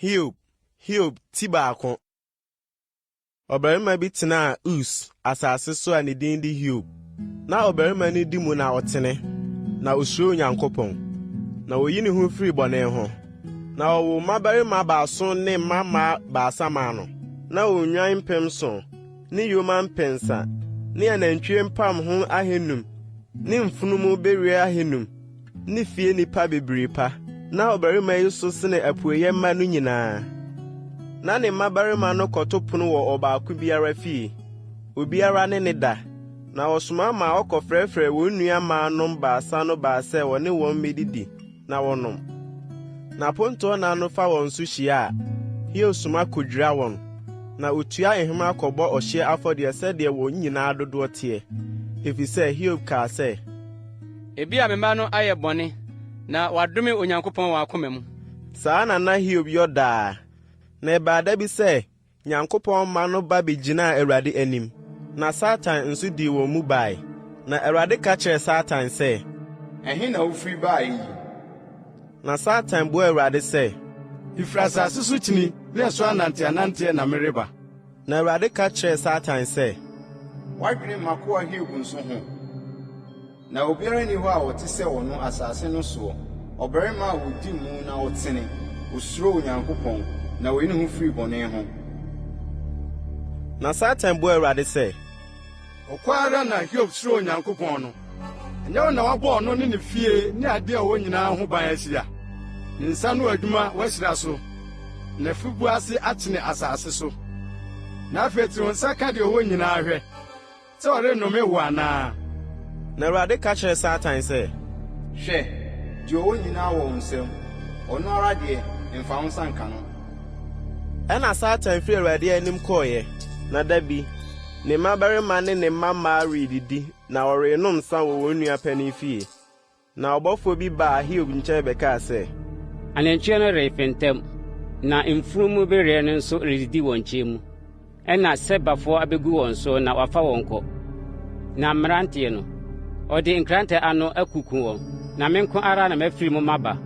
Hiob, Hiob ti baako. Ɔbarima bi tenaa Us asase so a ne din de Hiob. Na ɔbarima no di mu na ɔtene, na osuro Onyankopɔn, na oyi ne ho firi bɔne ho. Na ɔwoo mmabarima baason ne mmammaa baasa maa no. Na ɔwɔ nnwan mpemnson, ne yoma mpensa, ne anantwie mpamho ahanum, ne mfunumu bereɛ ahanum, ne fie nnipa bebree pa. Na ɔbarima yi so sene apueeɛ mma no nyinaa. Na ne mmabarima no kɔto pono wɔ ɔbaako biara fie, obiara ne ne da. Na ɔsoma ma wɔkɔfrɛfrɛɛ wɔn nua mmaanom baasa no baa sɛ wɔne wɔn mmedidi na wɔnnom. Na apontoɔ nna no fa wɔn so hyia a, Hiob soma kɔdwira wɔn, na ɔtua nhema kɔbɔ ɔhyeɛ afɔdeɛ sɛdeɛ wɔn nyinaa dodoɔ teɛ, ɛfiri sɛ Hiob kaa sɛ, Ebia me mma no ayɛ bɔne na wɔadome Onyankopɔn wɔn akoma mu. Saa na na Hiob yɔ daa. Na ɛbaa da bi sɛ Nyankopɔn mma no ba begyinaa Awurade anim, na Satan nso dii wɔn mu bae. Na Awurade ka kyerɛɛ Satan sɛ. Ɛhe na wofiri baeɛ yi? Na Satan buaa Awurade sɛ. Mefiri asase so kyini ne ɛso ananteananteɛ na mereba. Na Awurade ka kyerɛɛ Satan sɛ. Woadwene m'akoa Hiob nso ho? Na obiara nni hɔ a ɔte sɛ ɔno asase no soɔ, ɔbarima a ɔdi mu na ɔtene, ɔsuro Onyankopɔn, na ɔyi ne ho firi bɔne ho. Na Satan buaa Awurade sɛ. Ɔkwa ara na Hiob suro Onyankopɔn no. Ɛnyɛ wo na woabɔ ɔno ne ne fie ne ade a ɔwɔ nyinaa ho ban ahyia? Ne nsa ano adwuma woahyira so, na n'afieboa ase akyene asase so. Na afei tene wo nsa ka deɛ ɔwɔ nyinaa hwɛ. Sɛ ɔrennome wo anaa? Na Awurade ka kyerɛɛ Satan sɛ. Hwɛ, deɛ ɔwɔ nyinaa wɔ wo nsam, ɔno ara deɛ, mfa wo nsa nka no. Ɛnna Satan firii Awurade anim kɔeɛ. Na da bi, ne mmabarima ne ne mmammaa redidi na wɔrenom nsã wɔ wɔn nua panin fie. Na ɔbɔfoɔ bi baa Hiob nkyɛn bɛkaa sɛ. Anantwie no refentam, na mfunumu bereɛ no nso redidi wɔn nkyɛn mu. Ɛnna Sebafoɔ abɛgu wɔn so na wɔafa wɔn kɔ. Na mmeranteɛ no, ɔde nkrantɛ ano akuku wɔn, na me nko ara na mafiri mu maba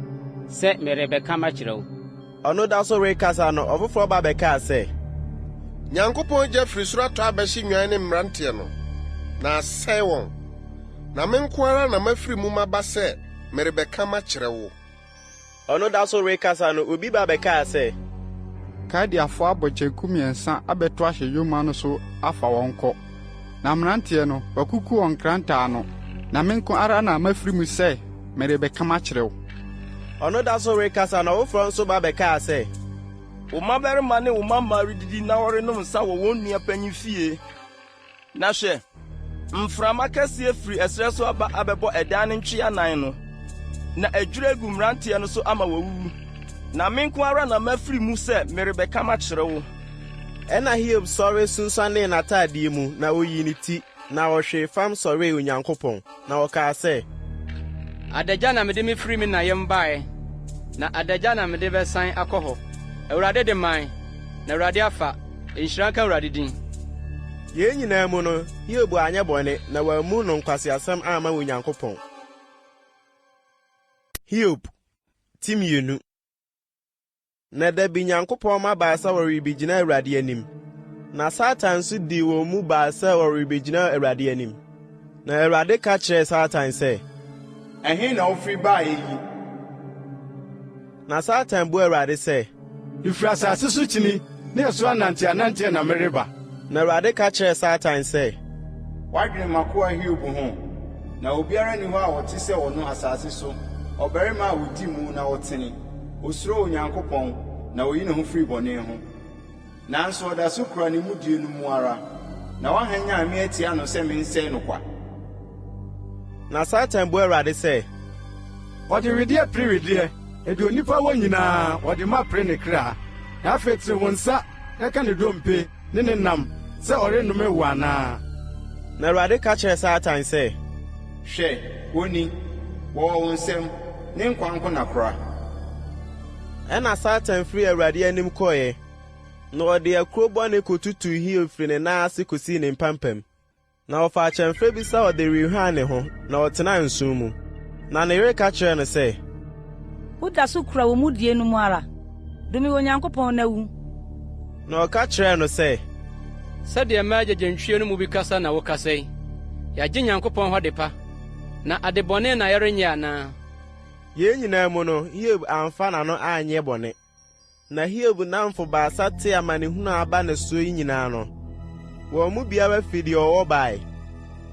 sɛ merebɛka makyerɛ wo. Ɔno da so rekasa no, ɔfoforɔ ba bɛkaa sɛ. Nyankopɔn gya firi soro atɔ abɛhye nnwan ne mmeranteɛ no, na asɛe wɔn. Na me nko ara na mafiri mu maba sɛ merebɛka makyerɛ wo. Ɔno da so rekasa no, obi ba bɛkaa sɛ. Kaldeafoɔ abɔ kyenku mmiɛnsa abɛto ahyɛ yoma no so afa wɔn kɔ, na mmeranteɛ no, wɔakuku wɔn nkrantɛ ano, na me nko ara na mafiri mu sɛ merebɛka makyerɛ wo. Ɔno da so rekasa no, ɔfoforɔ nso ba bɛkaa sɛ. Wo mmabarima ne wo mmammaa redidi na wɔrenom nsa wɔ wɔn nua panyin fie. Na hwɛ, mframa kɛseɛ firi ɛserɛ so aba abɛbɔ ɛdan no ntwea nan no, na adwiri agu mmeranteɛ no so ama wɔawuwu. Na me nko ara na mafiri mu sɛ merebɛka makyerɛ wo. Ɛnna Hiob sɔre sunsuanee n'atadeɛ mu, na ɔyii ne ti, na ɔhwee fam sɔree Onyankopɔn, na ɔkaa sɛ. Adagya na mede mefiri me na yam baeɛ, na adagya na mede bɛsan akɔ hɔ. Awurade de mae, na Awurade afa, nhyira nka Awurade din. Yei nyinaa mu no, Hiob anyɛ bɔne, na wammu no nkwaseasɛm amma Onyankopɔn. Hiob ti mmienu. Na da bi Nyankopɔn mma baasa wɔrebegyina Awurade anim, na Satan nso dii wɔn mu baa sɛ ɔrebegyina Awurade anim. Na Awurade ka kyerɛɛ Satan sɛ. Ɛhe na wofiri baeɛ yi? Na Satan buaa Awurade sɛ. Mefiri asase so kyini ne ɛso ananteananteɛ na mereba. Na Awurade ka kyerɛɛ Satan sɛ. Woadwene m'akoa Hiob ho? Na obiara nni hɔ a ɔte sɛ ɔno asase so, ɔbarima a ɔdi mu na ɔtene, ɔsuro Onyankopɔn, na ɔyi ne ho firi bɔne ho. Nanso ɔda so kura ne mudie no mu ara, na wahanyan me atia no sɛ mensɛe no kwa. Na Satan buaa Awurade sɛ. Ɔde wedeɛ pere wedeɛ, na deɛ onipa wɔ nyinaa, ɔde ma pere ne kra. Na afei tene wo nsa na ka ne dompe ne ne nam, sɛ ɔrennome wo anaa. Na Awurade ka kyerɛɛ Satan sɛ. Hwɛ, wɔn ni, wɔwɔ wo nsam, ne nkwa nko na kora. Ɛnna Satan firii Awurade anim kɔeɛ, na ɔde akuro bɔne kɔtutuu Hiob firi ne nan ase kɔsii ne mpampam. Na ɔfaa kyɛmferɛ bi sɛ ɔde rehuan ne ho, na ɔtenaa nsõ mu. Na ne yere ka kyerɛɛ no sɛ. Woda so kura wo mudie no mu ara? Dome Onyankopɔn na wu! Na ɔka kyerɛɛ no sɛ, Sɛdeɛ mmaa agyegyentwie no mu bi kasa na wokasa yi. Yɛagye Nyankopɔn hɔ adepa, na adebɔne na yɛrenyɛ anaa? Yei nyinaa mu no, Hiob amfa n'ano anyɛ bɔne. Na Hiob nnamfo baasa tee amanehunu a aba ne soɔ yi nyinaa no, wɔn mu biara firi deɛ ɔwɔ bae,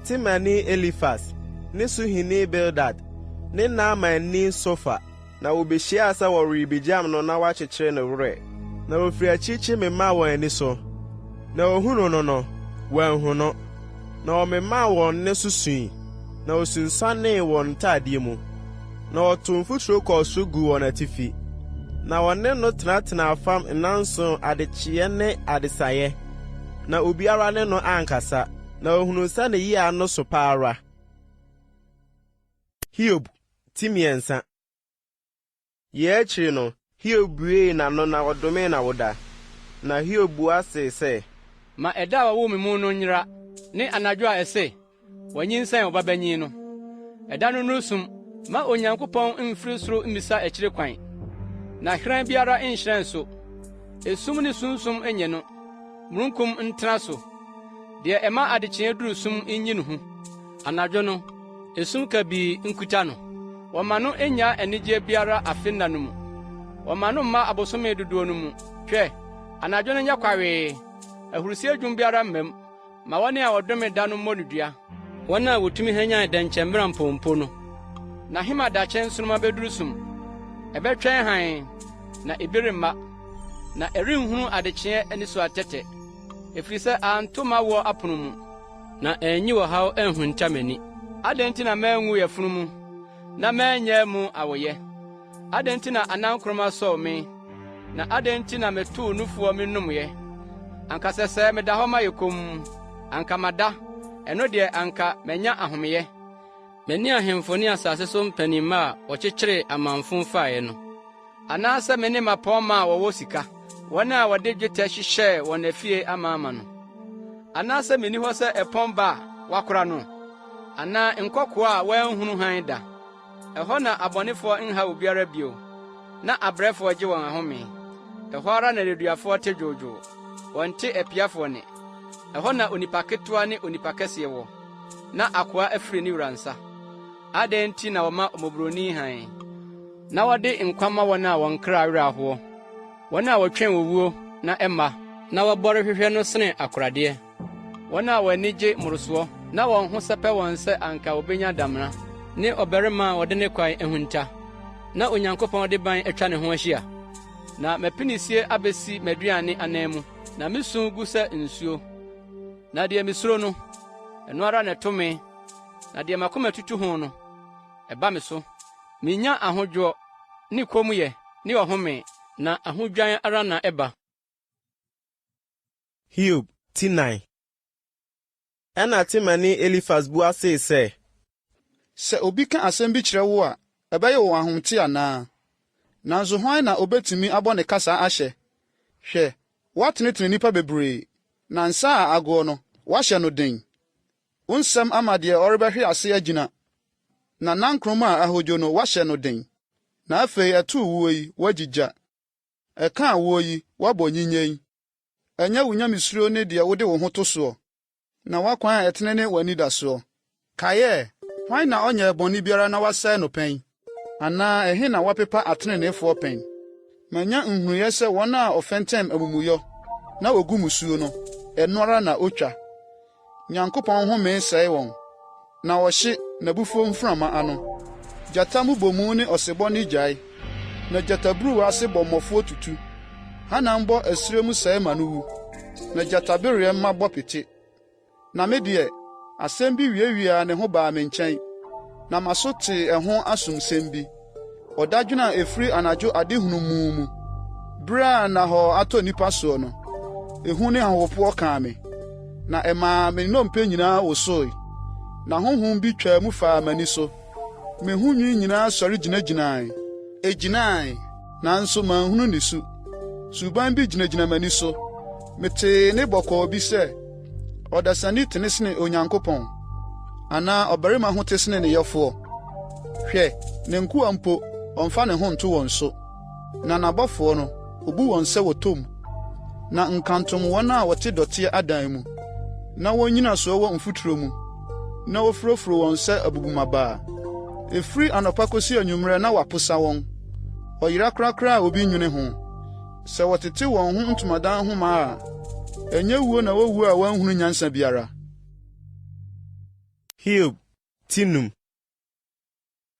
Temanni Elifas, ne Suhini Bildad, ne Naamanni Sofar. Na wɔbɛhyiaa sɛ wɔrebɛgyam no na wɔakyekyere ne werɛ. Na wɔfiri akyirikyiri memaa wɔn ani so, na wɔhunuu no no, wɔanhu no. Na wɔmemaa wɔn nne so sui, na wɔsunsuanee wɔn ntadeɛ mu, na wɔtoo mfuturo kɔɔ soro guu wɔn atifi. Na wɔne no tenatenaa fam nnanson adekyeeɛ ne adesaeɛ, na obiara ne no ankasa, na wɔhunuu sɛ ne yea no so pa ara. Hiob ti mmiɛnsa. Yei akyiri no, Hiob buee n'ano na ɔdomee n'awoda. Na Hiob bua see sɛ. Ma ɛda a wɔwoo me mu no nyera, ne anadwo a ɛse, Wɔanyinsɛn ɔbabanin no. Ɛda no nnuru sum. Mma Onyankopɔn mmfiri soro mmisa akyiri kwan, na haran biara nhyerɛn so. Esum ne sunsum nnye no, mununkum ntena so. Deɛ ɛma adekyeeɛ duru sum nyi no hu. Anadwo no, esum kabii nkuta no. Wɔmma no nnya anigyeɛ biara afe nna no mu, wɔmma no mma abosome dodoɔ no mu. Hwɛ, anadwo no nyɛ kwawee, ahurisie dwom biara mma mu. Ma wɔn a wɔdome da no mmɔ no dua, wɔn a wɔtumi hwanyan dɛnkyɛmmirampɔn mpo no. N'ahemadakye nsoromma bɛduru sum, ɛbɛtwɛn hann, na ebi remma, na ɛrenhunu adekyeeɛ anisuatɛtɛ, ɛfiri sɛ anto m'awoɔ apono mu. Na anyi ɔhaw anhunta m'ani. Adɛn nti na manwu yafunu mu, na mannyaa mu awoyɛ? Adɛn nti na anankoroma sɔw me, na adɛn nti na metoo nufuɔ menomyɛ? Anka sɛsɛɛ meda hɔ mayɛ komm, anka mada, ɛno deɛ anka manya ahomeyɛ. Me ne ahemfo ne asase so mpanimma a wɔkyekyeree amamfõ faeɛ no. Anaasɛ me ne mmapɔmma a wɔwɔ sika, wɔn a wɔde dwetɛ hyehyɛɛ wɔn afie amaama no? Anaasɛ minni hɔ sɛ ɛpɔn ba a wɔakora no, anaa nkɔkoaa a wɔanhunu hann da? Ɛhɔ na abɔnefoɔ nhaw obiara bio, na abrɛfoɔ gye wɔn ahome. Ɛhɔ ara na nneduafoɔ te dwoodwoo, wɔnte apiafoɔ nne. Ɛhɔ na onipa ketewa ne onipa kɛseɛ wɔ, na akoa afiri ne wura nsa. Adɛn nti na wɔma mmɔborɔni hann, na wɔde nkwa ma wɔn a wɔn kra werɛ ahoɔ, wɔn a wɔtwɛn owuo na ɛmma, na wɔbɔre hwehwɛ no sene akoradeɛ, wɔn a wɔn ani gye mmorosoɔ, na wɔn ho sɛpɛ wɔn sɛ anka wobenya damena, ne ɔbarima a wɔde ne kwan ahunta, na Onyankopɔn de ban atwa ne ho ahyia? Na m'apinisie abesi m'aduane anan mu, na me su gu sɛ nsuo. Na deɛ misuro no, ɛno ara na ɛto me. Na deɛ m'akoma tutu ho no, ɛba me so. Minnya ahodwoɔ, ne kommyɛ, ne ɔhome, na ahodwan ara na ɛba. Hiob ti nan. Ɛnna Temanni Elifas bua see sɛ. Sɛ obi ka asɛm bi kyerɛ wo a, ɛbɛyɛ wo ahomete anaa? Nanso hwan na obetumi abɔ ne kasa ahyɛ? Hwɛ, woatenetene nnipa bebree, na nsa a agoɔ no, woahyɛ no den. Wo nsɛm ama deɛ ɔrebɛhwe ase agyina, na nankoroma a ahodwo no, woahyɛ no den. Na afei ɛtoo woɔ yi, woagyigya. Ɛkaa woɔ yi, woabɔ nnyinnyen. Ɛnyɛ wo nyamesuro ne deɛ wode wo ho to soɔ, na w'akwan a ɛtene ne w'anidasoɔ. Kae ɛ, hwan na ɔnyɛɛ bɔne biara na wɔasɛe no pɛn? Anaa ɛhe na wɔapepa ateneneefoɔ pɛn? Manya nhunuiɛ sɛ wɔn a wɔfɛntɛm amumuyɔ na wɔgu mmusuo no, ɛno ara na otwa. Nyankopɔn home sɛe wɔn, na ɔhye n'abufuo mframa ano. Gyata mmubomu ne ɔsebɔ nne gyae, na gyataburuwa ase bɔmmɔfoɔ tutu. Hanam bɔ ɛserɛ mu sɛe ma no wu, na gyatabereɛ mma bɔ pete. Na me deɛ, asɛm bi wiawiaa ne ho baa me nkyɛn, na m'aso tee ɛho asomsɛm bi, ɔdadwene a ɛfiri anadwo adehunu mu mu, bere a nnahɔɔ atɔ nnipa soɔ no, ehu ne ahopopoɔ kaa me, na ɛmaa me nnompe nyinaa wosoe, na honhom bi twaa mu faa m'ani so. Me ho nwi nyinaa sɔre gyinagyinae. Egyinae, nanso manhunu ne su. Suban bi gyinagyina m'ani so. Metee nne bɔkɔɔ bi sɛ, Ɔdasani tene sene Onyankopɔn, anaa ɔbarima ho te sene ne yɔfoɔ? Hwɛ, ne nkoa mpo, ɔmfa ne ho nto wɔn so, na n'abɔfoɔ no, Obu wɔn sɛ wɔtɔ mu. Na nkantom wɔn a wɔte dɔteɛ adan mu, na wɔn nnyinasoɔ wɔ mfuturo mu, na wɔfurofuro wɔn sɛ abubummabaa. Ɛfiri anɔpa kɔsi anwummerɛ na wɔaposa wɔn. Wɔyera korakora a obi nnwene ho. Sɛ wɔtete wɔn ho ntomadan ho ma a, ɛnyɛ wuo na wɔwuo a wɔanhunu nyansa biara. Hiob ti num.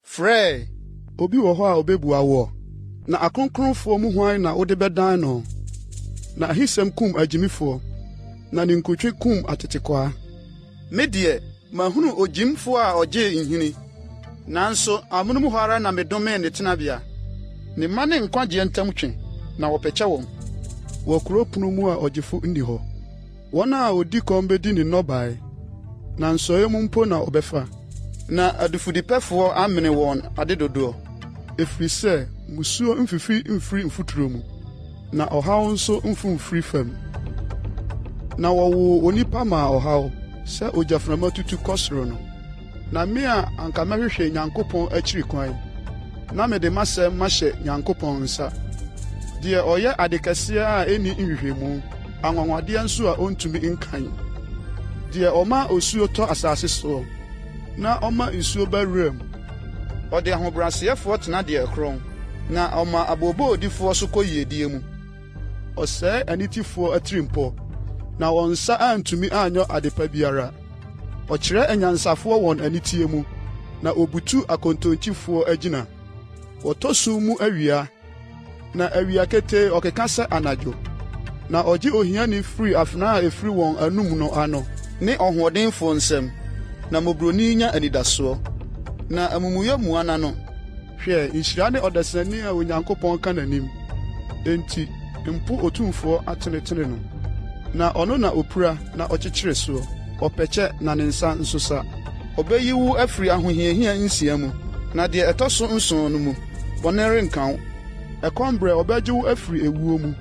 Frɛ! Obi wɔ hɔ a obebua woɔ? Na akronkronfoɔ mu hwan na wode bɛdan no? Na ahisɛm kum agyimifoɔ, na ninkuntwe kum atetekwaa. Me deɛ, mahunu ogyimfoɔ a ɔgyee nhini, nanso amonom hɔ ara na medomee ne tenabea. Ne mma ne nkwagyeɛ ntam twe, na wɔpɛkyɛ wɔn. Wɔ kuro pono mu a ɔgyefo nni hɔ. Wɔn a wɔdi kɔm bedi ne nnɔbae, na nsɔe mu mpo na wɔbɛfa. Na adifudepɛfoɔ amene wɔn adedodoɔ. Ɛfiri sɛ mmusuo mfifi mfiri mfuturo mu, na ɔhaw nso mfo mfiri fam. Na wɔwoo onipa maa ɔhaw, sɛ ogyaframa tutu kɔ soro no. Na me a anka mɛhwehwɛ Nyankopɔn akyiri kwan, na mede m'asɛm mahyɛ Nyankopɔn nsa, deɛ ɔyɛ ade kɛseɛ a ɛnni nhwehwɛmu, anwanwadeɛ nso a ɔntumi nkan, deɛ ɔma osuo tɔ asase soɔ, na ɔma nsuo ba wiram. Ɔde ahobrɛaseɛfoɔ tena deɛ ɛkorɔn, na ɔma abooboodifoɔ so kɔ yiedie mu. Ɔsɛe anitefoɔ atirimpɔ, na wɔn nsa antumi anyɔ adepa biara. Ɔkyerɛ anyansafoɔ wɔn aniteɛ mu, na ɔbutu akontonkyifoɔ agyina. Wɔtɔ sum mu awia, na awia ketee ɔkeka sɛ anadwo. Na ɔgye ohiani firi afena a ɛfiri wɔn anom no ano. Ne ɔhoɔdenfoɔ nsam, na mmɔborɔni nya anidasoɔ. Na amumuyɛ mua n'ano. Hwɛ, nhyira ne ɔdasani a Onyankopɔn ka n'anim. Enti mpo Otumfoɔ atenetene no. Na ɔno na opira na ɔkyekyere soɔ, ɔpɛkyɛ na ne nsa nso sa. Ɔbɛyi wo afiri ahohiahia nsia mu, na deɛ ɛtɔ so nson no mu, bɔne renka wo. Ɛkɔm berɛ ɔbɛgye wo afiri ewuo mu,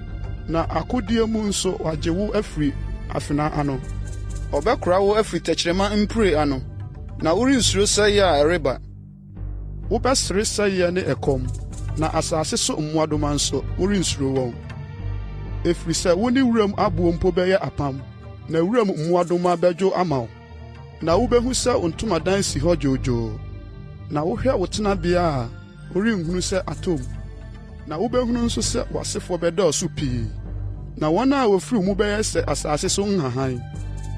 na akodie mu nso wagye wo afiri afena ano. Ɔbɛkora wo afiri tɛkyerɛma mpire ano, na worensuro sɛeɛ a ɛreba. Wobɛsere sɛeɛ ne ɛkɔm, na asase so mmoadoma nso, worensuro wɔn. Ɛfiri sɛ wo ne wuram aboɔ mpo bɛyɛ apam, na wuram mmoadoma bɛdwo ama wo. Na wubehu sɛ wo ntomadan si hɔ dwoodwoo, na wohwɛ wo tenabea a, worenhunu sɛ atɔ mu. Na wubehunu nso sɛ w'asefoɔ bɛdɔɔso pii, na wɔn a wɔfiri wo mu bɛyɛ sɛ asase so nhahan.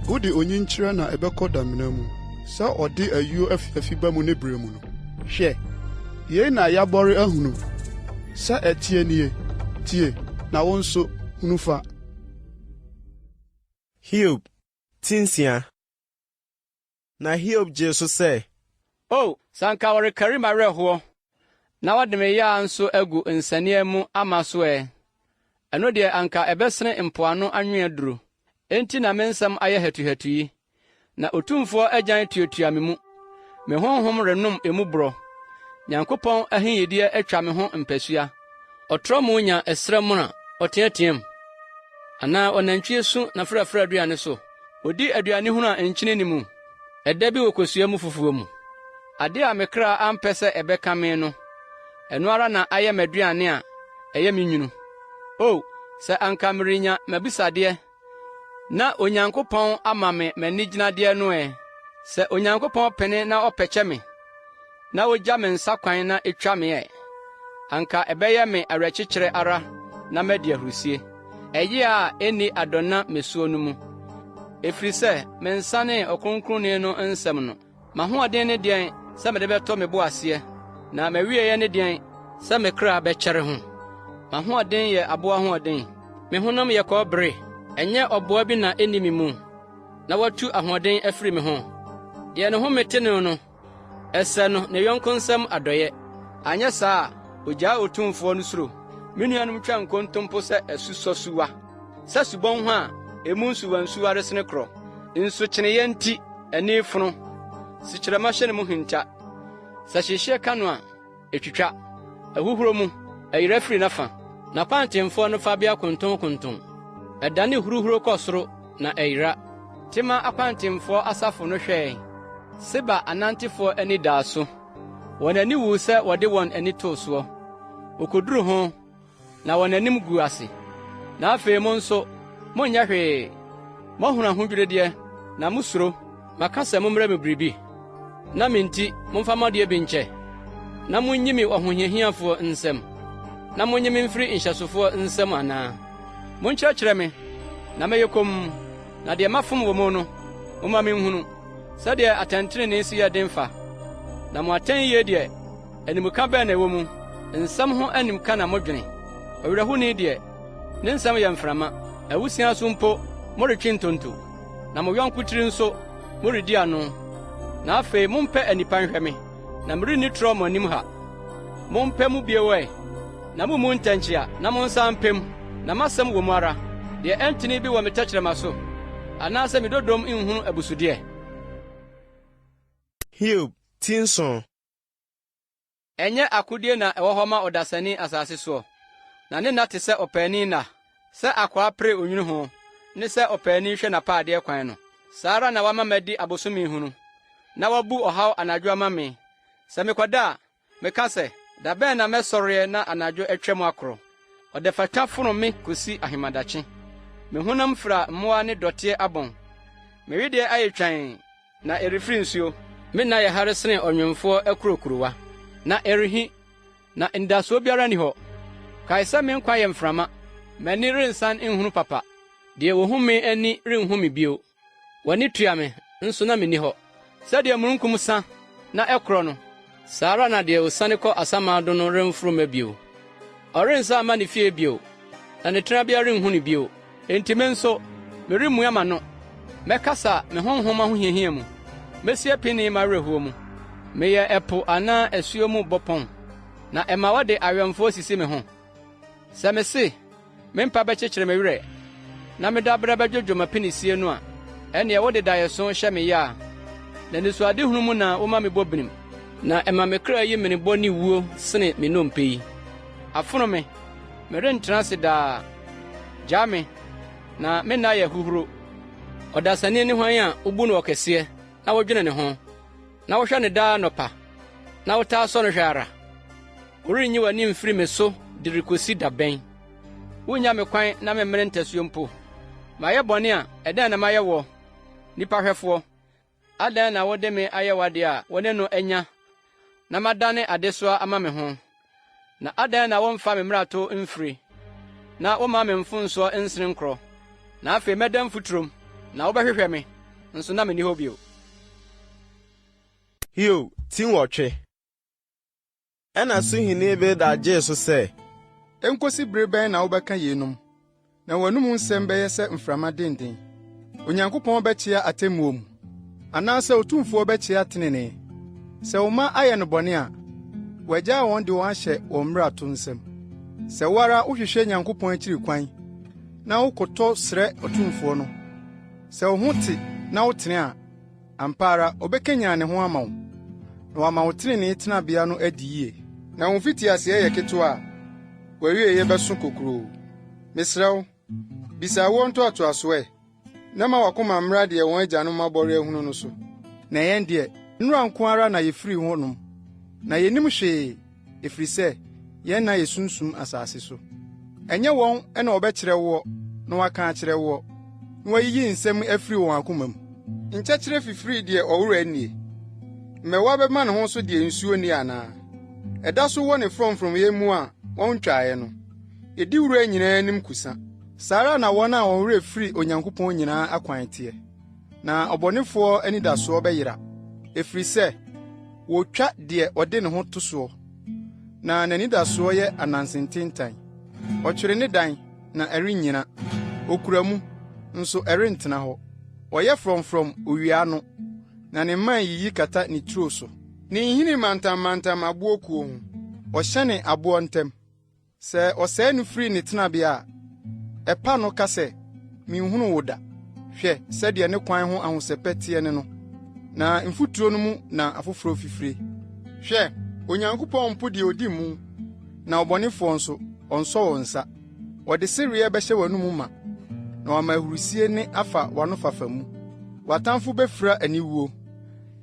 Wode onyinkyerɛ na ɛbɛkɔ damena mu, sɛ ɔde ayuo afiafi ba mu ne berɛ mu no. Hwɛ, yei na yɛabɔre ahunu, sɛ ɛteɛ nie, tie, na wo nso, hunu fa. Hiob ti nsia. Na Hiob gyee so sɛ. O, sɛ anka wɔrekari m'awerɛhoɔ, na wɔde me yea nso agu nsania mu ama so ɛ! Ɛno deɛ anka ɛbɛsene mpoano anwea duru. Enti na me nsɛm ayɛ hatuhatu yi, na Otumfoɔ agyan tuatua me mu. Me honhom renom emu borɔ. Nyankopɔn ahiyideɛ atwa me ho mpasua. Ɔtrɔm nya ɛserɛ mono a, ɔteɛteɛm, anaa ɔnantwie su n'afrafraduane so. Odi aduane hunu a nkyene nni mu, ɛdɛ bi wɔ kosua mu fufuo mu. Ade a me kra ampɛ sɛ ɛbɛka me no, ɛno ara na ayɛ m'aduane a ɛyɛ me nwunu. O, sɛ anka merenya m'abisadeɛ, na Onyankopɔn ama me m'anigyinadeɛ no ɛ! Sɛ Onyankopɔn pene na ɔpɛkyɛ me, na ogya me nsa kwan na etwa me ɛ! Anka ɛbɛyɛ me awerɛkyekyerɛ ara na madi ahurusie, ɛyea a enni adɔna mmesuo no mu. Ɛfiri sɛ mensanee Ɔkronkronni no nsɛm no. M'ahoɔden ne deɛn sɛ mede bɛtɔ me bo aseɛ, na m'awieeɛ ne deɛn sɛ me kra bɛkyɛre ho? M'ahoɔden yɛ aboa ahoɔden? Me honam yɛ kɔbere? Ɛnyɛ ɔboa bi na enni me mu, na watu ahoɔden afiri me ho? Deɛ ne home te no no, Ɛsɛ no ne yɔnko nsam adɔeɛ, anyɛ saa a, ogyaa Otumfoɔ no suro. Me nuanom twa nkontompo sɛ asusɔsuwa, sɛ subɔnhwa a emu nsuwansuwa resene korɔ. Nsukyeneeɛ nti, ani fono, sukyerɛmma hyɛ ne mu hinta. Sɛ hyehyeɛ ka no a, etwitwa. Ahuhuro mu, ɛyera firi n'afa. N'akwantemfoɔ no fabea kontonkonton. Ɛdane huruhuro kɔ soro na ɛyera. Tema akwantemfoɔ asafo no hwɛe, Seba anantefoɔ ani daa so. Wɔn ani wuu sɛ wɔde wɔn ani too soɔ. Wɔkɔduruu ho. na wɔn anim guu ase. Na afei mo nso, monyɛ hwee. Moahunu ahodwirideɛ, na mosuro. Maka sɛ mommrɛ me biribi, na me nti momfa mo adeɛ bi nkyɛ, na munnyi me ɔhohiahiafoɔ nsam, na munnye me mfiri nhyɛsofoɔ nsam anaa? Monkyerɛkyerɛ me, na mɛyɛ komm, na deɛ mafom wɔ mu no, momma minhunu. Sɛdeɛ atɛntrenee si yɛ den fa! Na mo atɛnyie deɛ, animka bɛn na ɛwɔ mu? Nsɛm ho animka na modwene. Ɔwerɛhoni deɛ, ne nsɛm yɛ mframa. Awusia so mpo moretwe ntonto, na mo yɔnko tiri nso, moredi ano. Na afei mompɛ anipa nhwɛ me, na merenni torɔ mo anim ha. Mompɛ mu bio ɛ, na mummu ntɛnkyea, na monsan mpɛ mu, na m'asɛm wɔ mu ara. Deɛ ɛntene bi wɔ me tɛkyerɛma so, anaasɛ me dodom nhunu abusudeɛ? Hiob ti nson. Ɛnyɛ akodie na ɛwɔ hɔ ma ɔdasani asase soɔ, na ne nna te sɛ ɔpaani nna. Sɛ akoa pere onwunu ho, ne sɛ ɔpaani hwɛ n'apaadeɛ kwan no, saa ara na wama madi abosome hunu, na wabu ɔhaw anadwo ama me. Sɛ mekɔda a, meka sɛ, 'Da bɛn na mɛsɔreɛ na anadwo atwam akorɔ? Ɔdafatwa fono me kosi ahemadakye. Me honam fira mmoa ne dɔteɛ abɔn. Me wedeɛ ayɛ twann, Na ɛrefiri nsuo. Me nna yɛ hare sene ɔnwemfoɔ akurokurowa, na ɛrehi, na anidasoɔ biara nni hɔ. Kae sɛ me nkwa yɛ mframa, m'ani rensan nhunu papa. Deɛ wɔhu me ani renhu me bio, w'ani tua me, nso na menni hɔ. Sɛdeɛ mununkum sa na ɛkorɔ no, saa ara na deɛ ɔsiane kɔ asamando no remforo mma bio. Ɔrensan mma ne fie bio, na ne tenabea renhu no bio. Enti me nso, meremmua m'ano; mɛkasa me honhom ahohiahia mu, mesi apini m'awerɛhoɔ mu. Meyɛ ɛpo anaa asuo mu bɔpɔn, na ɛma wɔde awɛmfoɔ sisi me ho? Sɛ mese, Me mpa bɛkyekyere me werɛ, na me daberɛ bɛdwodwo m'apinisie no a, ɛnneɛ wode daeɛso hyɛ me yea, na anisoadehunu mu na woma mebɔ binim. Na ɛma me kra yi menebɔ ne wuo sene me nnompe yi. Afono me, Merentena ase daa. Gyaa me, na me nna yɛ ahuhuro. Ɔdasani ne hwan a wubu no ɔkɛseɛ na wodwene ne ho, na wohwɛ no daa anɔpa, na wotaa sɔ no hwɛ ara? Worenyi w'ani mfiri me so de rekosi da bɛn? Wunnya me kwan na memmene ntasuo mpo. Mayɛ bɔne a, ɛdɛn na mayɛ woɔ, nnipa hwɛfoɔ? Adɛn na wode me ayɛ w'ade a wo ne no anya na madane adesoa ama me ho? Na adɛn na womfa me mmarato mfiri, na womma me mfomsoɔ nsene nkorɔ? Na afei mɛda mfuturom, na wobɛhwehwɛ me, nso na menni hɔ bio. Hiob ti nwɔtwe. Ɛnna Suhini Bildad gyee so sɛ. Enkosi bere bɛn na wobɛka yeinom, na w'anom nsɛm bɛyɛ sɛ mframa dennen? Onyankopɔn bɛkyea atemmuo mu, anaasɛ Otumfoɔ bɛkyea tenenee? Sɛ wo mma ayɛ no bɔne a, wagyaa wɔn de wɔn ahyɛ wɔn mmarato nsam. Sɛ wo ara wohwehwɛ Nyankopɔn akyiri kwan na wokotɔ srɛ Otumfoɔ no, sɛ wo ho te na wotene a, Ampa ara, ɔbɛkanyan ne ho ama wo, na wama wo trenee tenabea no adi yie. Na wo mfitiaseɛ yɛ ketewa a, w'awieeɛ bɛso kokuroo. Mesrɛ wo, bisa awoɔ ntoatoasoɔ ɛ, na ma w'akoma mmra deɛ wɔn agyanom abɔre ahunu no so. Na yɛn deɛ, nnora nko ara na yɛfirii hɔnom, na yɛnnim hwee, ɛfiri sɛ yɛn nna yɛ sunsum asase so. Ɛnyɛ wɔn na wɔbɛkyerɛ woɔ na wɔaka akyerɛ woɔ, na wɔayiyi nsɛm afiri wɔn akoma mu? Nkyɛkyerɛ fifiri deɛ ɔwora nnie, mmɛwa bɛma ne ho so deɛ nsuo nni anaa? Ɛda so wɔ ne frɔmfrɔmyɛ mu a wɔntwaeɛ no, ɛdi wura nyinaa anim kusa. Saa ara na wɔn a wɔn werɛ firi Onyankopɔn nyinaa akwan teɛ. Na ɔbɔnefoɔ anidasoɔ bɛyera, ɛfiri sɛ wɔtwa deɛ ɔde ne ho to soɔ, na n'anidasoɔ yɛ ananse ntentan. Ɔtwere ne dan, na ɛrennyina; ɔkura mu, nso ɛrentena hɔ. Ɔyɛ frɔmfrɔm owia ano, na ne mman yiyi kata ne turo so. Ne nhini mantammantam aboɔ kuo ho, ɔhyɛne aboɔ ntam. Sɛ ɔsɛe no firi ne tenabea a, ɛpa no ka sɛ, 'Menhunuu wo da. Hwɛ sɛdeɛ ne kwan ho ahosɛpɛ teɛ ne no, na mfuturo no mu na afoforɔ fifire. Hwɛ, Onyankopɔn mpo deɛ ɔdi mu, na ɔbɔnefoɔ nso, ɔnsɔ wo nsa. Ɔde sereɛ bɛhyɛ w'anomu ma, na wama ahurisie nne afa w'anofafa mu. W'atamfo bɛfira aniwuo,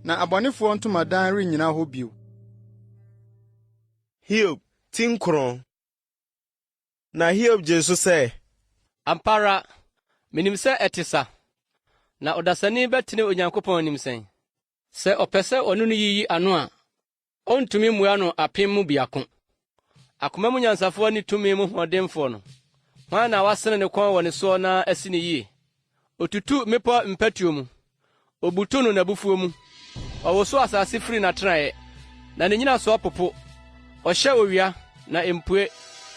na abɔnefoɔ ntomadan rennyina hɔ bio. Hiob ti nkron. Na Hiob gyee so sɛ. Ampa ara, minim sɛ ɛte sa. Na ɔdasani bɛtene Onyankopɔn anim sɛn? Sɛ ɔpɛ sɛ ɔne no yiyi ano a, ontumi mmua no apem mu biako. Akoma mu nyansafoɔ ne tumi mu hoɔdenfoɔ no, hwan na wasene ne kɔn wɔ ne soɔ na asi no yie? Otutu mmepɔ mpatuo mu, obutu no n'abufuo mu. Ɔwoso asase firi n'atenaeɛ, na ne nnyinasoɔ popo. Ɔhyɛ owia, na empue,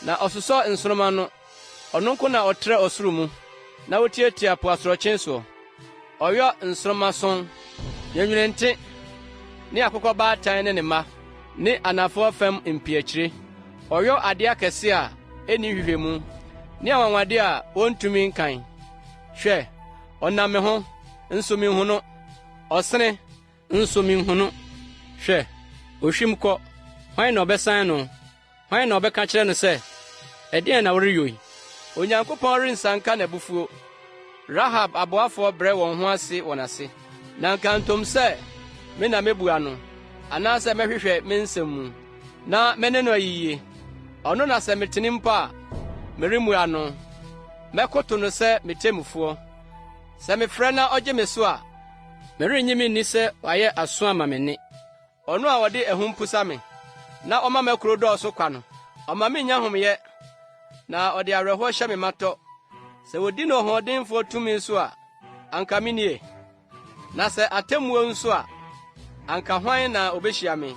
na ɔsosɔ nsoromma ano. Ɔno nko na ɔtrɛ ɔsoro mu, na otiatia po asorɔkye soɔ. Ɔyɔ nsorommason, nwenwenente, ne akokɔbaatan ne ne mma, ne anafoɔ fam mpiakyire. Ɔyɔ adeɛ akɛseɛ a enni nhwehwɛmu, ne anwanwadeɛ a wɔntumi nkan. Hwɛ, ɔnam me ho, nso minhu no; ɔsene, nso minhu no. Hwɛ, ohwim kɔ, hwan na ɔbɛsan no? Hwan na ɔbɛka akyerɛ no sɛ, 'Ɛdeɛn na woreyɔ yi? Onyankopɔn rensianka n'abufuo. Rahab aboafoɔ brɛ wɔn ho ase wɔ n'ase. Na nkantom sɛ me na mɛbua no, anaasɛ mɛhwehwɛ me nsɛm mu, na me ne no ayiyie. Ɔno na sɛ metene mpo a, meremmua no. Mɛkoto no sɛ me temmufoɔ. Sɛ mefrɛ na ɔgye me so a, merennye menni sɛ wayɛ aso ama me nne. Ɔno a ɔde ahum pusa me, na ɔma m'akuro dɔɔso kwa no, ɔma minnya homeyɛ, na ɔde awerɛhoɔ hyɛ me ma tɔ. Sɛ wɔdi no ɔhoɔdenfoɔ tumi so a, anka minie, na sɛ atemmuo nso a, anka hwan na obehyia me?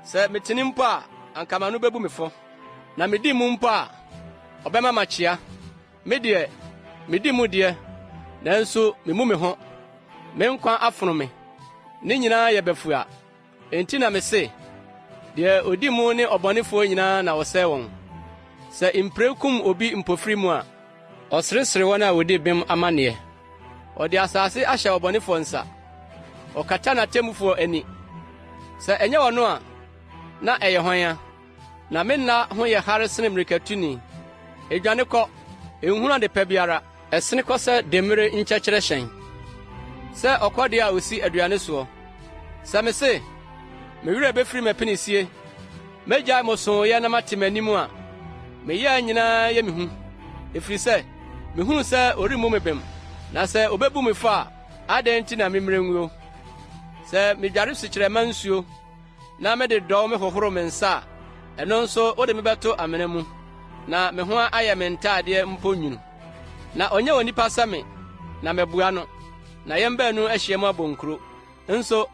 Sɛ metene mpo a, anka m'ano bebu me fɔ, na midi mu mpo a, ɔbɛma makyea. Me deɛ, midi mu deɛ, nanso mimmu me ho. Me nkwa afono me. Ne nyinaa yɛ bafua. Enti na mise, Deɛ odi mu ne ɔbɔnefoɔ nyinaa na wɔsɛe wɔn. Sɛ mpire kum obi mpofirim mu a, ɔseresere wɔn a wodi bem amanneɛ. Ɔde asase ahyɛ ɔbɔnefoɔ nsa, ɔkata n'atemmufoɔ ani. Sɛ ɛnyɛ ɔno a, na ɛyɛ hwan a? Na me nna ho yɛ hare sene mmirikatuni. Edwane kɔ, enhunu ade pa biara. Ɛsene kɔ sɛ demmire nkyɛkyerɛ hyɛn, sɛ ɔkɔdeɛ a osi aduane soɔ. Sɛ mese, Me werɛ befiri m'apinisie, megyae mosooyɛ na mate m'anim a, me yea nyinaa yɛ me hu, ɛfiri sɛ mehunu sɛ ɔremmu me bem, na sɛ obebu me fɔ a, adɛn nti na memmrɛ nguo? Sɛ midware sukyerɛmma nsuo na mede dɔw mehohoro me nsa a, ɛno nso wode me bɛto amena mu, na me ho ayɛ me ntadeɛ mpo nwunu. Na ɔnyɛ onipa sɛ me, na mabua no, na yɛn baanu ahyiam abɔ nkuro. Nso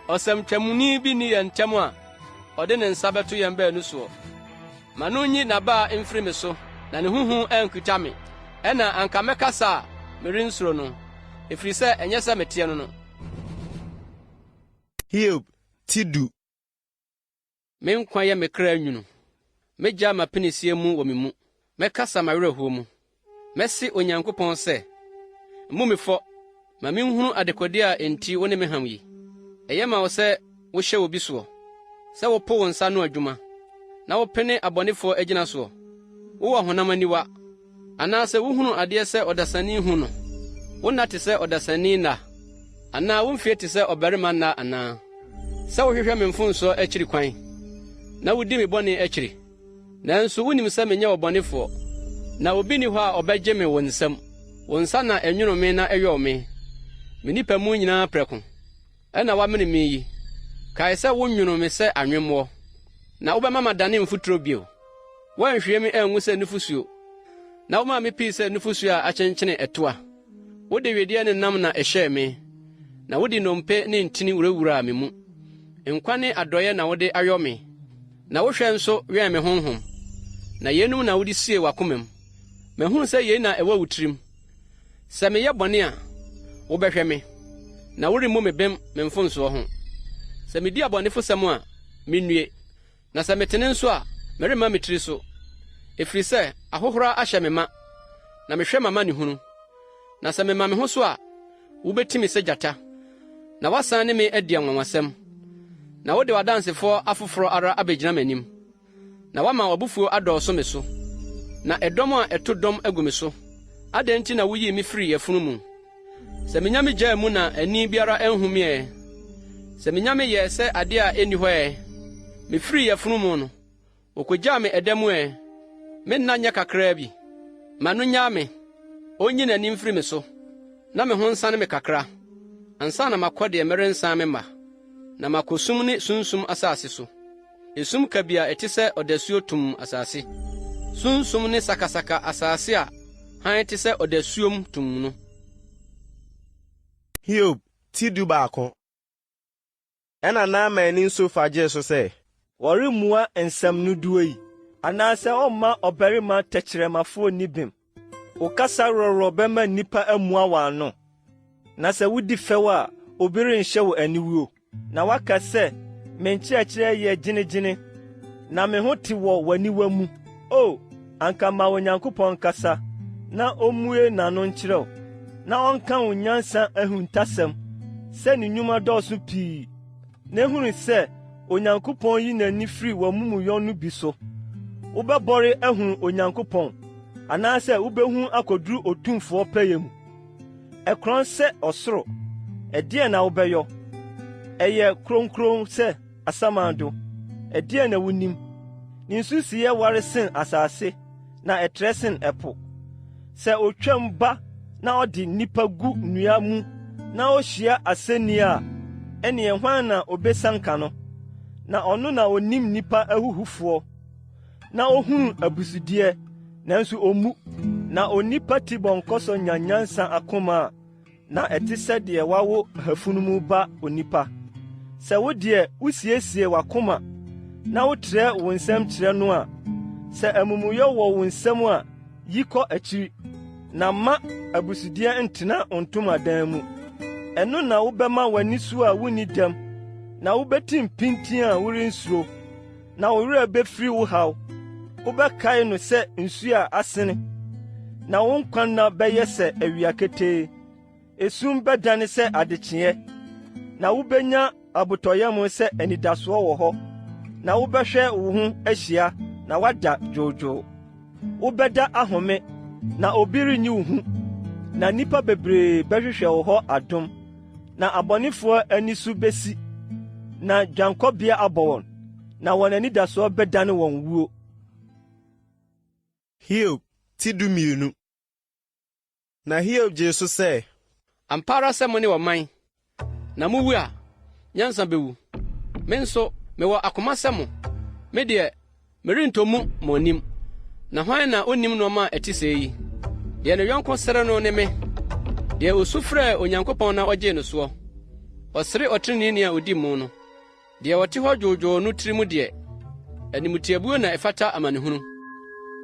ɔsɛmtwamni bi nni yɛn ntam a ɔde ne nsa bɛto yɛn baanu soɔ. Ma no nyi n'abaa mfiri me so, na ne ho hu ankuta me. Ɛnna anka mɛkasa a merensuro no, ɛfiri sɛ ɛnyɛ sɛ meteɛ no no. Hiob ti du. Me nkwa yɛ me kra nwunu. Megyaa m'apinisie mu wɔ me mu. Mɛkasa m'awerɛhoɔ mu. Mɛse Onyankopɔn sɛ, Mmu me fɔ, ma minhunu dekode a enti wo ne me ham yi. Ɛyɛ ma wo sɛ wohyɛ obi soɔ, sɛ wopo wo nsa ano adwuma, na wopene abɔnefoɔ agyina soɔ? Wowɔ honam aniwa, Anaasɛ wuhunu adeɛ sɛ ɔdasani hu no? Wo nna te sɛ ɔdasani nna, anaa wo mfeɛ te sɛ ɔbarima nna anaa? Sɛ wohwehwɛ me mfomsoɔ akyiri kwan, na wudi me bɔne akyiri. Nanso wunim sɛ menyɛ ɔbɔnefoɔ, na obi nni hɔ a ɔbɛgye me wo nsam. Wo nsa na ɛnwonoo me na ɛyɔɔ me, me nnipa mu nyinaa prɛko. Ɛnna woamene me yi. Kae sɛ wonwonoo me sɛ anwemmoɔ, na wobɛma madane mfuturo bio. Woanhwie me angu sɛ nufusuo, na womaa me pii sɛ nufusuo a akyenkyene ɛtoa. Wode wedeɛ ne nam na ɛhyɛɛ me, na wode nnompe ne ntini wurawuraa me mu. Nkwa ne adɔeɛ na wode ayɔ me, na wo hwɛ nso wɛn me honhom. Na yeinom na wode siee w'akomam. Mahunu sɛ yei na ɛwɔ wo tirim. Sɛ meyɛ bɔne a, wobɛhwɛ me, na woremmu me bem me mfomsoɔ ho. Sɛ medi abɔnefosɛm a, minnue! Na sɛ metene nso a, meremma me tiri so, ɛfiri sɛ ahohora ahyɛ me ma, na mehwɛ m'amanehunu. Na sɛ mema me ho so a, wobɛti me sɛ gyata, na woasan ne me adi anwanwasɛm, na wode w'adansefoɔ afoforɔ ara abɛgyina m'anim, na woama w'abufuo adɔɔso me so, na ɛdɔm a ɛto dɔm agu me so. Adɛn nti na wuyii me firii yafunu mu? Sɛ minya me gyaa mu na ani biara anhu me ɛ! Sɛ minya me yɛɛ sɛ ade a enni hɔ ɛ! Mifirii yafunu mu no, wokogyaa me ɛda mu ɛ! Me nna nyɛ kakraa bi? Ma no nnyaa me, onyi n'ani mfiri me so, na me ho nsane me kakra, ansa na makɔ deɛ merensan memma, na makɔ sum ne sunsum asase so, esum kabii a ɛte sɛ ɔdasuo tumm asase, sunsum ne sakasaka asase a hann te sɛ ɔdasuom tumm no. Hiob ti 11. Ɛnna Naamani Sofar gyee so sɛ. Wɔremmua nsɛm dodoɔ yi, anaasɛ wɔmma ɔbarima tɛkyerɛmafoɔ nni bem. Wo kasa worɔworɔ bɛma nnipa amua wɔn ano? Na sɛ wodi fɛw a, obi renhyɛ wo aniwuo? Na woaka sɛ, 'Me nkyerɛkyerɛ yɛ gyenegyene, na me ho te wɔ w'aniwa mu. O, anka ma Onyankopɔn nkasa, na ommue n'ano nkyerɛ wo, na ɔnka wo nyansa ahuntasɛm, sɛ ne nnwuma dɔɔso pii, na hunu sɛ Onyankopɔn yi n'ani firi w'amumuyɔ no bi so. Wobɛbɔre ahunu Onyankopɔn, anaasɛ wubehu akoduru Otumfoɔ pɛyɛ mu? Ɛkorɔn sɛ ɔsoro, ɛdeɛn na wobɛyɔ? Ɛyɛ kronkron sɛ asamando, ɛdeɛn na wunim? Ne nsusuiɛ ware sen asase, na ɛtrɛ sen ɛpo. Sɛ otwam ba na ɔde nnipa gu nnua mu na ohyia asɛnni a, ɛnneɛ hwan na obesianka no? Na ɔno na onim nnipa ahuhufoɔ, na ohunu abusudeɛ, nanso ommu. Na onipa tibɔnkɔsɔ nya nyansa akoma a, na ɛte sɛ deɛ wawo afunumu ba onipa. Sɛ wo deɛ wusiesie w'akoma na wotrɛ wo nsam kyerɛ no a, sɛ amumuyɛ wɔ wo nsam a, yi kɔ akyiri, na mma abusudeɛ ntena wo ntomadan mu. Ɛno na wobɛma w'ani so a wunni dɛm, na wubetim pintinn a worensuro, na wo werɛ befiri wo haw. Wobɛkae no sɛ nsu a asene, na wo nkwa nna bɛyɛ sɛ awia ketee. Esum bɛdane sɛ adekyeeɛ, na wubenya abotɔyam sɛ anidasoɔ wɔ hɔ, na wobɛhwɛ wo ho ahyia na woada dwoodwoo. Wobɛda ahome, na obi renyi wo hu, na nnipa bebree bɛhwehwɛ wo hɔ adom. Na abɔnefoɔ ani so besi, na dwankɔbea abɔ wɔn, na wɔn anidasoɔ bɛdane wɔn wuo. Hiob ti 12. Na Hiob gyee so sɛ. Ampa ara sɛ mone ɔman, na muwu a, nyansa bewu. Me nso, mewɔ akoma sɛ mo, me deɛ, merentɔ mu mo anim. Na hwan na onnim nneɛma a ɛte sɛɛ yi? Deɛ ne yɔnko sere no ne me, deɛ osu frɛɛ Onyankopɔn na ogyee no soɔ. Ɔsere ɔtreneeni a odi mu no. Deɛ ɔte hɔ dwoodwoo no tirim deɛ, animtiabuo na ɛfata amanehunu,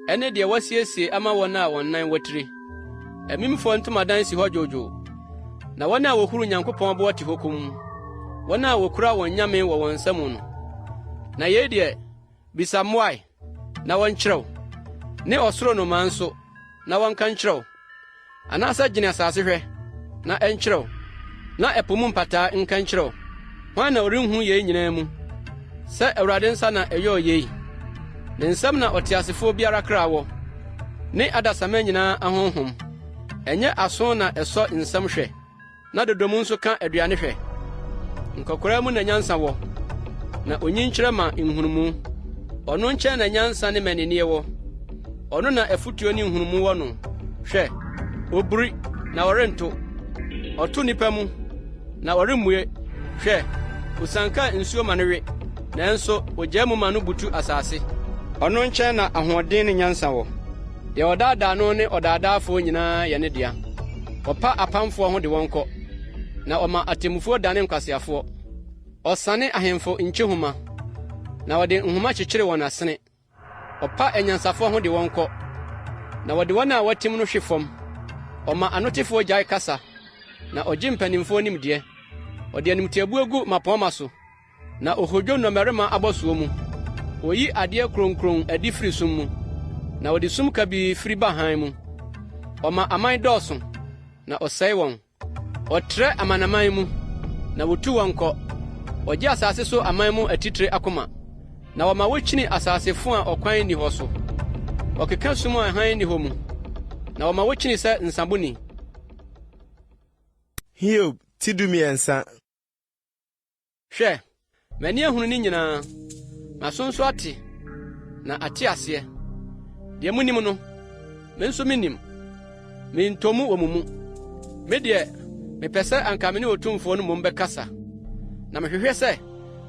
ɛne deɛ wɔasiesie ama wɔn a wɔn nan watiri. Amimfoɔ ntomadan si hɔ dwoodwoo, na wɔn a wɔhuru Nyankopɔn boɔ te hɔ komm, wɔn a wɔkura wɔn nyame wɔ wɔn nsa mu no. Na yei deɛ, bisa mmoae, na wɔnkyerɛ wo, ne ɔsoro nnomaa nso, na wɔnka nkyerɛ wo. Anaasɛ gyene asase hwɛ, na ɛnkyerɛ wo, na ɛpo mu mpataa nka nkyerɛ wo. Hwan na ɔrenhunu yei nyinaa mu, sɛ Awurade nsa na ɛyɔɔ yei? Ne nsam na ɔteasefoɔ biara kra wɔ, ne adasamma nyinaa ahonhom. Ɛnyɛ aso na ɛsɔ nsɛm hwɛ? Na dodo mu nso ka aduane hwɛ. Nkɔkoraa mu na nyansa wɔ, na onyinkyerɛ ma nhunumu. Ɔno nkyɛn na nyansa ne mmaninneɛ wɔ. Ɔno na afotuo ne nhunumu wɔ no. Hwɛ, oburi, na ɔrento. Ɔto nnipa mu, na ɔremmue. Hwɛ, osianka nsuo ma no we, nanso ogyaa mu ma no butu asase. Ɔno nkyɛn na ahoɔden ne nyansa wɔ. Deɛ ɔdaadaa no ne ɔdaadaafoɔ nyinaa yɛ ne dea. Ɔpa apamfoɔ ho de wɔn kɔ, na ɔma atemmufoɔ dane nkwaseafoɔ. Ɔsane ahemfo nkyehoma, na ɔde nhoma kyekyere wɔn asene. Ɔpa anyansafoɔ ho de wɔn kɔ, na wɔde wɔn a wɔatim no hwe fam. Ɔma anotefoɔ gyae kasa, na ɔgye mpanimfoɔ nimdeɛ. Ɔde animtiabuo gu mmapɔmma so. Na ohodwo nnɔmmarima abɔsoɔ mu. Oyi adeɛ kuronkuron adi firi sum mu, na ɔde sum kabii firi ba hann mu. Ɔma aman dɔɔso, na ɔsɛe wɔn. Ɔtrɛ amanaman mu, na wotu wɔn kɔ. Ɔgye asase so aman mu atitire akoma, na ɔma wokyini asase fo a ɔkwan nni hɔ so. Ɔkeka sum a hann nni hɔ mu, na ɔma wokyini sɛ nsaboni. Hiob ti 13. Hwɛ, m'ani ahunu ne nyinaa, m'aso nso ate, na ate aseɛ. Deɛ monim no, me nso minim. Mentɔ mu wɔ mo mu. Me deɛ, mepɛ sɛ anka me ne Otumfoɔ no mmom bɛkasa, na mehwehwɛ sɛ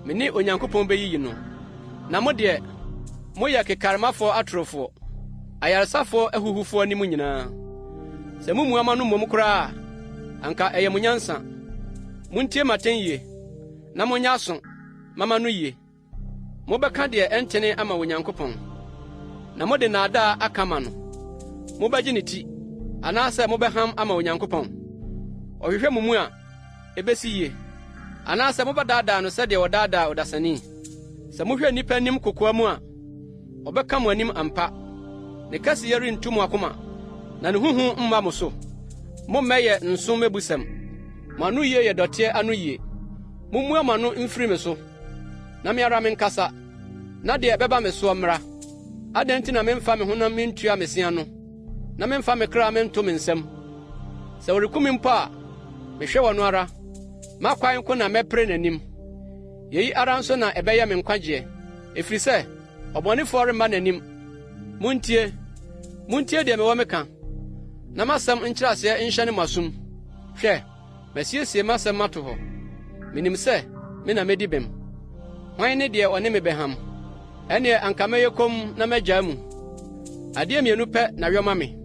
me ne Onyankopɔn beyiyi no. Na mo deɛ, moyɛ kekaremafoɔ atorofoɔ, ayaresafoɔ ahuhufoɔ ne mo nyinaa. Sɛ mumua mo ano mmom koraa a, anka ɛyɛ mo nyansa. Muntie m'atɛn yie, na monyɛ aso mma m'ano yie. Mobɛka deɛ ɛntene ama Onyankopɔn, na mode nnaadaa aka ama no. Mobɛgye ne ti, anaasɛ mobɛham ama Onyankopɔn? Ɔhwehwɛ mo mu a, ebesi yie, anaasɛ mobɛdaadaa no sɛdeɛ wɔdaadaa ɔdasani? Sɛ mohwɛ nnipa anim kokoa mu a, ɔbɛka mo anim ampa. Ne kɛseyɛ rentu mo akoma, na ne ho hu mma mo so. Mommɛyɛ nsõ mmebusɛm. Mo anoyie yɛ dɔteɛ anoyie. Mommua mo ano mfiri me so. Na me ara menkasa, na deɛ ɛbɛba me soɔ mmra. Adɛn nti na memfa me honam mentua me se ano, na memfa me kra mento me nsam? Sɛ wɔreku me mpo a, mehwɛ wɔn ara, m'akwan nko na mɛpere n'anim. Yei ara nso na ɛbɛyɛ me nkwagyeɛ, ɛfiri sɛ ɔbɔnefoɔ remma n'anim. Montie, montie deɛ mewɔ meka, na m'asɛm nkyerɛaseɛ nhyɛne mo asom. Hwɛ! Masiesie m'asɛm mato hɔ. Minim sɛ me na medi bem. Hwan ne deɛ ɔne me bɛham? Ɛnneɛ anka mɛyɛ komm na magyaa mu. Adeɛ mmienu pɛ na yɔ ma me,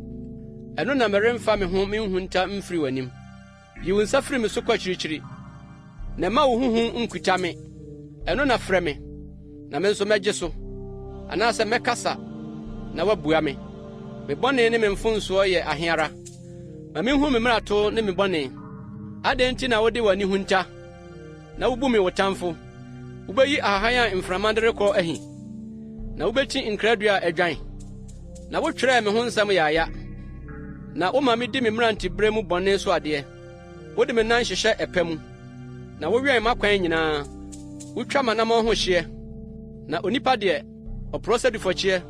ɛno na meremfa me ho menhunta mfiri w'anim. Yi wo nsa firi me so kɔ akyirikyiri, na mma wo ho hu nkuta me. Ɛno na frɛ me, na me nso mɛgye so, anaasɛ mɛkasa na woabua me. Me bɔne ne me mfomsoɔ yɛ ahe ara? Ma minhu me mmarato ne me bɔne. Adɛn nti na wode w'ani hunta, na wubu me wo tamfo? Wubeyi ahahan a mframa de rekɔ ahi, na wubekyi nkradua a adwan. Na wotwerɛɛ me ho nsɛm yaaya, na woma midi me mmerantebere mu bɔne so adeɛ. Wode me nan hyehyɛ ɛpɛ mu, na wowɛn m'akwan nyinaa. Wutwa m'anammɔn ho hyeɛ, na onipa deɛ, ɔporɔ sɛ dufɔkyeɛ,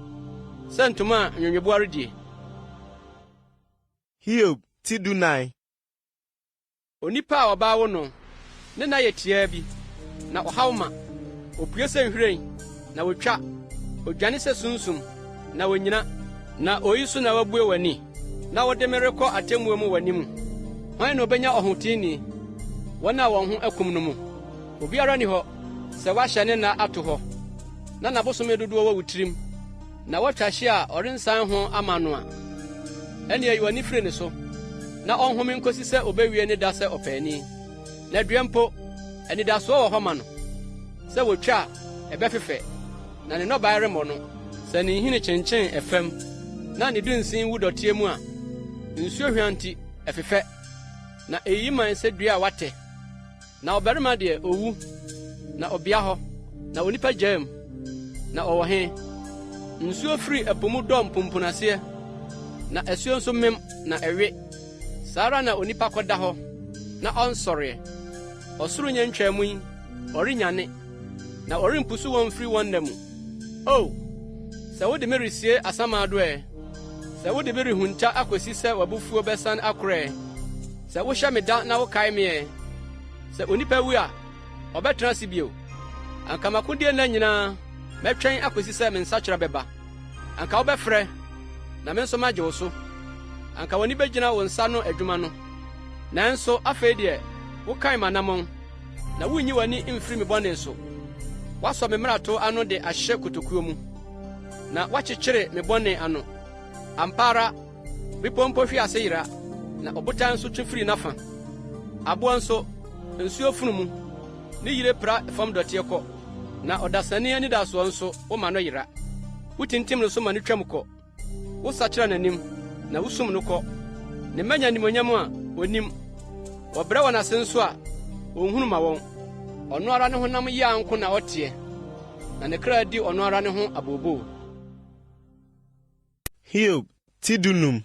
sɛ ntoma a nweweboa redie. Hiob ti 14. Onipa a ɔbaa wo no, ne nna yɛ tiaa bi, na ɔhaw ma. Opue sɛ nhwiren, na wotwa, odwane sɛ sunsum, na onnyina. Na oyi so na woabue w'ani, na wode me rekɔ atemmuo mu w'anim. Hwan na obenya ɔhoteeni, wɔn a wɔn ho akum no mu? Obiara nni hɔ sɛ woahyɛ ne nna ato hɔ, na n'abosome dodoɔ wɔ wo tirim. Na woatwa hye a ɔrensan ho ama no a, ɛnneɛ yi w'ani firi ne so, na ɔnhome nkosi sɛ obewie ne da sɛ ɔpaani. Na dua mpo, anidasoɔ wɔ hɔ ma no, sɛ wɔtwa a, ɛbɛfefɛ, na ne nnɔbae remmɔ no. Sɛ ne nhini kyenkyen ɛfam, na ne dunsin wu dɔteɛ mu a, nsuo hwa nti, ɛfefɛ, na eyiyi mman sɛ dua a wɔatɛ. Na ɔbarima deɛ, owu, na ɔbea hɔ, na onipa gyaa mu, na ɔwɔ he? Nsuo firi ɛpo mu dɔ mpumpunaseɛ, na asuo nso mem na ɛwe. Saa ara na onipa kɔda hɔ, na ɔnsɔreɛ. Ɔsoro nya ntwaa mu yi, ɔrennyane, na ɔrempusu wɔn mfiri wɔn nna mu. O, sɛ wode me resie asamando ɛ! Sɛ wode me rehunta akosi sɛ w'abufuo bɛsan akorɔ ɛ! Sɛ wohyɛ me da na wokae me ɛ! Sɛ onipa wu a, ɔbɛtena ase bio? Anka m'akodie nna nyinaa mɛtwɛn akosi sɛ me nsakyera bɛba. Anka wobɛfrɛ, na me nso magye wo so. Anka w'ani begyina wo nsa ano adwuma no. Nanso afei deɛ, wokan m'anammɔn, na wunyi w'ani mfiri me bɔne so. Woasɔ me mmarato ano de ahyɛ kotokuo mu, na woakyekyere me bɔne ano. Ampa ara, bepɔ mpo hwe ase yera, na ɔbotan nso twe firi n'afa. Aboɔ nso, nsuo funu mu, ne yire pra fam dɔteɛ kɔ, na ɔdasani anidasoɔ nso, woma no yera. Wotintim no so ma no twam kɔ. Wosakyera n'anim, na wusum no kɔ. Ne mma nya animuonyam a onnim. Wɔbrɛ wɔn ase nso a, onhunu ma wɔn. Ɔno ara ne honam yea nko na ɔteɛ, na ne kra di ɔno ara ne ho abooboo. Hiob ti 15.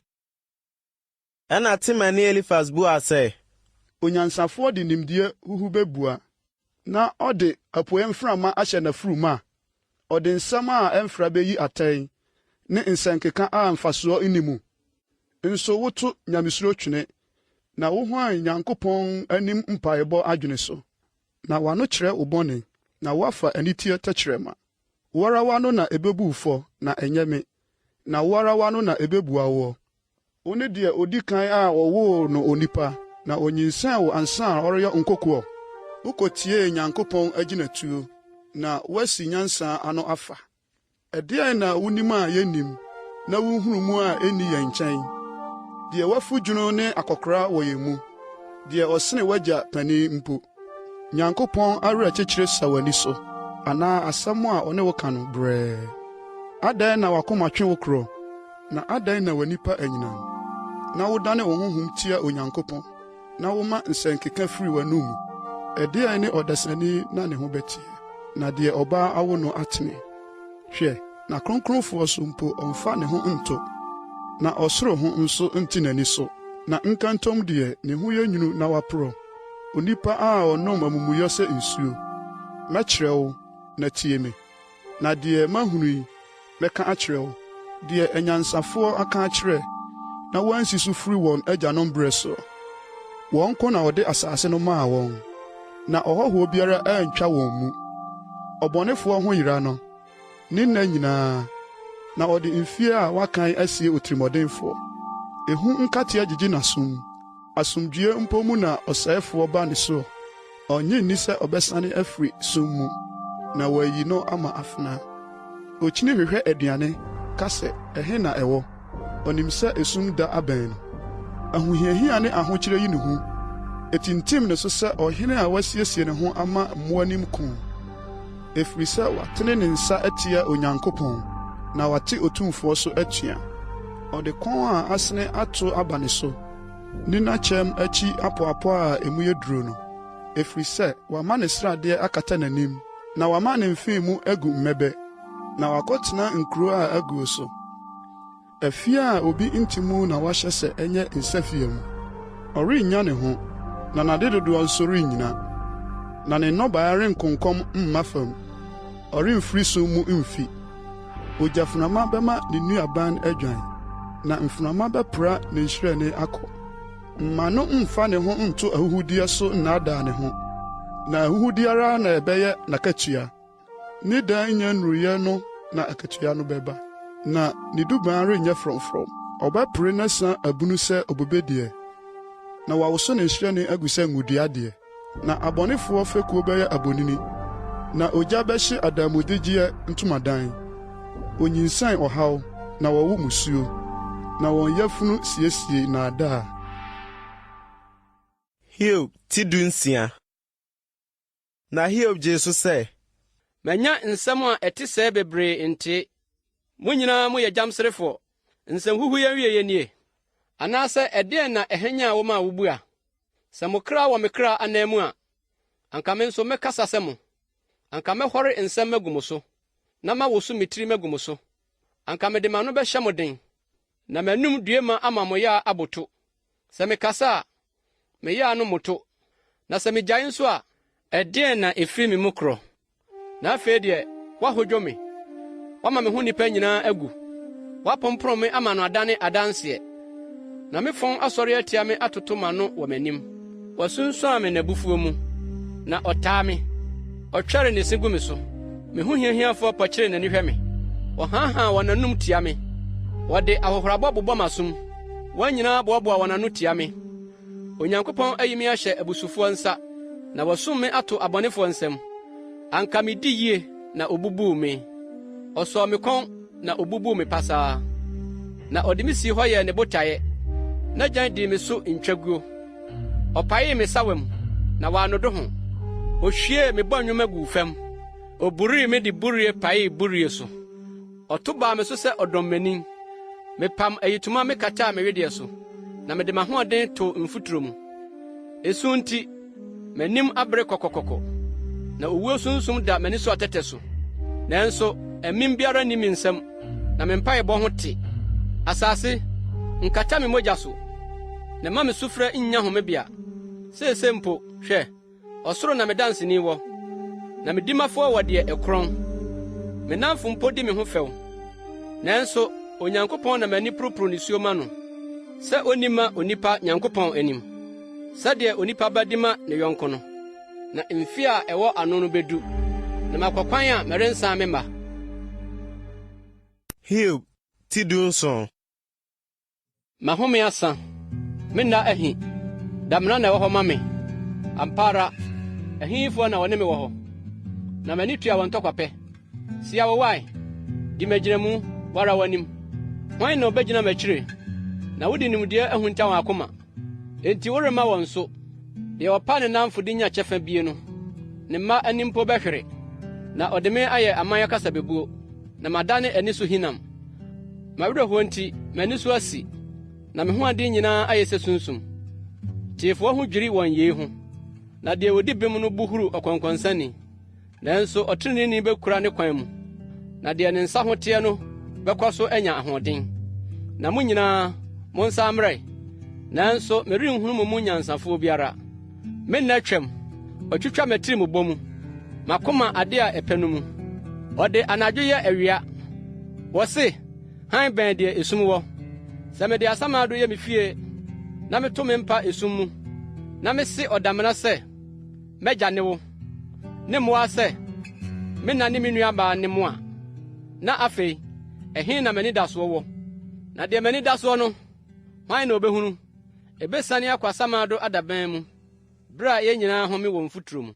Ɛnna Temanni Elifas buaa sɛ. Onyansafoɔ de nimdeɛ huhu bɛbua, na ɔde apueeɛ mframa ahyɛ n'afuru ma. Ɔde nsɛm a ɛmfra bɛyi atɛn, ne nsɛnkeka a mfasoɔ nni mu. Nso woto nyamesuro twene, na wohwan Nyankopɔn anim mpaebɔ adwene so. Na w'ano kyerɛ wo bɔne, na woafa aniteɛ tɛkyerɛma. Wo ara w'ano na ɛbɛbu wo fɔ, na ɛnyɛ me. Na wo ara w'ano na ɛbɛbua woɔ. Wone deɛ ɔdi kan a wɔwoo no onipa, na ɔnyinsɛn wo ansa na ɔreyɛ nkokoɔ? Wokɔtiee Nyankopɔn agyinatuo, na woasi nyansa ano afa. Ɛdeɛn na wonim a yɛnnim, na wo nhunumu a ɛnni yɛn nkyɛn? Deɛ wafu dwono ne akɔkoraa wɔ yɛn mu, deɛ ɔsene w'agya panin mpo. Nyankopɔn awerɛkyekyerɛ sua w'ani so, anaa asɛm a ɔne wo ka no brɛɛ? Adɛn na w'akoma twe wo korɔ, na adɛn na w'ani pa anyinam, na wodane wo honhom tia Onyankopɔn, na woma nsɛnkeka firi w'anomu? Ɛdeɛn ne ɔdasani na ne ho bɛteɛ, na deɛ ɔbaa awo no atene? Hwɛ, n'akronkronfoɔ so mpo ɔmfa ne ho nto, na ɔsoro ho nso nte n'ani so, na nkantom deɛ ne ho yɛ nwunu na waporɔ, onipa a ɔnom amumuyɔ sɛ nsuo. Mɛkyerɛ wo, na tie me, na deɛ mahunu yi, mɛka akyerɛ wo, deɛ anyansafoɔ aka akyerɛ na wɔansi so firi wɔn agyanom berɛ soɔ. Wɔn nko na ɔde asase no maa wɔn, na ɔhɔhoɔ biara antwa wɔn mu. Ɔbɔnefoɔ ho yera no, ne nna nyinaa, na ɔde mfeɛ a wakan asie otirimuɔdenfoɔ. Ehu nkateɛ gyegye n'asom, asomdwoeɛ mpo mu na ɔsɛefoɔ ba ne soɔ. Ɔnnye nni sɛ ɔbɛsane afiri sum mu, na wɔayi no ama afena. Okyini hwehwɛ aduane, ka sɛ, 'Ɛhe na ɛwɔ? Onim sɛ esum da abɛn no. Ahohiahia ne ahokyere yi no hu. Etintim ne so sɛ ɔhene a wasiesie ne ho ama mmoanim ko, ɛfiri sɛ watene ne nsa atia Onyankopɔn, na wate Otumfoɔ so atua. Ɔde kɔn a asene ato aba ne so, ne n'akyɛm akyi apɔapɔ a emu yɛ duru no, ɛfiri sɛ wama ne sradeɛ akata n'anim, na wama ne mfee mu agu mmɛbɛ, na wakɔtena nkuro a aguo so. Afie a obi nte mu na wahyɛ sɛ ɛnyɛ nsafie mu. Ɔrennya ne ho, na n'adedodoɔ nso rennyina, na ne nnɔbaeɛ renkonkɔm mma fam. Ɔremfiri sum mu mfi. Ogyaframa bɛma ne nnuaban adwan, na mframa bɛpra ne nhyerɛnne akɔ. Mma no mmfa ne ho nnto ahuhudeɛ so nnaadaa ne ho, na ahuhudeɛ ara na ɛbɛyɛ n'akatua. Ne da nnya nnuruiɛ no na akatua no bɛba, na ne dubaa renyɛ frɔmfrɔm. Ɔbɛpere n'asa abunu sɛ obobe deɛ, na wawoso ne nhyerɛnne agu sɛ ngodua deɛ. Na abɔnefoɔ fekuo bɛyɛ abonini, na ogya bɛhye adanmudegyeɛ ntomadan. Wɔnyinsɛn ɔhaw, na wɔwo mmusuo, na wɔn yafunu siesie nnaadaa. Hiob ti dunsia. Na Hiob gyee so sɛ. Manya nsɛm a ɛte sɛɛ bebree ntee. Mo nyinaa moyɛ gyamserefoɔ. Nsɛmhuhuyi awieeɛ nie? Anaasɛ ɛdeɛn na ɛhwanyan wo ma wubua? Sɛ mo kra wɔ me kra ananmu a, anka me nso mɛkasa sɛ mo. Anka mɛhɔre nsɛm magu mo so, na mawoso me tiri magu mo so. Anka mede m'ano bɛhyɛ mo den, na m'anom duema ama mo yaa aboto. Sɛ mekasa a, me yaa no mmoto, na sɛ migyae nso a, ɛdeɛn na ɛfiri me mu korɔ? Na afei deɛ, woahodwo me, woama me ho nnipa nyinaa agu, woapompono me ama no adane adanseɛ, na me fɔn asɔre atia me atoto m'ano wɔ m'anim. Wasunsuan me n'abufuo mu, na ɔtaa me, ɔtwɛre ne se gu me so. Me ho hiahiafoɔ pɔkyere n'ani hwɛ me, wɔhaahaa wɔn anom tia me, wɔde ahohorabɔ bobɔ m'asom, wɔn nyinaa boaboa wɔn ano tia me. Onyankopɔn ayi me ahyɛ abusufoɔ nsa, na wasum me ato abɔnefoɔ nsam. Anka medi yie na obubuu me. Ɔsɔɔ me kɔn na obubuu me pasaa. Na ɔde me sii hɔ yɛɛ ne botaeɛ. N'agyan dii me so ntwaguo. Ɔpaee me sawa mu, na wannodo ho. Ohwiee me bɔnwoma guu fam. Oburii me de burie paee burie so. Ɔto baa me so sɛ ɔdɔmmanin. Mepam ayitoma mekataa me wedeɛ so, na mede m'ahoɔden too mfuturo mu. Esu nti, m'anim abere kɔkɔkɔkɔ, na owuo sunsum da m'ani so atɛtɛ so. Nanso amim biara nni me nsam, na me mpaebɔ ho te. Asase, nkata me mogya so, na mma me sufrɛ nnya homebea. Seesei mpo, hwɛ, Ɔsoro na me danseni wɔ, na me dimafoɔ wɔ deɛ ɛkorɔn. Me nnamfo mpo di me ho fɛw, nanso Onyankopɔn na m'ani poroporo nisuo ma no, sɛ onni mma onipa Nyankopɔn anim, sɛdeɛ onipa ba di ma ne yɔnko no. Na mfe a ɛwɔ ano no bedu, na makɔ kwan a merensan memma. Hiob. Ti 17. M'ahome asa, me nna ahi, damena na ɛwɔ hɔ ma me. Ampa ara, ɛhefoɔ na wɔne me wɔ hɔ? Na m'ani tua wɔn ntɔkwapɛ. Si awowae, di m'agyinamu, wo ara w'anim. Hwan na obegyina m'akyiri? Na wode nimdeɛ ahunta wɔn akoma. Enti woremma wɔn so. Deɛ ɔpa ne nnamfo de nya kyɛfa bie no, ne mma ani mpo bɛhwere. Na ɔde me ayɛ aman akasabebuo, na madane ani so hinam. M'awerɛhoɔ nti, m'ani so asi, na me ho ade nyinaa ayɛ sɛ sunsum. Teefoɔ ho dwiri wɔn yei ho, na deɛ ɔdi bem no bo huru ɔkɔnkɔnsani. Nanso ɔtreneeni bekura ne kwan mu, na deɛ ne nsa ho teɛ no bɛkɔ so anya ahoɔden. Na mo nyinaa, monsan mmra ɛ, nanso merenhunu mo mu nyansafoɔ biara. Me nna atwam, watwitwa m'atirimubɔ mu, m'akoma ade a ɛpɛ no mu. Ɔde anadwo yɛ awia. Wɔse, Hann bɛn deɛ esum wɔ. Sɛ mede asamando yɛ me fie na meto me mpa esum mu, na mese ɔdamena sɛ, M'agya ne wo, ne mmoa sɛ, Me na ne me nuabaa ne mo a, na afei, ɛhe na m'anidasoɔ wɔ? Na deɛ m'ani da soɔ no, hwan na ɔbɛhunu? Ɛbɛsiane akɔ asamando adaban mu, berɛ a yɛn nyinaa home wɔ mfuturo mu.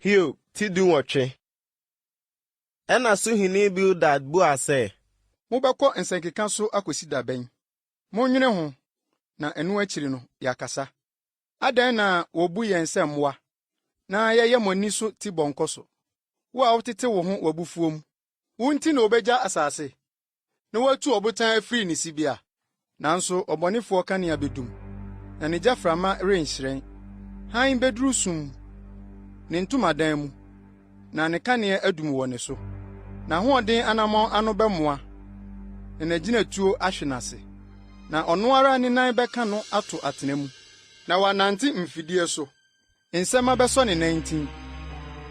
Hiob ti 18. Ɛnna Suhini Bildad buaa sɛ. Mobɛkɔ nsɛnkeka so akosi da bɛn? Monnwene ho, na ɛno akyiri no, yɛakasa. Adɛn na wobu yɛn sɛ mmoa, na yɛyɛ mo ani so tibɔnkɔso? Wo a wotete wo ho w'abufuo mu, wo nti na wɔbɛgya asase, na wɔatu ɔbotan afiri ne sibea? Nanso ɔbɔnefoɔ kanea bɛdum, na ne gyaframa renhyerɛn. Hann bɛduru sum, ne ntomadan mu, na ne kanea adum wɔ ne so. N'ahoɔden anammɔn ano bɛmoa, na n'agyinatuo ahwe n'ase. Na ɔno ara ne nan bɛka no ato atena mu, na wanante mfidie so. Nsɛmma bɛsɔ ne nantin,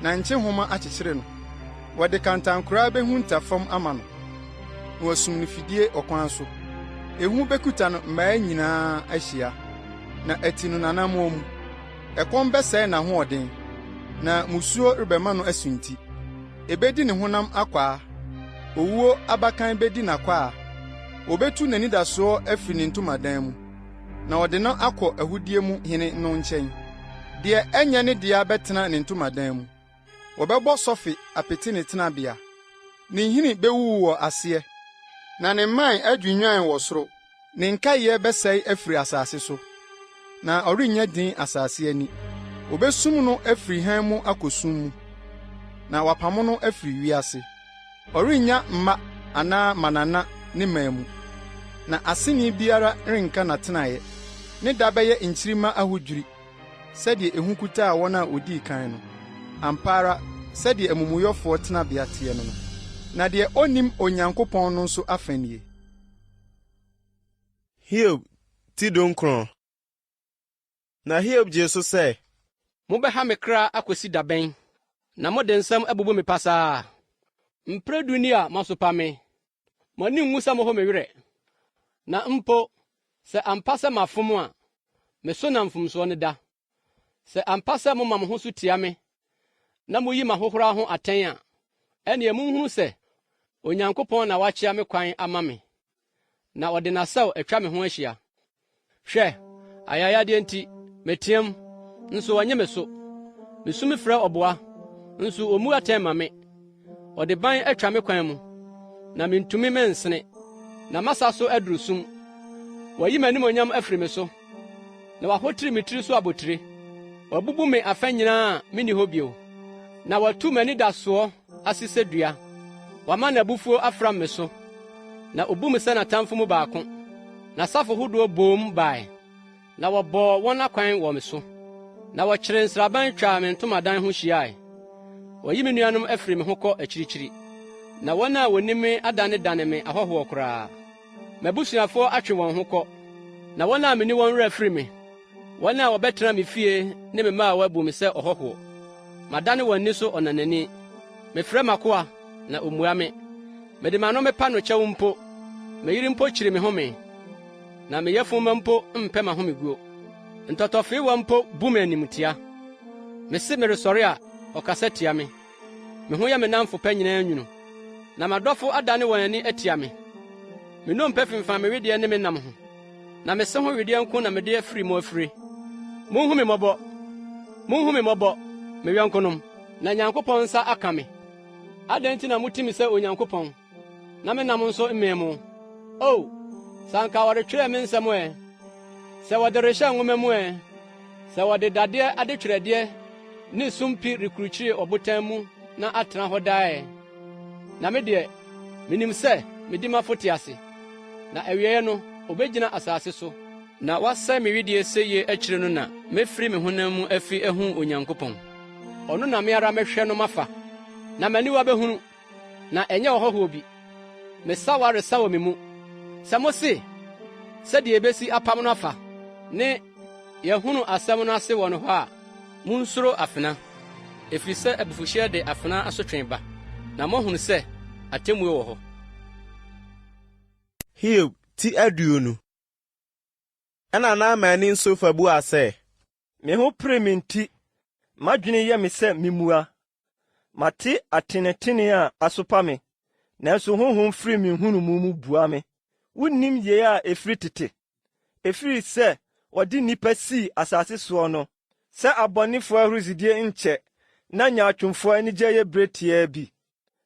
na nkyehoma akyekyere no. Wɔde kantankoraa behunta fam ama no, na wɔasum no fidie ɔkwan so. Ehu bekuta no mmaa nyinaa ahyia, na ati no n'anammɔn mu. Ɛkɔm bɛsɛe n'ahoɔden, na mmusuo rebɛma no asunti. Ebedi ne honam akwaa, owuo abakan bedi n'akwaa. Wobetu n'anidasoɔ afiri ne ntomadan mu, na wɔde no akɔ ahudeɛ mu hene no nkyɛn. Deɛ ɛnyɛ ne dea bɛtena ne ntomadan mu. Wɔbɛbɔ sɔfe apete ne tenabea. Ne nhini bewuwu wɔ aseɛ, na ne mman adwinnwan wɔ soro. Ne nkaeɛ bɛsɛe afiri asase so, na ɔrennya din asase ani. Wɔbɛsum no afiri hann mu akɔ sum mu, na wɔapamo no afiri wiase. Ɔrennya mma anaa mmanana ne man mu, na aseni biara renka n'atenaeɛ. Ne da bɛyɛ nkyirimma ahodwiri sɛdeɛ ehu kutaa wɔn a wɔdii kan no. Ampa ara sɛdeɛ amumuyɛfoɔ tenabea teɛ ne no, na deɛ ɔnnim Onyankopɔn no nso afa nie. Hiob ti 19. Na Hiob gyee so sɛ. Mobɛha me kra akosi da bɛn, na mode nsɛm abubu me pasaa? Mprɛ du ni a moasopa me. Mo ani nwu sɛ moho me werɛ. Na mpo, sɛ ampa sɛ mafom a, me so na mfomsoɔ no da. Sɛ ampa sɛ moma mo ho so tia me na muyi m'ahohora ho atɛn a, ɛnneɛ munhunu sɛ Onyankopɔn na wakyea me kwan ama me, na ɔde n'asau atwa me ho ahyia. Hwɛ, ayayadeɛ nti, meteɛm, nso ɔnnye me so. Misu mefrɛ ɔboa, nso ommu atɛn mma me. Ɔde ban atwa me kwan mu, na mintumi mensene, na m'asa so aduru sum. Wayi m'animuonyam afiri me so, na wahotiri me tiri so abotiri. Wabubu me afa nyinaa a minni hɔ bio, na watu m'anidasoɔ ase sɛ dua. Wama n'abufuo afram me so, na obu me sɛ n'atamfo mu baako. N'asafo hodoɔ boom bae. Na wɔbɔɔ wɔn akwan wɔ me so, na wɔkyeree nsraban twaa me ntomadan ho hyiae. Wɔayi me nuanom afiri me ho kɔ akyirikyiri, na wɔn a wonim me adanedane me ahɔhoɔ koraa. M'abusuafoɔ atwe wɔn ho kɔ, na wɔn a minni wɔn werɛ afiri me. Wɔn a wɔbɛtena me fie ne me mmaawa bu me sɛ ɔhɔhoɔ. Madane wɔn ani so ɔnanani. Mefrɛ m'akoa, na ommua me. Mede m'ano mepa no kyɛw mpo. Me yere mpo kyiri me home. Na me yafunumma mpo mpɛ m'ahomeguo. Ntɔtɔfeewa mpo bu me animtia. Mese meresɔre a, ɔkasa tia me. Me ho yɛ me nnamfo pa nyinaa nwunu. Na m'adɔfo adane wɔn ani atia me. Me nnompe femfam me wedeɛ ne me nam ho, na me se ho wedeɛ nko na mede afiri mu afire. Munhu me mmɔbɔ! Munhu me mmɔbɔ, me yɔnkonom, na Nyankopɔn nsa aka me. Adɛn nti na muti me sɛ Onyankopɔn, na me nam nso mmee mo? O, sɛ anka wɔretwerɛ me nsɛm ɛ! Sɛ wɔde rehyɛ nwoma mu ɛ! Sɛ wɔde dadeɛ adetwerɛdeɛ ne sumpi rekurukyire ɔbotan mu na atena hɔ daa ɛ! Na me deɛ, minim sɛ me dimafo te ase, na awiei no obegyina asase so. Na wasɛe me wedeɛ sɛyie akyiri no na mɛfiri me honam mu afi ahu Onyankopɔn. Ɔno na me ara mɛhwɛ no mafa, na m'aniwa bɛhunu, na ɛnyɛ ɔhɔhoɔ bi. Me sawa resa wɔ me mu. Sɛ mose, Sɛdeɛ yɛbɛsi apam no afa, ne Yɛahunu asɛm no ase wɔ no hɔ a, munsuro afena, efiri sɛ abufuhyeɛ de afena asotwe ba, na moahunu sɛ atemmuo wɔ hɔ. Hiob ti 20. Ɛnna Naamani Sofar buaa sɛ. Me ho pere me nti, m'adwene yɛ me sɛ mimmua. Mate atenetene a asopa me, nanso honhom firi me nhunumu mu bua me. Wunnim yei a ɛfiri tete? Ɛfiri sɛ wɔde nnipa sii asase soɔ no, sɛ abɔnefoɔ ahurisidie nkyɛ na nyaatwomfoɔ anigyeɛ yɛ berɛ tiaa bi.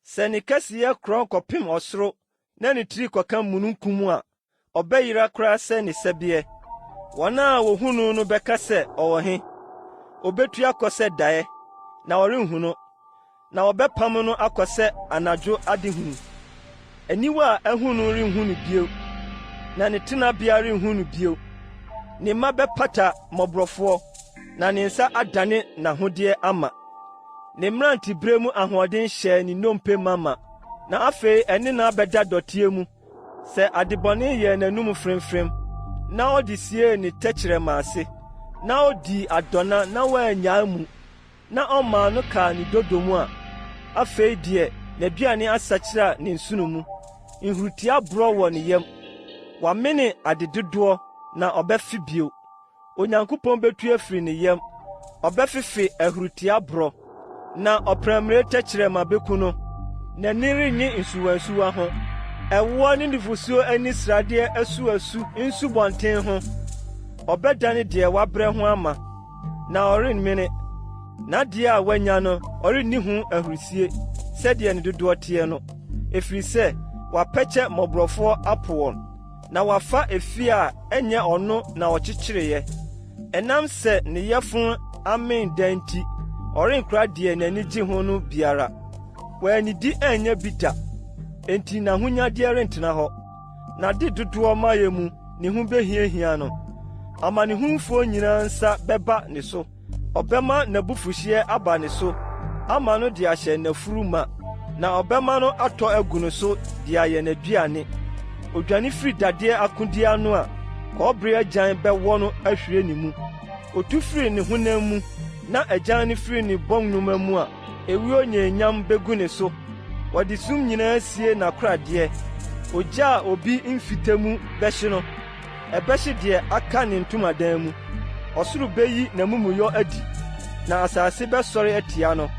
Sɛ ne kɛseyɛ korɔn kɔpem ɔsoro na ne tiri kɔka mununkum a, ɔbɛyera koraa sɛ ne sɛbeɛ. Wɔn a wɔhu no no bɛka sɛ, 'Ɔwɔ he? Ɔbɛtu akɔ sɛ daeɛ, na wɔrenhu no. Na wɔbɛpam no akɔ sɛ anadwo adehunu. Aniwa a ahu no renhu no bio, na ne tenabea renhu no bio. Ne mma bɛpata mmɔborɔfoɔ, na ne nsa adane n'ahodeɛ ama. Ne mmerantebere mu ahoɔden hyɛɛ ne nnompe ma ma, na afei ɛne no abɛda dɔteɛ mu. Sɛ adebɔne yɛɛ n'anom fremfrem, na ɔde siee ne tɛkyerɛma ase, na odii adɔna na wannyaa mu, na ɔmaa no kaa ne dodo mu a, afei deɛ n'aduane asakyera ne nsono mu, nhuritia borɔ wɔ ne yam. Wamene ade dodoɔ na ɔbɛfe bio. Onyankopɔn betu afiri ne yam, ɔbɛfefe ahuritia borɔ, na ɔprammire tɛkyerɛma beku no. N'ani rennye nsuwansuwa ho, ɛwoɔ ne nufosuo ani sradeɛ asuasu nsubɔnten ho. Ɔbɛdane deɛ wabrɛ ho ama. na ɔremmene. N'adeɛ a wanya no, ɔrenni ho ahurisie sɛdeɛ ne dodoɔ teɛ no, ɛfiri sɛ wapɛkyɛ mmɔborɔfoɔ apo wɔn, na wafa efie a ɛnyɛ ɔno na ɔkyekyereeɛ. Ɛnam sɛ ne yafunu amee da nti, ɔrenkora deɛ n'ani gye ho no biara. Wannidi annya bi da, enti n'ahonyadeɛ rentena hɔ. N'ade dodoɔ mayɛ mu ne ho behiahia no. Amanehunufoɔ nyinaa nsa bɛba ne so. Ɔbɛma n'abufuhyeɛ aba ne so ama no de ahyɛ n'afuru ma, na ɔbɛma no atɔ agu no so de ayɛ n'aduane. Odwane firi dadeɛ akodie ano a, kɔbere agyan bɛwɔ no ahwire ne mu. Otu firi ne honam mu, na agyan no firi ne bɔnwoma mu a, Ewuo nyeenyam begu ne so. Wɔde sum nyinaa sie n'akoradeɛ. Ogya a obi mfite mu bɛhye no, ɛbɛhye deɛ aka ne ntomadan mu. Ɔsoro beyi n'amumuyɔ adi, na asase bɛsɔre atia no.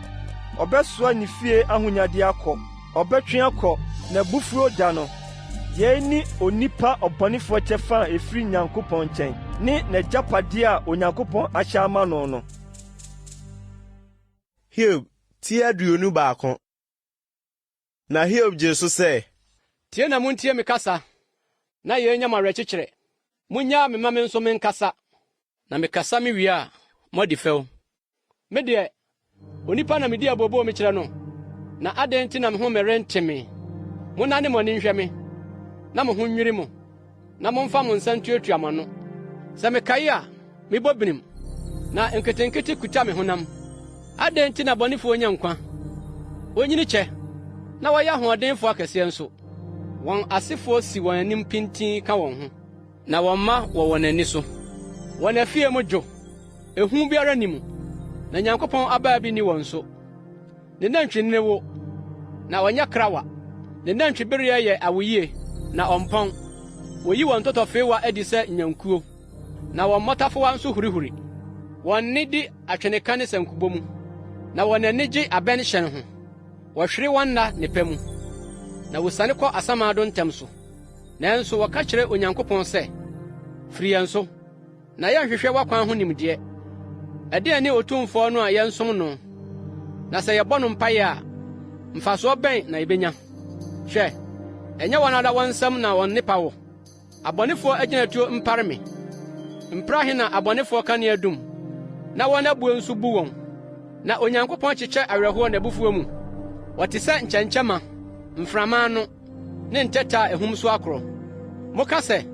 Ɔbɛsoa ne fie ahonyadeɛ akɔ, ɔbɛtwe akɔ n'abufuo da no. Yei ne onipa ɔbɔnefoɔ kyɛfa a ɛfiri Nyankopɔn nkyɛn, ne n'agyapadeɛ a Onyankopɔn ahyɛ ama no no. Hiob ti 21. Na Hiob gyee so sɛ. Tie na muntie me kasa, na yei nyɛ mo awerɛkyekyerɛ. Munnyaa me mma me nso menkasa. Na mekasa miwie a, moadi fɛw. Me deɛ, onipa na midi abooboo mekyerɛ no, na adɛn nti na me home rente me? Monnane mo ani nhwɛ me, na mo ho nnwiri mo, na momfa mo nsa ntuatua mo ano. Sɛ mekae a, mebɔ binim, na nketenkete kuta me honam. Adɛn nti na abɔnefoɔ nya nkwa? Wonyini kyɛ, na wɔyɛ ahoɔdenfoɔ akɛseɛ nso. Wɔn asefoɔ si wɔn anim pintinn ka wɔn ho, na wɔn mma wɔ wɔn ani so. Wɔn afie mu dwo, ehu biara nni mu, na Nyankopɔn abaa bi nni wɔn so. Ne nantwinini wo, na ɔnyɛ krawa. Ne nantwibereɛ yɛ awoyie, na ɔmpɔn. Woyi wɔn ntɔtɔfeewa adi sɛ nnwankuo, na wɔn mmɔtafowa nso hurihuri. Wɔn nne di atweneka ne sankubɔ mu, na wɔn ani gye abɛn hyɛn ho. Wɔhwere wɔn nna nnepa mu. na wosiane kɔ asamando ntɛm so. Nanso wɔka kyerɛ Onyankopɔn sɛ, 'Firi yɛn so, na yɛnhwehwɛ w'akwan ho nimdeɛ. Ɛdeɛn ne Otumfoɔ no a yɛnsom no? Na sɛ yɛbɔ no mpaeɛ a, mfasoɔ bɛn na yɛbɛnya? Hwɛ, ɛnyɛ wɔn ara wɔn nsam na wɔn nnepa wɔ? Abɔnefoɔ agyinatuo mpare me. Mprɛ ahe na abɔnefoɔ kanea dum, na wɔn abuo nso bu wɔn? Na Onyankopɔn kyekyɛ awerɛhoɔ n'abufuo mu. Wɔte sɛ nkyɛnkyɛmma, mframa ano, ne ntɛtɛ a ahum so akorɔ. Moka sɛ,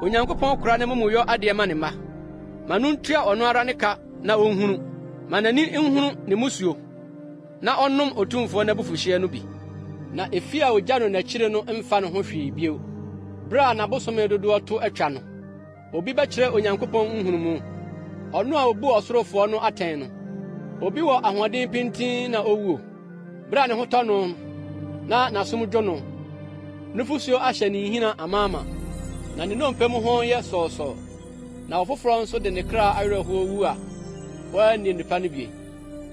Onyankopɔn kora n'amumuyɔ adeɛ ma ne mma. Ma no ntua ɔno ara ne ka na ɔnhunu. Ma n'ani nhunu ne mmusuo, na ɔnnom Otumfoɔ no abufuhyeɛ no bi. Na efie a ogya no n'akyiri no mfa ne ho hwee bio. Bere a n'abosome dodoɔ to atwa no, obi bɛkyerɛ Onyankopɔn nhunumu, ɔno a obu ɔsorofoɔ no atɛn no. Obi wɔ ahoɔden pintinn na owuo, bere a ne ho tɔ no na n'asom dwo no. Nufusuo ahyɛ ne nhina amaama, na ne nnompe mu hon yɛ sɔɔsɔɔ. Na ɔfoforɔ nso de ne kra awerɛhoɔ wu a wanni nnepa no bi.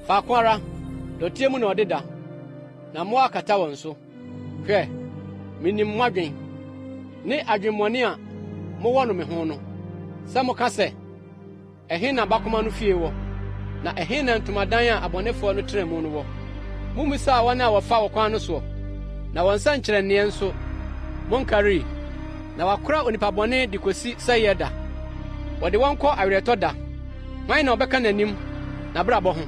Faako ara, dɔteɛ mu na ɔdeda, na mmoa akata wɔn so. Hwɛ, minim mo adwene, ne adwemmɔne a mowɔ no me ho no, sɛ moka sɛ, 'Ɛhe na bakoma no fie wɔ, na ɛhe na ntomadan a abɔnefoɔ no tena mu no wɔ? Mummisaa wɔn a wɔfa ɔkwan no soɔ, na wɔn nsɛnkyerɛnneɛ nso, monkarii. Na wɔakora onipa bɔne de kosi sɛeɛ da, wɔde wɔn kɔ aweretɔ da. Hwan na ɔbɛka n'anim, n'abrabɔ ho?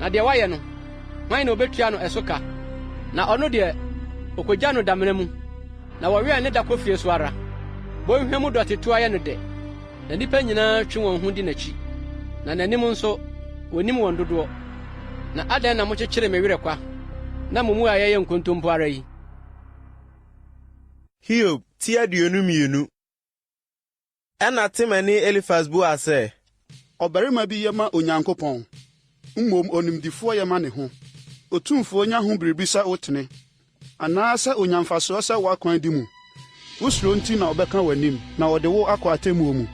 Na deɛ wayɛ no, hwan na obetua no ɛso ka? Na ɔno deɛ, okogya no damena mu, na wɔwɛn ne da kɔ fie so ara. Bɔnhwa mu dɔtetoa yɛ no dɛ, na nnipa nyinaa twe wɔn ho di n'akyi, na n'anim nso, wonnim wɔn dodoɔ. Na adɛn na mokyekyere me werɛ kwa, na mo mmuaeɛ yɛ nkontompo ara yi? Hiob ti 22. Ɛnna Temanni Elifas buaa sɛ. Ɔbarima bi yɛ ma Onyankopɔn, mmom onimdefoɔ yɛ ma ne ho. Otumfoɔ nya ho biribi sɛ wotene, anaasɛ onya mfasoɔ sɛ w'akwan di mu? Wo suro nti na ɔbɛka w'anim na ɔde wo akɔ atemmuo mu.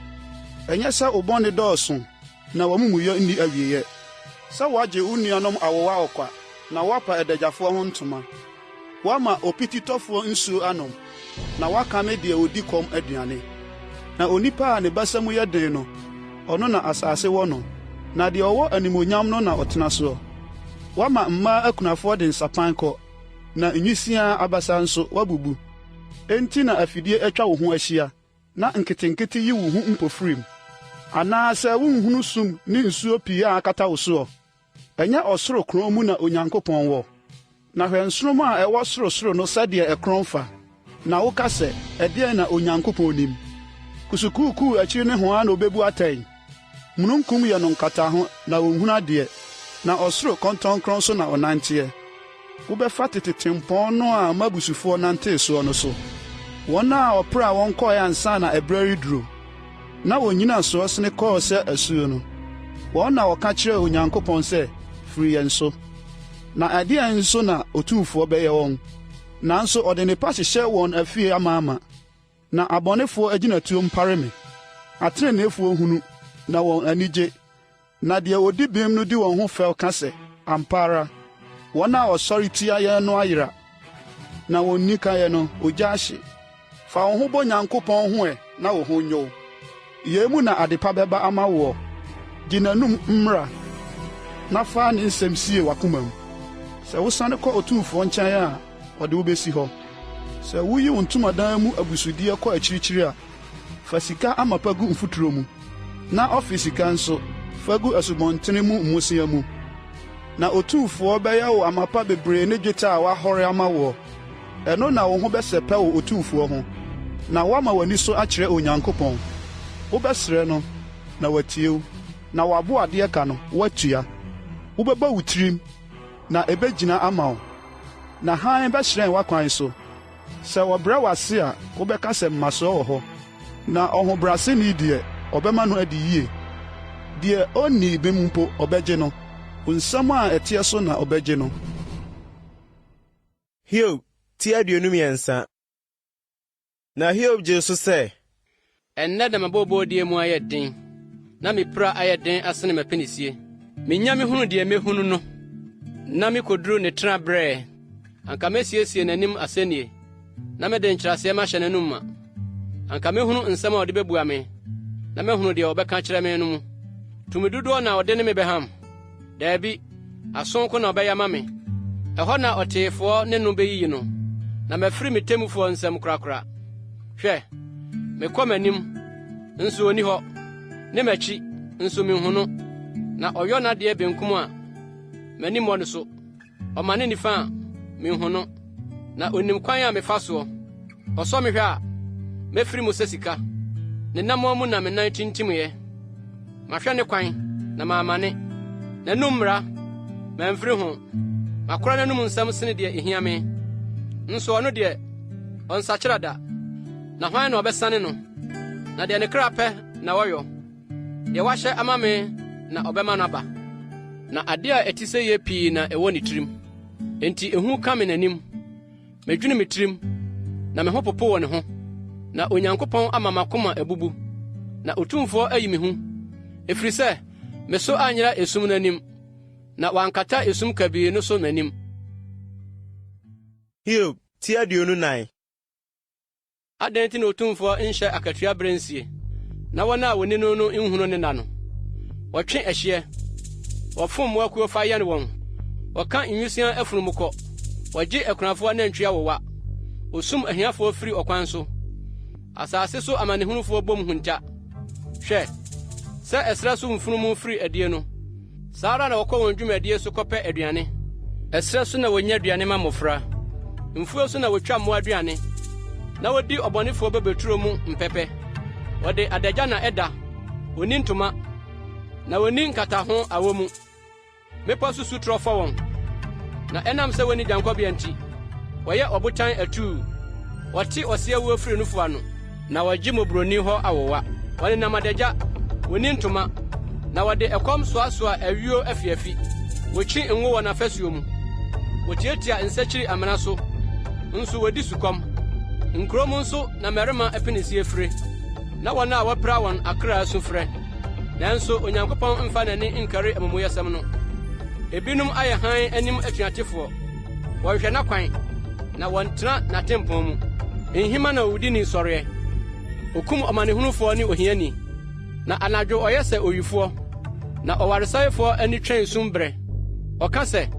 Ɛnyɛ sɛ wo bɔne dɔɔso na w'amumuyɔ nni awieeɛ, sɛ woagye wo nuanom awowa ɔkwa na woapa adagyafoɔ ho ntoma. Woama opititɔfoɔ nsuo anom, na woakame deɛ ɔdi kɔm aduane. Na onipa a ne basa mu yɛ den no, ɔno na asase wɔ no, na deɛ ɔwɔ animuonyam no na ɔtena soɔ. Woama mmaa akunafoɔ de nsapan kɔ, na nwisiaa abasa nso, woabubu. Enti na afidie atwa wo ho ahyia, na nketenkete yi wo hu mpofirim. Anaasɛ wonhunu sum ne nsuo pii a akata wo soɔ? Ɛnyɛ ɔsoro korɔn mu na Onyankopɔn wɔ? Na hwɛ nsoromma a ɛwɔ sorosoro no sɛdeɛ ɛkorɔn fa! Na woka sɛ, 'Ɛdeɛn na Onyankopɔn nim? Kusukuukuu akyiri nohoa na ɔbɛbu atɛn. Mununkum yɛ no nkataho na ɔnhunu adeɛ, na ɔsoro kɔntɔnkrɔn so na ɔnanteɛ. Wobɛfa tete tempɔn no a m'abusufoɔ nantee soɔ no so, wɔn a wɔpraa wɔn kɔeɛ ansa na ɛberɛ reduro, na wɔn nnyinasoɔ sene kɔɔ sɛ asuo no. Wɔn na wɔka kyerɛɛ Onyankopɔn sɛ, 'Firi yɛn so! Na ɛdeɛn nso na Otumfoɔ bɛyɛ wɔn? Nanso ɔde nnepa hyehyɛ wɔn afie amaama, na abɔnefoɔ agyinatuo mpare me. Ateneneefoɔ hunu, na wɔn ani gye, na deɛ ɔdi bem no di wɔn ho fɛw ka sɛ, Ampa ara, wɔn a wɔsɔre tia yɛn no ayera, na wɔn nnikaeɛ no, ogya ahye. Fa wo ho bɔ Nyankopɔn ho ɛ na wo ho nnwo wo. Yei mu na adepa bɛba ama woɔ. Di n'anom mmara, na fa ne nsɛm sie w'akoma mu. Sɛ wosane kɔ Otumfoɔ nkyɛn a, ɔde wo bɛsi hɔ. Sɛ woyi wo ntomadan mu abusudeɛ kɔ akyirikyiri a, fa sika amapa gu mfuturo mu, na Ofir sika nso, fa gu asubɔntene mu mmosea mu. Na Otumfoɔ bɛyɛ wo amapa bebree ne dwetɛ a wahɔre ama woɔ. Ɛno na wo ho bɛsɛpɛ wo Otumfoɔ ho, na woama w'ani so akyerɛ Onyankopɔn. Wobɛsrɛ no, na watie wo, na w'aboadeɛ ka no, woatua. Wobɛbɔ wo tirim, na ebegyina ama wo, na hann bɛhyerɛn w'akwan so. Sɛ wɔbrɛ wo ase a, wobɛka sɛ mmasoɔ wɔ hɔ, na ɔhobrɛaseni deɛ, ɔbɛma no adi yie. Deɛ ɔnnii bem mpo, ɔbɛgye no, nsɛm a ɛteɛ so na ɔbɛgye no. Hiob ti 23. Na Hiob gyee so sɛ. Ɛnnɛ na m'abooboodie mu ayɛ den, na me pira ayɛ den asene m'apinisie. Minya mehunu deɛ mehunu no, na mekoduru ne tenaberɛ. Anka mesiesie n'anim asɛnnie, na mede nkyerɛaseɛ mahyɛ n'anom ma. Anka mehunu nsɛm a ɔde bɛbua me, na mahunu deɛ ɔbɛka akyerɛ me no mu. Tumi dodoɔ na ɔde ne me bɛham? Daabi, aso nko na ɔbɛyɛ ama me. Ɛhɔ na ɔteefoɔ ne no bɛyiyi no, na mafiri me temmufoɔ nsam korakora. Hwɛ, mekɔ m'anim, nso onni hɔ, ne m'akyi, nso minhu no. Na ɔyɔ n'adeɛ benkum a, m'ani mmɔ no so. Ɔma ne nifa a, minhu no. Na onim kwan a mefa soɔ. Ɔsɔ me hwɛ a, mɛfiri mu sɛ sika. Ne nammɔn mu na me nan tintimyɛ. Mahwɛ ne kwan, na mammane. N'anom mmara, mamfiri ho. Makora n'anom nsɛm sene deɛ ehia me. Nso ɔno deɛ, ɔnsakyera da. Na hwan na ɔbɛsane no? Na deɛ ne kra pɛ na ɔyɔ. Deɛ wahyɛ ama me na ɔbɛma no aba. Na ade a ɛte seyie pii na ɛwɔ ne tirim. Enti ehu ka me n'anim. Medwene me tirim, na me ho popo wɔ ne ho. Na Onyankopɔn ama m'akoma abubu, na Otumfoɔ ayi me hu, ɛfiri sɛ me so anyera esum no anim, na wankata esum kabii no so m'anim. Hiob ti 24. Adɛn nti na Otumfoɔ nhyɛ akatua bere nsie, na wɔn a wonni no no nhunu ne nna no? Wɔtwe ɛhyeɛ, wɔfom mmoakuo fa yɛn wɔn, wɔka nwisiaa afunumu kɔ, wɔgye akunafoɔ anantwi awowa, wosum ahiafoɔ firi ɔkwan so. Asase so amanehunufoɔ bom hunta. Hwɛ, sɛ ɛserɛ so mfunumu firi adie no, Saa ara na wɔkɔ wɔn dwumadie so kɔpɛ aduane. Ɛserɛ so na wɔnya aduane ma mmɔfra. Mfuo so na wɔtwa mmoa aduane, na wɔdi ɔbɔnefoɔ bobeturo mu mpɛpɛ. Wɔde adagya na ɛda, wɔnni ntoma, na wɔnni nkataho awɔ mu. Mmepɔ so sutorɔ fɔ wɔn, na ɛnam sɛ wɔnni dwankɔbea nti, wɔyɛ ɔbotan atuu. Wɔte ɔseawuo firi nufu ano. Na wɔgye mmɔborɔni hɔ awowa. Wɔnenam adagya, wɔnni ntoma, na wɔde ɛkɔm soasoa ayuo afiafi. Wokyi ngo wɔn afasuo mu. Wotiatia nsakyiri amena so, nso wodi sukɔm. Nkurow mu nso na mmarima apinisie fire, na wɔn a wɔapira wɔn akra su frɛ. Nanso Onyankopɔn mfa n'ani nkari amumɔyɛsɛm no. Ebinom ayɛ hann anim atuatefoɔ. Wɔhwehwɛ n'akwan, na wɔntena n'atempɔn mu. Nhima na owudini sɔreɛ. Okum ɔmanehunufoɔ ne ohiani, na anadwo ɔyɛ sɛ owifoɔ, na ɔwaresɛefoɔ ani twɛn sum berɛ. Ɔka sɛ,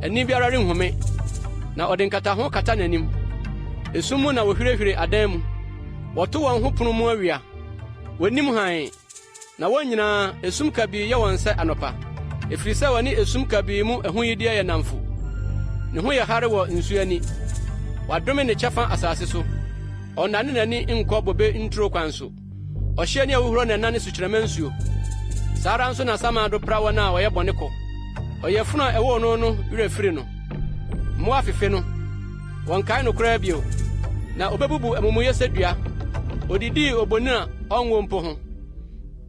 'Ani biara renhu me', na ɔde nkataho kata n'anim. Esum mu na wohwirehwire adan mu, wɔto wɔn ho pon mu awia. Wonnim hann. Na wɔn nyinaa, esum kabii yɛ wɔn sɛ anɔpa, ɛfiri sɛ wɔne esum kabii mu ahuyideɛ yɛ nnamfo. Ne ho yɛ hare wɔ nsu ani. Wadome ne kyɛfa asase so. Ɔnnane n'ani nkɔ bobe nturo kwan so. Ɔhyeɛ ne ahuhuro na ɛnane sukyerɛmma nsuo. Saa ara nso na samando pra wɔn a wɔyɛ bɔne kɔ. Ɔyafunu a ɛwoo no no werɛ firi no. Mmoa fefe no, wɔnkae no koraa bio. Na obebubu amumɔyɛ sɛ dua. Odidii obonin a ɔnwo mpo ho,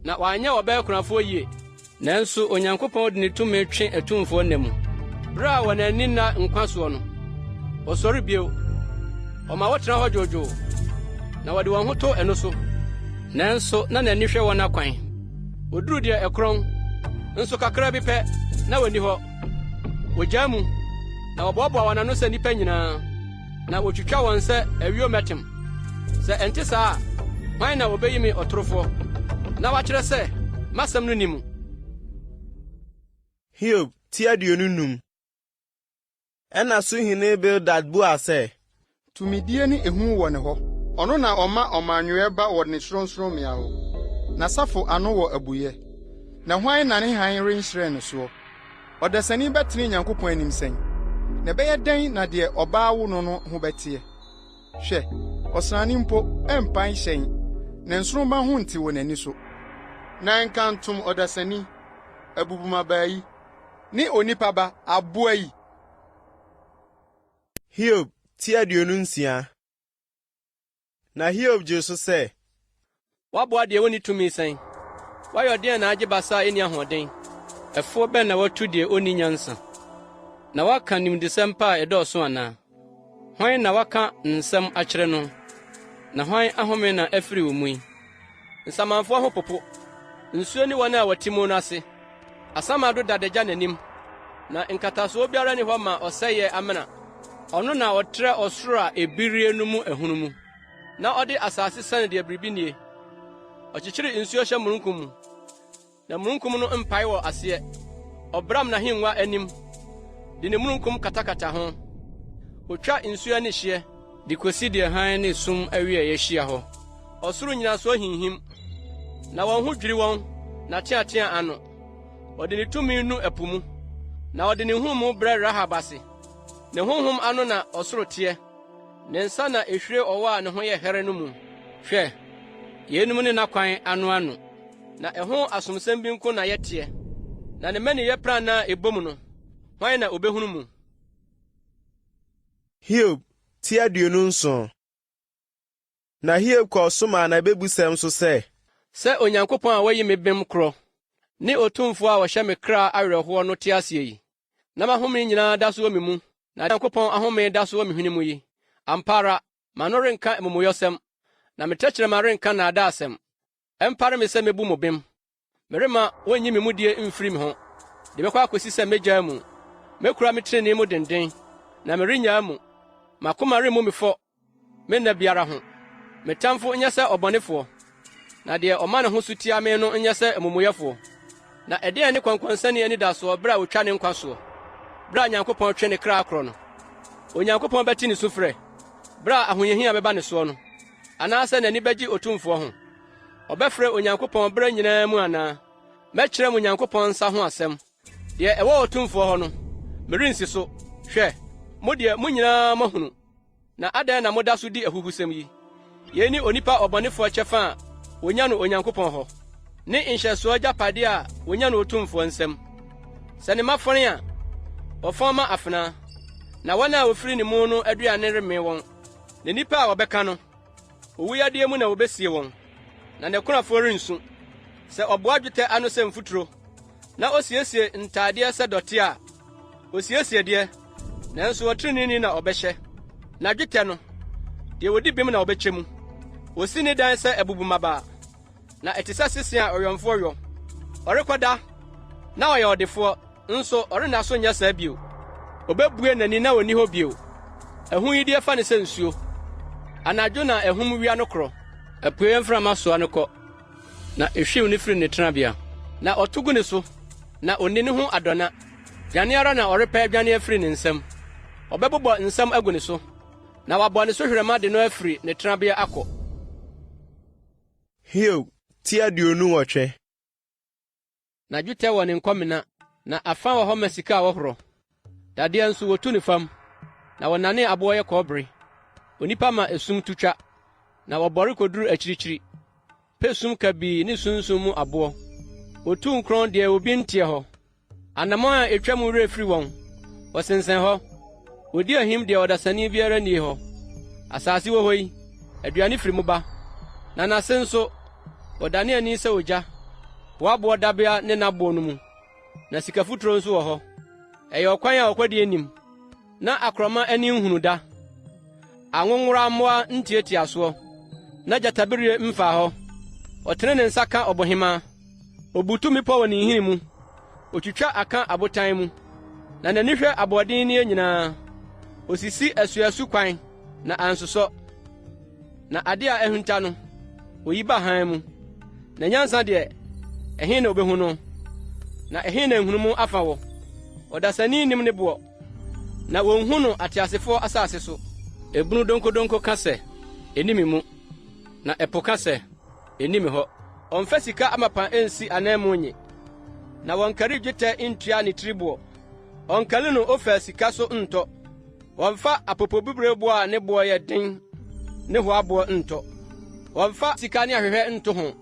na wanyɛ ɔbaa kunafoɔ yie. Nanso Onyankopɔn de ne tumi twe atumfoɔ nna mu. Bere a wɔn ani nna nkwa soɔ no, wɔsɔre bio. Ɔma wɔtena hɔ dwoodwoo, na wɔde wɔn ho to ɛno so. Nanso na n'ani hwɛ wɔn akwan. Woduru deɛ ɛkorɔn, nso kakra bi pɛ, na wɔnni hɔ. Wogyaa mu, na wɔboaboa wɔn ano sɛ nnipa nyinaa, na wotwitwa wɔn sɛ ayuo mmɛtem. Sɛ ɛnte saa a, hwan na obeyi me ɔtorofoɔ, na wakyerɛ sɛ m'asɛm no nni mu? Hiob ti 25. Ɛnna Suhini Bildad buaa sɛ. Tumidie ne ehu wɔ ne hɔ. Ɔno na ɔma ɔmannwoeɛ ba wɔ ne sorɔnsorɔmmea hɔ. N'asafo ano wɔ abuyɛ. Na hwan na ne hann renhyerɛn ne soɔ? Ɔdasani bɛtene Nyankopɔn anim sɛn? Na ɛbɛyɛ dɛn na deɛ ɔbaa wo no no ho bɛteɛ? Hwɛ, ɔsrane mpo rempae hyɛnn, na nsoromma ho nte wɔ n'ani so. Na nkantom ɔdasani, abubummabaa yi, ne onipa ba, aboa yi! Hiob ti 26. Na Hiob gyee so sɛ. Woaboa deɛ ɔnni tumi sɛn? Woayɔ deɛn na agye basa a ɛnni ahoɔden? Ɛfoɔ bɛn na woatu deɛ ɔnni nyansa, na woaka nimdesɛm pa a ɛdɔɔso anaa? Hwan na woaka nsɛm akyerɛ no, na hwan ahome na afiri wo mu yi? Nsamanfoɔ ho popo, nsuo ne wɔn a wɔte mu no ase. Asamando da adagya n'anim, na nkatasoɔ biara nni hɔ ma ɔsɛeɛ amena. Ɔno na ɔtrɛ ɔsoro a ebirie no mu ahunumu, na ɔde asase siane deɛ biribi nnie. Ɔkyekyere nsuo hyɛ mununkum mu, na mununkum no mpae wɔ aseɛ. Ɔbram n'ahengua anim de ne mununkum katakata ho. Otwa nsuo ani hyeɛ de kosi deɛ hann ne sum awieeɛ hyia hɔ. Ɔsoro nnyinasoɔ hinhim, na wɔn ho dwiri wɔn n'ateatea ano. Ɔde ne tumi nu ɛpo mu, na ɔde ne nhunumu brɛ Rahab ase. Ne honhom ano na ɔsoro teɛ, ne nsa na ehwire ɔwɔ a ne ho yɛ hɛre no mu. Hwɛ, yeinom ne n'akwan ano ano, na ɛho asomsɛm bi nko na yɛteɛ, na ne mmaninyɛ prannaa a ɛbom no, hwan na obehunu mu? Hiob ti 27. Na Hiob kɔɔ so maa n'abebusɛm so sɛ. Sɛ Onyankopɔn a wayi me bem korɔ, ne Otumfoɔ a ɔhyɛ me kra awerɛhoɔ no te aseɛ yi, na m'ahome nyinaa da so wɔ me mu, na Nyankopɔn ahome da so wɔ me hwene mu yi, ampa ara, m'ano renka amumuyɔsɛm, na me tɛkyerɛma renka nnaadaasɛm. Ɛmpare me sɛ mebu mo bem. Meremma wonnyi me mudie mfiri me ho, de bɛkɔ akosi sɛ megyaa mu. Mekura me trenee mu dennen, na merennyaa mu. M'akoma remmu me fɔ me nna biara ho. Me tamfo nyɛ sɛ ɔbɔnefoɔ, na deɛ ɔma ne ho so tia me no nyɛ sɛ amumuyɛfoɔ. Na ɛdeɛn ne kɔnkɔnsani anidasoɔ berɛ a wɔtwa ne nkwa soɔ, berɛ a Nyankopɔn twe ne kra korɔ no? Onyankopɔn bɛte ne sufrɛ berɛ a ahohiahia bɛba ne soɔ no, anaasɛ n'ani bɛgye Otumfoɔ ho? Ɔbɛfrɛ Onyankopɔn berɛ nyinaa mu anaa? Mɛkyerɛ mo Nyankopɔn nsa ho asɛm. Deɛ ɛwɔ Otumfoɔ hɔ no, merensi so. Hwɛ, mo deɛ, mo nyinaa moahunu, na adɛn na moda so di ahuhusɛm yi? Yei ne onipa ɔbɔnefoɔ kyɛfa a wɔnya no Onyankopɔn hɔ, ne nhyɛsoɔ agyapadeɛ a wɔnya no Otumfoɔ nsam. Sɛ ne mma fɔn a, wɔfɔn ma afenaa, na wɔn a wɔfiri ne mu no aduane remmee wɔn. Na nnipa a wɔbɛka no, Owuyadeɛ mu na wɔbɛsie wɔn, na n'akunafoɔ rensu. Sɛ ɔboa dwetɛ ano sɛ mfuturo, na ɔsiesie ntadeɛ sɛ dɔteɛ a, ɔsiesie deɛ, nanso ɔtreneeni na ɔbɛhyɛ, na dwetɛ no, deɛ ɔdi bem na ɔbɛkyɛ mu. Ɔsi ne dan sɛ abubummabaa. Na ɛte sɛ sese a ɔwɛmfoɔ yɔ. Ɔrekɔda, na ɔyɛ ɔdefoɔ, nso ɔrenna so nyɛ saa bio. Obebue n'ani na onni hɔ bio. Ahuyideɛ fa no sɛ nsuo. Anadwo na ahum wia no korɔ. Apueeɛ mframa soa no kɔ, na ehwim no firi ne tenabea. Na ɔto gu ne so, na onni ne ho adɔna. Dwane ara na ɔrepɛ adwane afiri ne nsam. Ɔbɛbobɔ nsam agu ne so, na wabɔ ne so hwerɛma de no afiri ne tenabea akɔ. Hiob ti 28. Na dwetɛ wɔ ne nkɔmena, na afa wɔ hɔ ma sika a wɔhorɔ. Dadeɛ nso, wɔtu no fam, na wɔnane aboɔ yɛ kɔbere. Onipa ma esum to twa, na wɔbɔre kɔduru akyirikyiri. Pɛ sum kabii ne sunsum mu aboɔ. Wɔtu nkorɔn deɛ obi nteɛ hɔ. Anammɔn a etwa mu werɛ firi wɔn, wɔsensɛn hɔ. Wodi ahim deɛ ɔdasani biara nnie hɔ. Asase wɔ hɔ yi, aduane firi mu ba, na n'ase nso, wɔdane ani sɛ ogya. Hoaboɔ dabea ne n'aboɔ no mu, na sika futuro nso wɔ hɔ. Ɛyɛ ɔkwan a ɔkwadie nnim, na akorɔma ani nhunu da. Anwonworaammoa ntiatia soɔ, na gyatabereɛ mfaa hɔ. Ɔtene ne nsa ka ɔbohemaa, obutu mmepɔ wɔ ne nhini mu. Otwitwa aka abotan mu, na n'ani hwɛ aboɔdenneɛ nyinaa. Osisi asuasu kwan, na ansosɔ, na ade a ahinta no, oyi ba hann mu. Na nyansa deɛ, ɛhe na obehu no? Na ɛhe na nhunumu afa wɔ? Ɔdasani nnim ne boɔ. Na wonhu no ateasefoɔ asase so. Ebunu donkodonko ka sɛ, 'Enni me mu', na ɛpo ka sɛ, 'Enni me hɔ. Ɔmfa sika amapa nsi ananmu nnye, na wɔnkari dwetɛ ntua ne tiri boɔ. Ɔnkari no Ofir sika so ntɔ, wɔmfa apopobibireboɔ a ne boɔ yɛ den ne hoaboɔ ntɔ. Wɔmfa sika ne ahwehwɛ nto ho.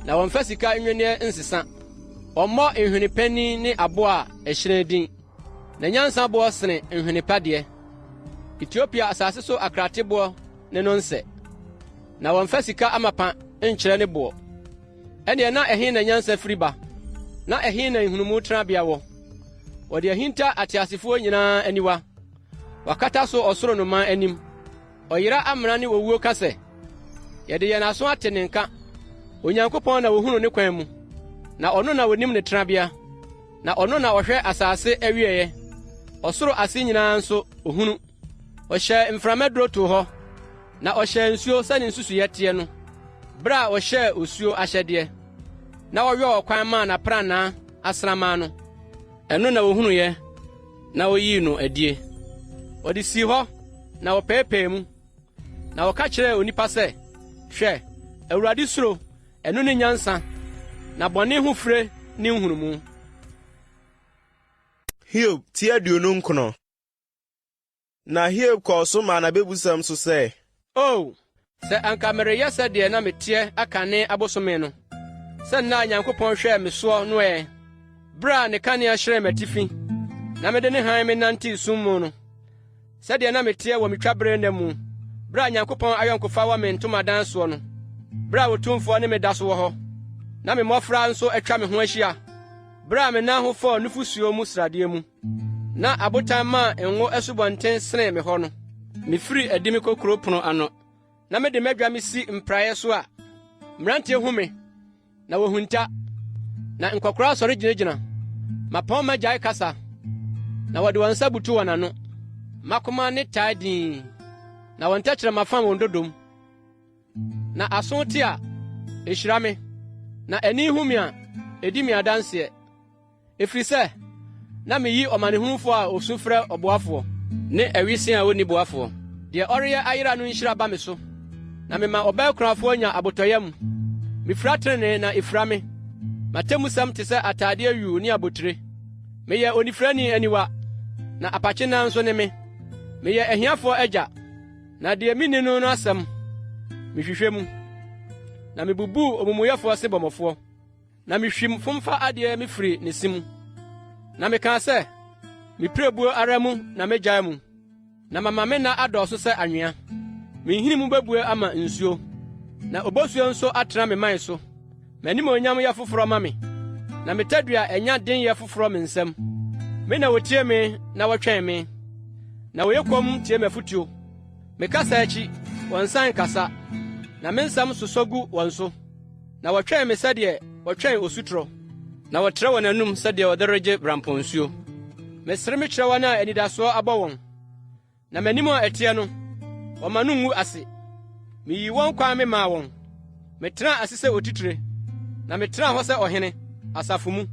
Na wɔmfa sika nnwinneɛ nsesa. Wɔmmɔ nhwene panin ne aboɔ a ɛhyerɛn din, na nyansa boɔ sene nhwene pa deɛ. Etiopia asase so akrateboɔ ne no nsɛ, na wɔmfa sika amapa nkyerɛ ne boɔ. Ɛnneɛ na ɛhe na nyansa firi ba, na ɛhe na nhunumu tenabea wɔ? Wɔde ahinta ateasefoɔ nyinaa aniwa, wɔakata so ɔsoro nnomaa anim. Ɔyera amena ne owuo ka sɛ, Yɛde yɛn aso ate ne nka. Onyankopɔn na ohunu ne kwan mu, na ɔno na onim ne tenabea, na ɔno na ɔhwɛ asase awieeɛ, ɔsoro ase nyinaa nso, ohunu. Ɔhyɛɛ mframa duro too hɔ, na ɔhyɛɛ nsuo sɛ ne nsusuiɛ teɛ no, bere a ɔhyɛɛ osuo ahyɛdeɛ, na ɔyɔɔ ɔkwan maa n'aprannaa asraman no. Ɛno na wohunuiɛ na woyii no adie. Wɔde sii hɔ na wɔpɛɛpɛɛ mu, na wɔka kyerɛɛ onipa sɛ, Hwɛ, Awurade suro, ɛno ne nyansa, na bɔne ho fire ne nhunumu. Hiob ti 29. Na Hiob kɔɔ so maa n'abebusɛm so sɛ. O, sɛ anka mereyɛ sɛdeɛ na meteɛ akane abosome no, sɛ nna a Nyankopɔn hwɛɛ me soɔ no ɛ, berɛ a ne kanea hyerɛn m'atifi, na mede ne hann menantee sum mu no, sɛdeɛ na meteɛ wɔ me twaberɛ nna mu, berɛ a Nyankopɔn ayɔnkofa wɔ me ntomadan soɔ no, berɛ a Otumfoɔ ne me da so wɔ hɔ, na me mmɔfra nso atwa me ho ahyia, berɛ a me nan ho fɔɔ nufosuo mu sradeɛ mu. Na abotan maa ngo asubɔnten senee me hɔ no. Mifiri adi mekɔ kurow pon ano, na mede m'adwa misi mprae so a, mmerante hu me, na wohinta, na nkwakoraa sɔre gyinagyina. Mmapɔmma gyae kasa, na wɔde wɔn nsa butu wɔn ano. Mmakoma nne taa dinn, na wɔn tɛkyerɛma fam wɔn dodom. Na aso te a, ehyira me, na ani hu me a, edi me adanseɛ. Ɛfiri sɛ na meyi ɔmanehunufoɔ a ɔsu frɛ ɔboafoɔ. Ne awisiaa a ɔnni boafoɔ. Deɛ ɔreyɛ ayera no nhyira ba me so, na mema ɔbaa kunafoɔ nya abotɔyam. Mefira tenenee na ɛfira me. M'atemmusɛm te sɛ atadeɛ yuu ne abotire. Meyɛ onifirani aniwa, na apakye nan nso ne me. Meyɛ ahiafoɔ agya, na deɛ menni no no asɛm, mehwehwɛ mu, na mebubuu omumuyɛfoɔ sebɔmmɔfoɔ. Na mihwim fomfa adeɛ mefiri ne se mu. Na mekaa sɛ, Me pirebuo ara mu na megyae mu, na mama me nna adɔɔso sɛ anwea. Me nhini mu bebue ama nsuo, na obosuo nso atena me mman so. M'animuonyam yɛ foforɔ ma me, na me tadua anya denyɛ foforɔ me nsam. Me na wotie me na wɔtwɛn me, na wɔyɛ komm tie m'afotuo. Me kasa akyi, wɔnsan nkasa, na me nsɛm sosɔ gu wɔn so. Na wɔtwɛn me sɛdeɛ wɔtwɛn osutorɔ, na wɔtrɛ wɔn anom sɛdeɛ wɔde regye bereamporɔsuo. Mesere mekyerɛ wɔn a anidasoɔ abɔ wɔn, na m'anim a ɛteɛ no, wɔmma no ngu ase. Miyii wɔn kwan memaa wɔn, metenaa ase sɛ otitire, na metenaa hɔ sɛ ɔhene, asafo mu,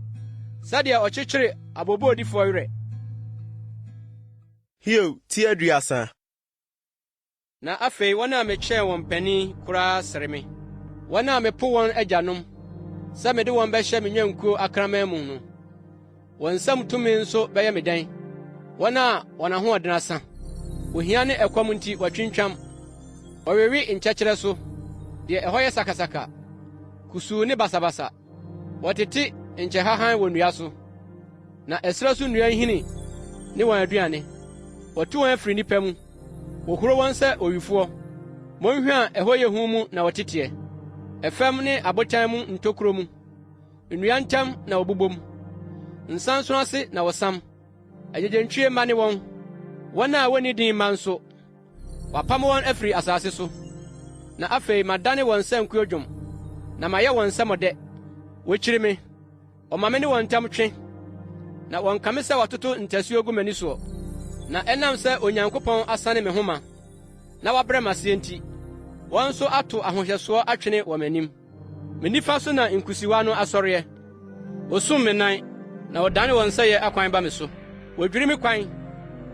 sɛdeɛ ɔkyekyere abooboodifoɔ werɛ. Hiob ti 30. Na afei wɔn a mekyɛn wɔn panyin koraa sere me, wɔn a mepo wɔn agyanom sɛ mede wɔn bɛhyɛ me nnwankuo akraman mu no. Wɔn nsam tumi nso bɛyɛ me dɛn? Wɔn a wɔn ahoɔden asa, ohia ne ɛkɔm nti wɔatwintwam. Wɔwewe nkyɛkyerɛ so, deɛ ɛhɔ yɛ sakasaka, kusuu ne basabasa. Wɔtete nkyɛhahan wɔ nnua so, na ɛserɛ so nnua nhini ne wɔn aduane. Wɔto wɔn afiri nnipa mu, wɔhuro wɔn sɛ owifoɔ. Mmonhwa a ɛhɔ yɛ hu mu na wɔteteɛ, ɛfam ne abotan mu ntokuro mu. Nnua ntam na wɔbobom, nsanso ase na wɔsam. Agyegyentwie mma ne wɔn, wɔn a wonni din mma nso. Wɔapam wɔn afiri asase so, na afei madane wɔn sankuo dwom, na mayɛ wɔn nsɛmɔdɛ. Wokyiri me, wɔma me ne wɔn ntam twe, na wɔnkame sɛ wɔatoto ntasuo gu m'ani soɔ. Na ɛnam sɛ Onyankopɔn asane me ho ma, na wabrɛ me aseɛ nti, wɔn nso ato ahohyɛsoɔ atwene wɔ m'anim. Me nifa so na nkusiwa no asɔreɛ. Wosum me nan, na wɔdane wɔn sɛeɛ akwan ba me so. Wodwiri me kwan,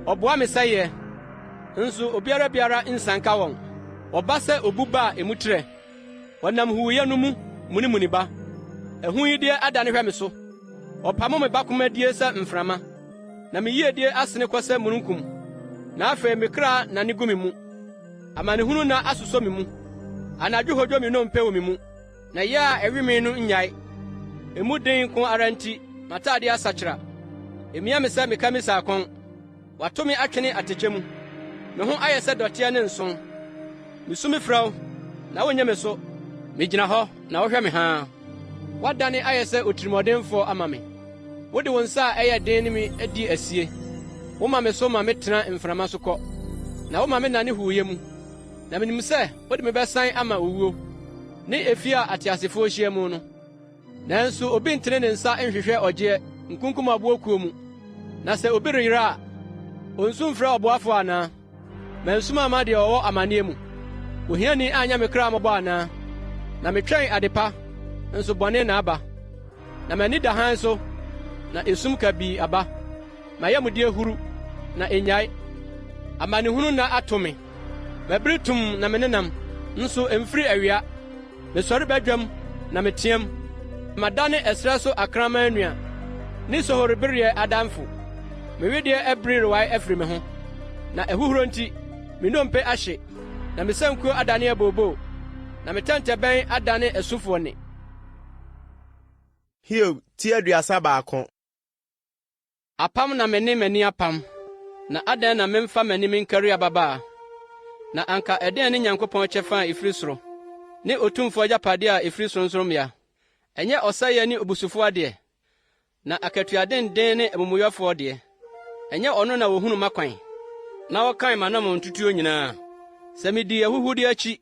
wɔboa me sɛeɛ, nso obiara biara nsianka wɔn. Wɔba sɛ obuba a emu trɛ, wɔnam huuyɛ no mu munimuni ba. Ahuyideɛ adane hwɛ me so, wɔpamo me bakomadie sɛ mframa, na me yiedie asene kɔ sɛ mununkum. Na afei me kra nane gu me mu. Amanehunu nna asosɔ me mu. Anadwo hodwo me nnompe wɔ me mu, na yea a ɛwe me no nnyae. Emu den ko ara nti, m'atade asakyera. Emia me sɛ me kamisaa kɔn. Wɔato me atwene atɛkyɛ mu. Me ho ayɛ sɛ dɔteɛ ne nsõ. Misu mefrɛ wo, na wunnye me so. Migyina hɔ, na wohwɛ me haa. Woadane ayɛ sɛ otirimɔdenfo ama me. Wode wo nsa a ɛyɛ den ne me di asie. Woma me so ma metena mframa so kɔ, na woma me nane huuyɛ mu. Na minim sɛ wode me bɛsan ama owuo, ne efie a ateasefoɔ hyia mu no. Nanso obi ntene ne nsa nhwehwɛ ɔgyeɛ nkunkumaboɔ kuo mu, na sɛ obi reyera a, onsu mfrɛ ɔboafoɔ anaa? Mansu amma deɛ ɔwɔ amaneɛ mu? Ohiani anyɛ me kra mmɔbɔ anaa? Na metwɛn adepa, nso bɔne na aba. Na m'ani da hann so, na esum kabii aba. M'ayamdeɛ huru, na ennyae. Amanehunu nna ato me. Mabiri tumm na menenam, nso emfiri awia. Mesɔre badwam na meteɛm. Madane ɛserɛ so akraman nua, ne sohoribereɛ adamfo. Me wedeɛ abiri rewae afiri me ho, na ahuhuro nti, me nnompe ahye, na me sankuo adane abooboo, na me tɛntɛbɛn adane asufoɔ nne. Hiob ti 31. Apam na me ne m'ani apam, na adɛn na memfa m'ani menkari ababaa? Na anka ɛdeɛn ne Nyankopɔn kyɛfa a ɛfiri soro, ne Otumfoɔ agyapadeɛ a ɛfiri sorɔnsorɔmmea? Ɛnyɛ ɔsɛeɛ ne obusufoɔ adeɛ, na akatua denden ne amumuyɛfoɔ deɛ? Ɛnyɛ ɔno na ɔhunu m'akwan, na ɔkan m'anammɔntutuo nyinaa? Sɛ midii ahuhudeɛ akyi,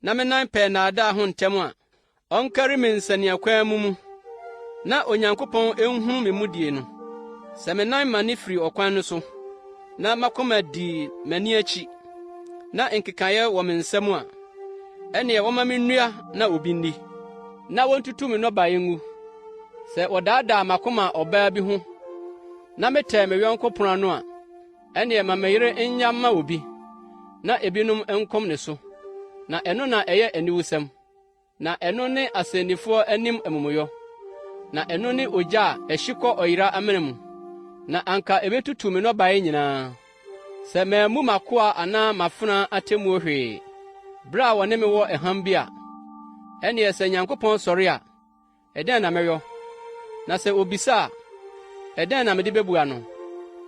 na me nan pɛɛ nnaadaa ho ntɛm a, ɔnkari me nsaniakwanmu mu, na Onyankopɔn nhunu me mudie no. Sɛ me nan mane firi ɔkwan no so, na m'akoma di m'ani akyi, na nkekaeɛ wɔ me nsam a, ɛnneɛ wɔmma me nnua na obi nni, na wontutu me nnɔbaeɛ ngu. Sɛ wɔdaadaa m'akoma ɔbaa bi ho, na metɛɛ me yɔnko pono ano a, Ɛnneɛ ma me yere nnya mma obi, na ebinom nkom ne so, na ɛno na ɛyɛ aniwusɛm, na ɛno ne asɛnnifoɔ anim amumuyɔ, na ɛno ne ogya a ɛhye kɔ ɔyera amena mu, na anka ebetutu me nnɔbae nyinaa. Sɛ mammu m'akoa anaa m'afenaa atemmuo hwee, bere a wɔne me wɔ ɛham bi a, ɛnneɛ sɛ Nyankopɔn sɔre a, Ɛdɛn na mɛyɔ? Na sɛ obisa a, ɛdɛn na mede bebua no?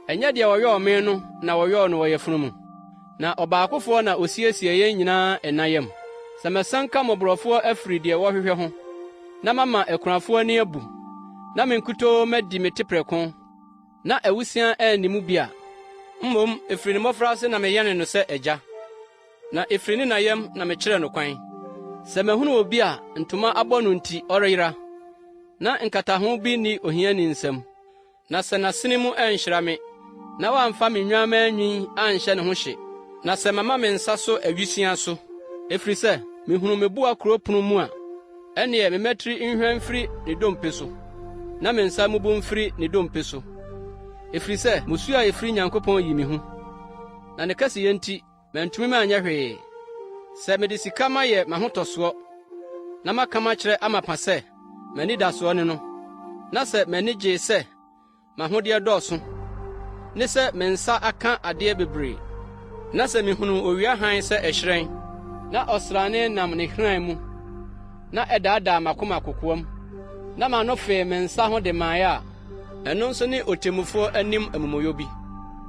Ɛnyɛ deɛ ɔyɔɔ me no na ɔyɔɔ no ɔyafunu mu? Na ɔbaakofoɔ na osiesiee yɛn nyinaa ɛna yam. Sɛ masianka mmɔborɔfoɔ afiri deɛ wɔhwehwɛ ho, na mama akunafoɔ ani abu, na me nkutoo madi me te prɛko, na awusiaa anni mu bi a, mmom ɛfiri ne mmɔfraase na meyɛne no sɛ agya. Na efiri ne na yam na mekyerɛɛ no kwan. Sɛ mahunu obi a ntoma abɔ no nti ɔreyera, na nkataho bi nni ohiani nsam, na sɛ n'asene mu anhyira me, na wamfa me nnwammaa nwi anhyɛ ne ho hye, na sɛ mama me nsa so awisiaa so, ɛfiri sɛ mehunu me boa kurow pon mu a, ɛnneɛ me mmatiri nhwan mfiri ne dompe so, na me nsa mmubu mfiri ne dompe so, ɛfiri sɛ mmusuo a ɛfiri Nyankopɔn yi me hu, na ne kɛseyɛ nti Mantumi manyɛ hwee. Sɛ mede sika mayɛ m'ahotɔsoɔ, na maka makyerɛ amapa sɛ m'anidasoɔ ne no, na sɛ m'ani gyee sɛ m'ahodeɛ dɔɔso, ne sɛ me nsa aka adeɛ bebree, na sɛ mehunuu owia hann sɛ ɛhyerɛn, na ɔsrane nam ne hran mu, na ɛdaadaa m'akoma kokoam, na m'ano fee me nsa ho de mae a, ɛno nso ne otemmufoɔ anim amumuyɔ bi.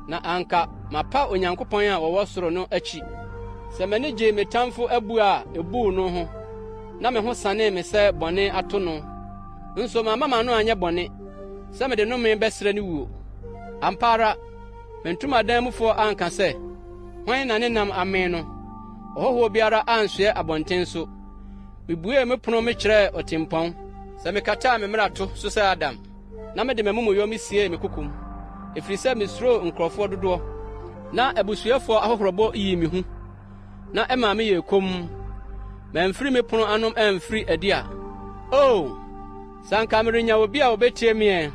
Na anka mapa Onyankopɔn a ɔwɔ soro no akyi. Sɛ m'ani gyee me tamfo abua a ebuu no ho, na me ho sanee me sɛ bɔne ato no, nso mamma m'ano anyɛ bɔne, sɛ mede nnome bɛsrɛ ne wuo. Ampa ara, me ntomadan mufoɔ anka sɛ, Hwan na ne nam amee no? Ɔhɔhoɔ biara ansoɛ abɔnten so. Mibuee me pon mekyerɛɛ ɔtempɔn, sɛ mekataa me mmarato so sɛ Adam, na mede m'amumuyɔ misiee me kokom, ɛfiri sɛ misuroo nkurɔfoɔ dodoɔ, na abusuyɛfoɔ ahohorabɔ yii me hu, na ɛmaa meyɛɛ komm. Mamfiri me pono ano amfiri adi a, O, sɛ anka merenya obi a obetie me ɛ!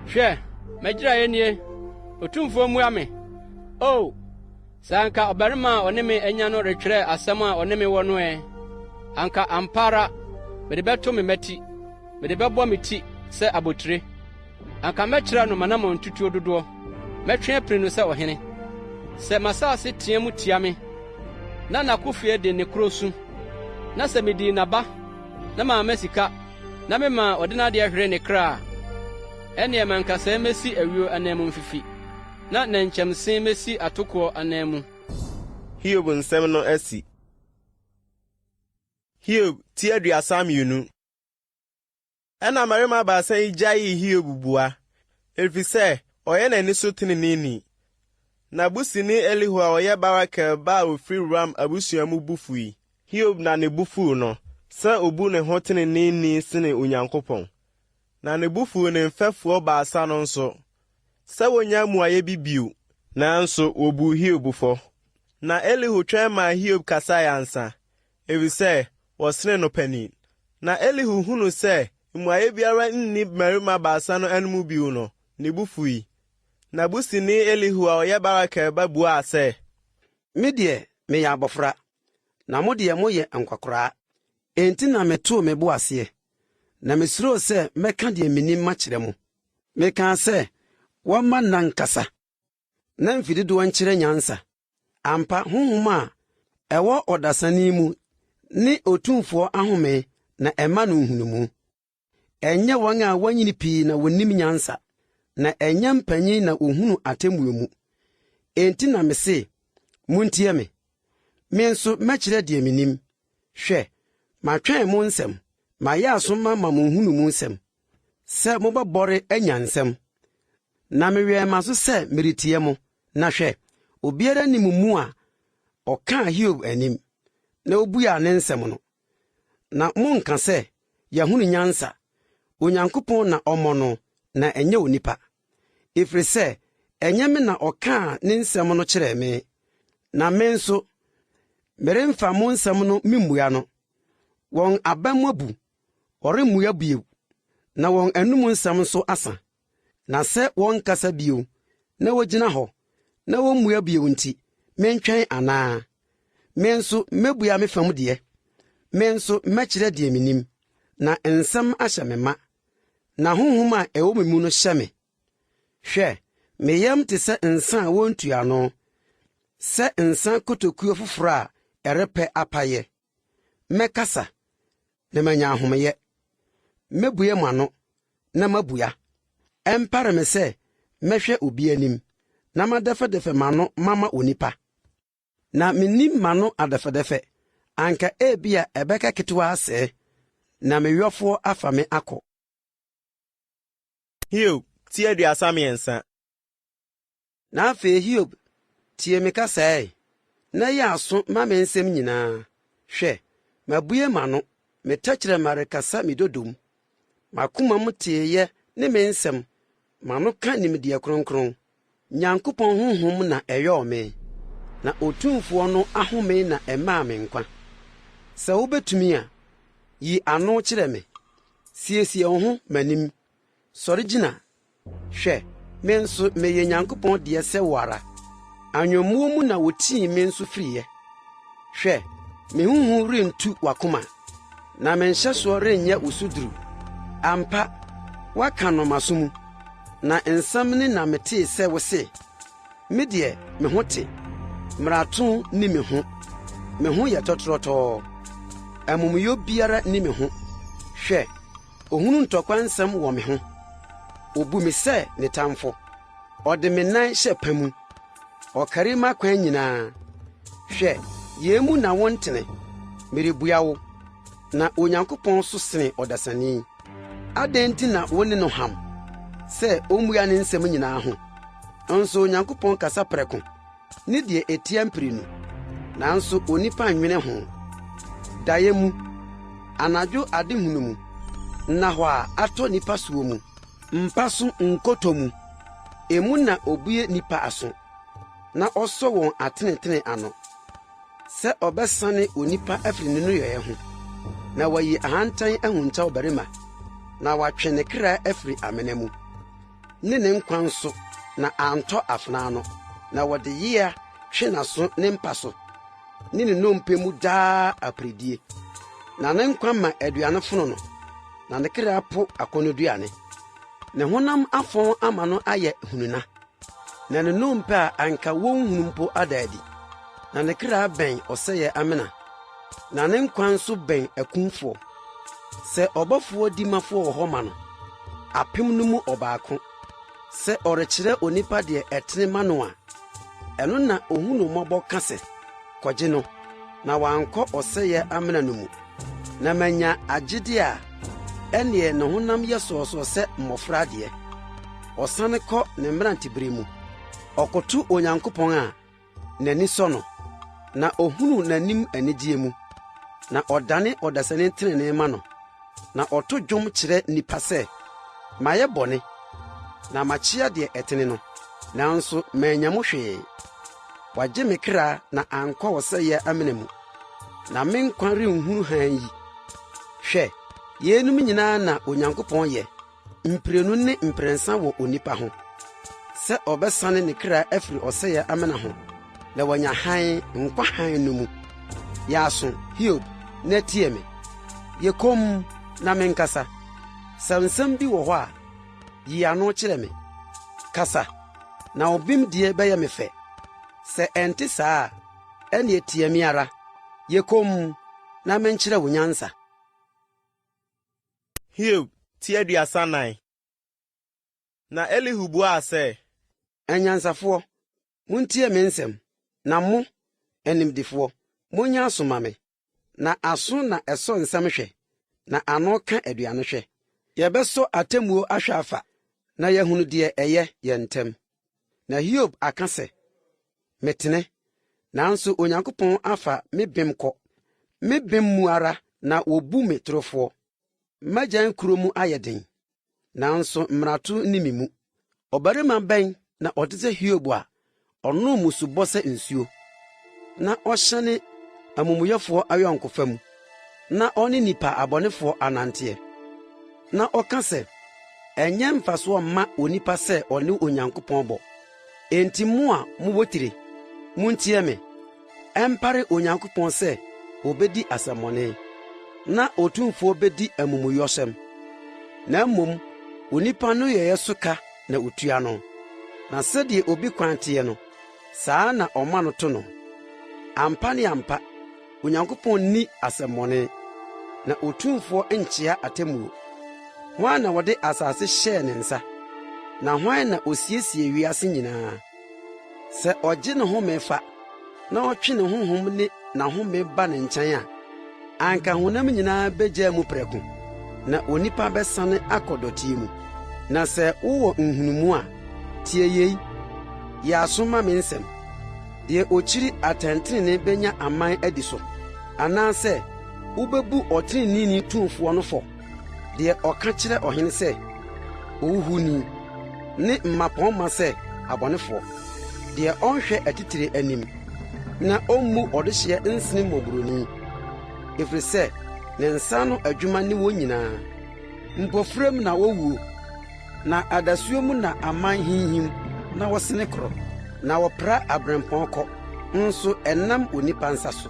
Hwɛ, m'agyiraeɛ nie, Otumfoɔ mmua me! O, Sɛ anka ɔbarima a ɔne me anya no retwerɛ asɛm a ɔne me wɔ no ɛ! Anka ampa ara mede bɛto me mmati, mede bɛbɔ me ti sɛ abotire. Anka mɛkyerɛ no m'anammɔntutuo dodoɔ, mɛtwe apini no sɛ ɔhene. Sɛ m'asase teɛ mu tia me, na n'akofie de nne koro su, na sɛ midii n'aba na mamma sika, na memaa ɔde n'adeɛ hweree ne kra a, ɛnneɛ ma nkasɛɛ mmesi ayuo ananmu mfifi. Na nnɛnkyɛmse mmesi atokoɔ ananmu. Hiob nsɛm no asi. Hiob ti 32. Ɛnna mmarima baasa yi gyaee Hiob bua, efisɛ ɔyɛ n'ani so teneneeni. Na Busini Elihu a ɔyɛ Barakel ba a ofiri Ram abusua mu bo fui. Hiob na ne bo fuu no sɛ obu ne ho teneneeni sene Onyankopɔn. Na ne bo fuu ne mfɛfoɔ baasa no nso, sɛ wonnya mmuaeɛ bi bio. Nanso wobuu Hiob fɔ. Na Elihu twɛn maa Hiob kasae ansa, efisɛ wɔsene no panin. Na Elihu hunuu sɛ mmuaeɛ biara nni mmarima baasa no anomu bio no, ne bo fui. Na Busini Elihu a ɔyɛ Barakel ba buaa sɛ. Me deɛ, meyɛ abɔfra, na mo deɛ moyɛ nkwakoraa. Enti na metoo me bo aseɛ, na mesuroo sɛ mɛka deɛ menim makyerɛ mo. Mekaa sɛ, 'Wɔmma nna nkasa, na mfe dodoɔ nkyerɛ nyansa. Ampa, honhom a ɛwɔ ɔdasani mu ne Otumfoɔ ahome na ɛma no nhunumu. Ɛnyɛ wɔn a wɔanyini pii na wɔnim nyansa, na ɛnyɛ mpanyin na wɔhunu atemmuo mu. Enti na mese, Montie me! Me nso mɛkyerɛ deɛ menim. Hwɛ, matwɛn mo nsɛm, mayɛ aso mama mo nhunumu nsɛm, sɛ mobɛbɔre anya nsɛm. Na mewɛn m'aso sɛ meretie mo, na hwɛ, obiara nni mo mu a ɔkaa Hiob anim, na obuaa ne nsɛm no. Na monnka sɛ, 'Yɛahunu nyansa. Onyankopɔn na ɔmmɔ no, na ɛnyɛ onipa. Ɛfiri sɛ ɛnyɛ me na ɔkaa ne nsɛm no kyerɛɛ me, na me nso, meremfa mo nsɛm no memmua no. Wɔn aba mu abu, wɔremmua bio, na wɔn anom nsɛm nso asa. Na sɛ wɔnkasa bio na wogyina hɔ na wommua bio nti, mentwɛn anaa? Me nso mɛbua me fam deɛ, me nso mɛkyerɛ deɛ menim, na nsɛm ahyɛ me ma, na honhom a ɛwɔ me mu no hyɛ me. Hwɛ, me yam te sɛ nsa a wontu ano, sɛ nsa kotokuo foforɔ a ɛrepɛ apaeɛ. Mɛkasa, na manya ahomeyɛ. Mɛbue m'ano na mabua. Ɛmpare me sɛ mɛhwɛ obi anim na madɛfɛdɛfɛ m'ano mama onipa. Na minnim m'ano adɛfɛdɛfɛ, anka ebia ɛbɛka ketewaa sɛɛ, na me yɔfoɔ afa me akɔ. Hiob ti 33. Na afei Hiob, tie me kasa ɛ, na yɛ aso ma me nsɛm nyinaa. Hwɛ, mabue m'ano, me tɛkyerɛma rekasa me dodom. M'akomam teeyɛ ne me nsɛm, m'ano ka nimdeɛ kronkron. Nyankopɔn honhom na ɛyɔɔ me, na Otumfoɔ no ahome na ɛmaa me nkwa. Sɛ wobɛtumi a, yi ano kyerɛ me, siesie wo ho m'anim, sɔre gyina Hwɛ, me nso meyɛ Nyankopɔn deɛ sɛ wo ara. Anwommoɔ mu na wotii me nso firiiɛ. Hwɛ, me ho hu rentu w'akoma, na me nhyɛsoɔ renyɛ wo so duru. Ampa, woaka no m'aso mu, na nsɛm ni na metee sɛ wose, Me deɛ, me ho te, mmarato nni me ho, me ho yɛ tɔtorɔtɔɔ, amumuyɔ biara nni me ho. Hwɛ, Ohunu ntɔkwa nsɛm wɔ me ho. Obu me sɛ ne tamfo. Ɔde me nan hyɛ pa mu. Ɔkari m'akwan nyinaa. Hwɛ, yei mu na wontene, merebua wo, na Onyankopɔn so sene ɔdasani. Adɛn nti na wo ne no ham sɛ ommua ne nsɛm nyinaa ho? Nso Onyankopɔn kasa prɛko ne deɛ ɛtia mprenu, nanso onipa nnwene ho. Daeɛ mu, anadwo adehunu mu, nnahɔ a atɔ nnipa soɔ mu, mpa so nkotɔ mu, emu na ɔbue nnipa aso, na ɔsɔ wɔn atenetene ano, sɛ ɔbɛsane onipa afiri ne nneyɔeɛ ho, na wayi ahantan ahunta ɔbarima, na watwe ne kra afiri amena mu. ne ne nkwa nso, na antɔ afena ano, na wɔde yea twe n'aso ne mpa so, ne ne nnompe mu daa aperedie. Na ne nkwa ma aduane fono no, na ne kra po akɔnnɔduane. Ne honam afɔn ama no ayɛ hununa, na ne nnompe a anka wonhunu mpo ada adi. Na ne kra bɛn ɔsɛeɛ amena, na ne nkwa nso bɛn akumfoɔ. Sɛ ɔbɔfoɔ dimafoɔ wɔ hɔ ma no, apem no mu ɔbaako, sɛ ɔrekyerɛ onipa deɛ ɛtene ma no a, ɛno na ohu no mmɔbɔ ka sɛ, Kɔgye no, na wankɔ ɔsɛeɛ amena no mu, na manya agyedeɛ a, ɛnneɛ ne honam yɛ sɔɔsɔɔ sɛ mmɔfra deɛ. Ɔsane kɔ ne mmeranteberɛ mu. Ɔkoto Onyankopɔn a, n'ani sɔ no, na ohunu n'anim anigyeɛ mu, na ɔdane ɔdasani tenenee ma no, na ɔto dwom kyerɛ nnipa sɛ, Mayɛ bɔne, na makyea deɛ ɛtene no, nanso mannya mu hwee. Wagye me kra na ankɔ ɔsɛeɛ amena mu, na me nkwa renhunu hann yi. Hwɛ, yeinom nyinaa na Onyankopɔn yɛ, mprenu ne mprɛnsa wɔ onipa ho, sɛ ɔbɛsane ne kra afiri ɔsɛeɛ amena ho, na wanya hann, nkwa hann no mu. Yɛ aso, Hiob, na tie me. Yɛ komm, na menkasa. Sɛ nsɛm bi wɔ hɔ a, yi ano kyerɛ me. Kasa, na wo bemdie bɛyɛ me fɛ. Sɛ ɛnte saa a, ɛnneɛ tie me ara. Yɛ komm, na menkyerɛ wo nyansa. Hiob ti 34. Na Elihu buaa sɛ. Anyansafoɔ, montie me nsɛm, na mo, animdefoɔ, monyɛ aso mma me. Na aso na ɛsɔ nsɛm hwɛ, na ano ka aduane hwɛ. Yɛbɛsɔ atemmuo ahwɛ afa, na yɛahunu deɛ ɛyɛ yɛn ntam. Na Hiob aka sɛ, Metene, nanso Onyankopɔn afa me bem kɔ. Me bem mu ara na wɔbu me torofoɔ. M'agyan kuro mu ayɛ den, nanso mmarato nni me mu. Ɔbarima bɛn na ɔte sɛ Hiob a ɔnom mmusubɔ sɛ nsuo, na ɔhyɛne amumuyɛfoɔ ayɔnkofa mu, na ɔne nnipa abɔnefoɔ ananteɛ, na ɔka sɛ, 'Ɛnyɛ mfasoɔ mma onipa sɛ ɔne Onyankopɔn bɔ'? Enti mo a mowɔ tire, muntie me. Ɛmpare Onyankopɔn sɛ obedi asɛmmɔne, na Otumfoɔ bedi amumuyɔsɛm. Na mmom onipa nneyɔe so ka na otua no, na sɛdeɛ obi kwan teɛ no, saa ara na ɔma no to no. Ampa ne ampa, Onyankopɔn nni asɛmmɔne, na Otumfoɔ nkyea atemmuo. Hwan na ɔde asase hyɛɛ ne nsa, na hwan na osiesiee wiase nyinaa? Sɛ ɔgye ne home fa, na ɔtwe ne honhom ne n'ahome ba ne nkyɛn a, anka honam nyinaa begyaa mu prɛko, na onipa bɛsane akɔ dɔteɛ mu. Na sɛ wowɔ nhunumu a, tie yei, yɛ aso ma me nsɛm. Deɛ ɔkyiri atɛntrenee bɛnya aman adi so, anaasɛ wobɛbu ɔtreneeni tumfoɔ no fɔ? Deɛ ɔka kyerɛ ɔhene sɛ, Ohuhuni, ne mmapɔmma sɛ abɔnefoɔ, deɛ ɔnhwɛ atitire anim, na ɔmmu ɔdehyeɛ nsene mmɔborɔni, ɛfiri sɛ ne nsa ano adwuma ne wɔn nyinaa. Mpofirim na wowuo, na adasuo mu na aman hinhim na wɔsene korɔ, na wɔpra aberempɔn kɔ, nso ɛnnam onipa nsa so.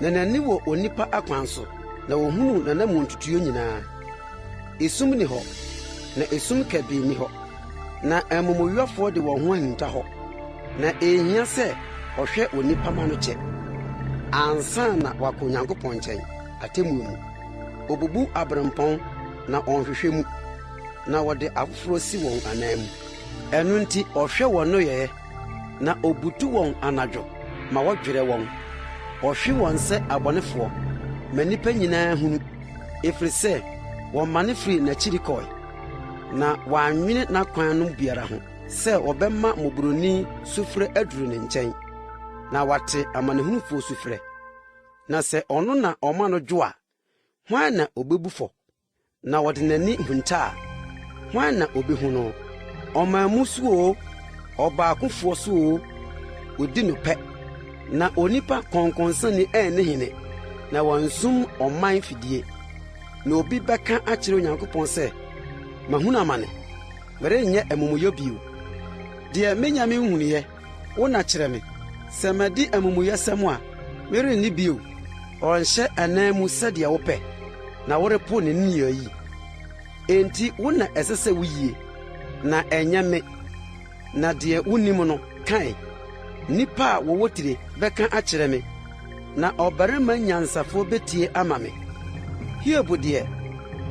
Na n'ani wɔ onipa akwan so, na ohunu n'anammɔntutuo nyinaa. Esum nni hɔ, na esum kabii nni hɔ, na amumuyɔfoɔ de wɔn ho ahinta hɔ. Na enhia sɛ ɔhwɛ onipa ma no kyɛ, ansa na wakɔ Onyankopɔn nkyɛn, atemmuo mu. Obubu aberempɔn, na ɔnhwehwɛ mu, na wɔde afoforɔ si wɔn ananmu. Ɛno nti ɔhwɛ wɔn nneyɔeɛ, na obutu wɔn anadwo ma wɔdwerɛ wɔn. Ɔhwe wɔn sɛ abɔnefoɔ ma nnipa nyinaa hunu, ɛfiri sɛ wɔmane firii n'akyiri kɔe, na wɔannwene n'akwan no biara ho sɛ wɔbɛma mmɔborɔni sufrɛ aduru ne nkyɛn, na wate amanehunufoɔ sufrɛ. Na sɛ ɔno na ɔma no dwo a, hwan na obebu fɔ? Na ɔde n'ani hunta a, hwan na obehu no? Ɔman mu so oo, ɔbaakofoɔ so oo, odi no pɛ. Na onipa kɔnkɔnsani anni hene, na wansum ɔman fidie. Na obi bɛka akyerɛ Onyankopɔn sɛ, Mahunu amane, merenyɛ amumuyɔ bio. Deɛ menya menhunuiɛ, Wo na kyerɛ me. Sɛ madi amumuyɛsɛm a, merenni bio. Ɔrenhyɛ ananmu sɛdeɛ wopɛ, na worepo ne nneyɛɛ yi? Enti wo na ɛsɛ sɛ woyie, na ɛnyɛ me, na deɛ wonnim no, ka ɛ. Nnipa a wɔwɔ tire bɛka akyerɛ me, na ɔbarima nyansafoɔ bɛtie ama me. Hiob deɛ,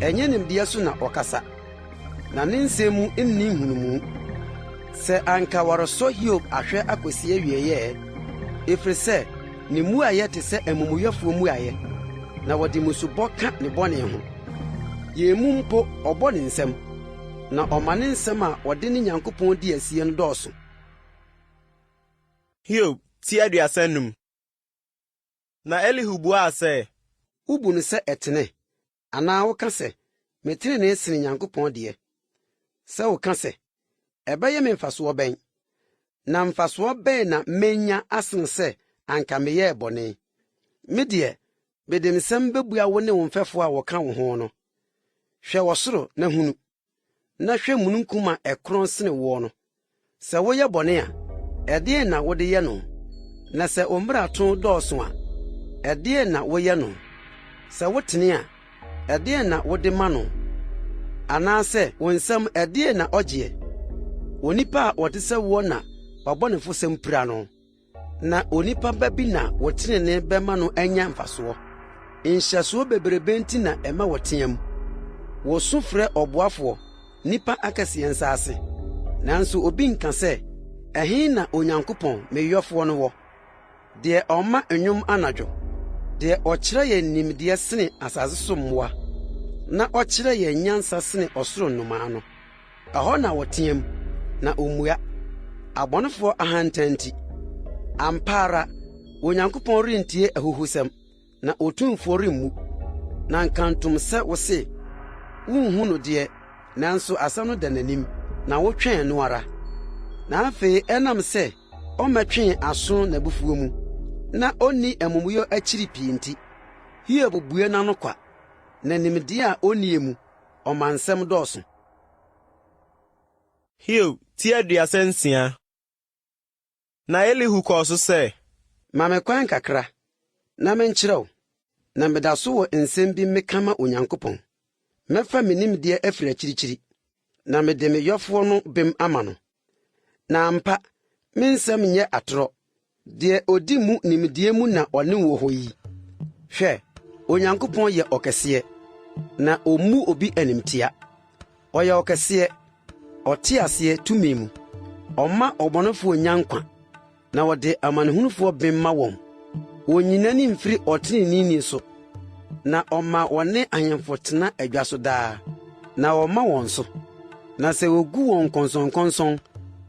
ɛnyɛ nimdeɛ so na ɔkasa. Na ne nsɛm mu nni nhunumu. Sɛ anka wɔresɔ Hiob ahwɛ akosi awiei ɛ! Ɛfiri sɛ ne mmuaeɛ te sɛ amumuyɛfoɔ mmuaeɛ, na wɔde mmusubɔ ka ne bɔne ho. Yɛn mu mpo ɔbɔ ne nsam, na ɔma ne nsɛm a ɔde ne Nyankopɔn di asie no dɔɔso. Hiob ti 35. Na Elihu buaa sɛ. Wobu no sɛ ɛtene Anaa woka sɛ, 'Me trenee sene Nyankopɔn deɛ. Sɛ woka sɛ, 'Ɛbɛyɛ me mfasoɔ bɛn? Na mfasoɔ bɛn na menya asene sɛ anka meyɛɛ bɔne? Me deɛ, mede nsɛm bɛbua wo ne wo mfɛfoɔ a wɔka wo ho no. Hwɛ ɔsoro na hunu, na hwɛ mununkum a ɛkorɔn sene woɔ no. Sɛ woyɛ bɔne a, ɛdeɛn na wode yɛ no? Na sɛ wo mmarato dɔɔso a, ɛdeɛn na woyɛ no? Sɛ wotene a, ɛdeɛn na wode ma no? Anaasɛ wo nsam ɛdeɛn na ɔgyeɛ? Onipa a ɔte sɛ woɔ na w'abɔnefosɛm pira no. Na onipa ba bi na wo trenee bɛma no anya mfasoɔ. Nhyɛsoɔ bebrebe nti na ɛma wɔteam. Wɔsu frɛ ɔboafoɔ, nnipa akɛseɛ nsa ase. Nanso obi nka sɛ, Ɛhe na Onyankopɔn, me yɔfoɔ no wɔ? Deɛ ɔma nnwom anadwo, deɛ ɔkyerɛ yɛn nimdeɛ sene asase so mmoa, na ɔkyerɛ yɛn nyansa sene ɔsoro nnomaa no. Ɛhɔ na wɔteɛm, na ommua, abɔnefoɔ ahantan nti. Ampa ara, Onyankopɔn rentie ahuhusɛm, na Otumfoɔ remmu. Na nkantom sɛ wose, wunhu no deɛ, nanso asɛm no da n'anim, na wotwɛn no ara. Na afei ɛnam sɛ ɔmmɛtwee aso n'abufuo mu, na onni amumuyɔ akyiri pii nti, Hiob bue n'ano kwa, na nimdeɛ a onnie mu, ɔma nsɛm dɔɔso. Hiob ti 36. Na Elihu kɔɔ so sɛ. Ma me kwan kakra, na menkyerɛ wo, na meda so wɔ nsɛm bi meka ma Onyankopɔn. Mɛfa me nimdeɛ afiri akyirikyiri, na mede me yɔfoɔ no bem ama no. Na ampa, me nsɛm nyɛ atorɔ, Deɛ ɔdi mu nimdeɛ mu na ɔne wo wɔ hɔ yi. Hwɛ, Onyankopɔn yɛ ɔkɛseɛ, na ɔmmu obi animtia. Ɔyɛ ɔkɛseɛ, ɔte aseɛ tumi mu. Ɔmma ɔbɔnefoɔ nnya nkwa, na ɔde amanehunufoɔ bem ma wɔn. Ɔnyi n'ani mfiri ɔteneneeni so, na ɔma wɔne ahemfo tena adwa so daa, na ɔma wɔn so. Na sɛ wogu wɔn nkɔnsɔnkɔnsɔn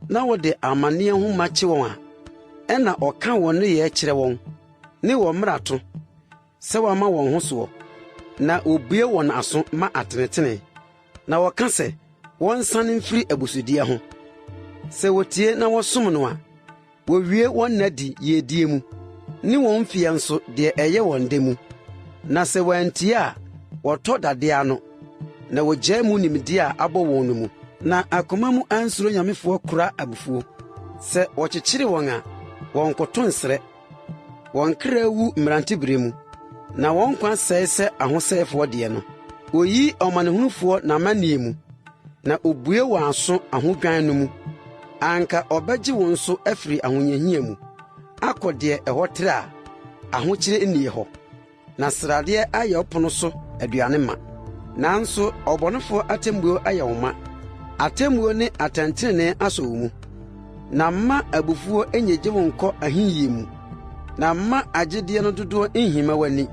na wɔde amanneɛ nhoma kye wɔn a, ɛnna ɔka wɔn nneyɛe kyerɛ wɔn ne wɔn mmarato sɛ wɔama wɔn ho soɔ, na obue wɔn aso ma atenetene, na wɔka sɛ wɔnsane mfiri abusudeɛ ho. Sɛ wotie na wɔsom no a, Wowie wɔn nna di yiedie mu, ne wɔn mfeɛ nso deɛ ɛyɛ wɔn dɛ mu. Na sɛ wɔantie a, wɔtɔ dadeɛ ano, na wɔgyae mu nimdeɛ a abɔ wɔn no mu. Na akoma mu ansuro nyamefoɔ kora abufuo. Sɛ wɔkyekyere wɔn a, wɔnkoto nsrɛ. Wɔn kra wu mmerantebere mu, na wɔn nkwa sɛe sɛ ahosɛefoɔ deɛ no. Oyi ɔmanehunufoɔ n'amanneɛ mu, na obue wɔn aso ahodwan no mu. Anka ɔbɛgye wo nso afiri ahohiahia mu akɔ deɛ ɛhɔ trɛ a ahokyere nnie hɔ, na sradeɛ ayɛ wo pono so aduane ma. Nanso ɔbɔnefoɔ atemmuo ayɛ wo ma, atemmuo ne atɛntenenee asɔ wo mu. Na mma abufuo nnyegye wo nkɔ ahiyie mu, na mma agyedeɛ no dodoɔ nhima w'ani.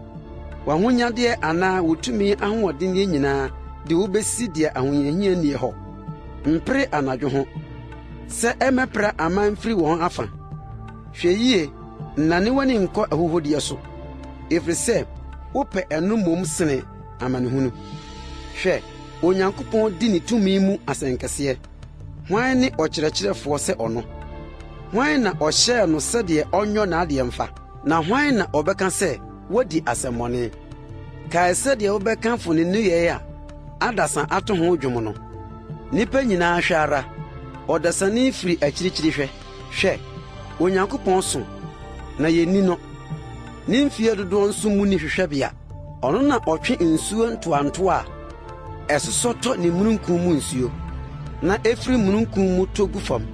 W'ahonyadeɛ anaa wo tumi ahoɔdenneɛ nyinaa de wo besi deɛ ahohiahia nnie hɔ. Mpere anadwo ho, sɛ ɛmmɛpra aman mfiri wɔn afa. Hwɛ yie, nnane w'ani nkɔ ahuhudeɛ so, ɛfiri sɛ wopɛ ɛno mmom sene amanehunu. Hwɛ, Onyankopɔn di ne tumi mu asɛnkɛseɛ. Hwan ne ɔkyerɛkyerɛfoɔ sɛ ɔno? Hwan na ɔhyɛɛ no sɛdeɛ ɔnyɔ n'adeɛ mfa? Na hwan na ɔbɛka sɛ woadi asɛmmɔne? Kae sɛdeɛ wobɛkamfo ne nneyɛe a adasa ato ho dwom no. Nnipa nyinaa hwɛ ara, ɔdasani firi akyirikyiri hwɛ. Hwɛ, Onyankopɔn so, na yenni no. Ne mfeɛ dodoɔ nso mu nni hwehwɛbea. Ɔno na ɔtwe nsuo ntoantoa a ɛsosɔ tɔ ne mununkum mu nsuo, na ɛfiri mununkum mu tɔ gu fam.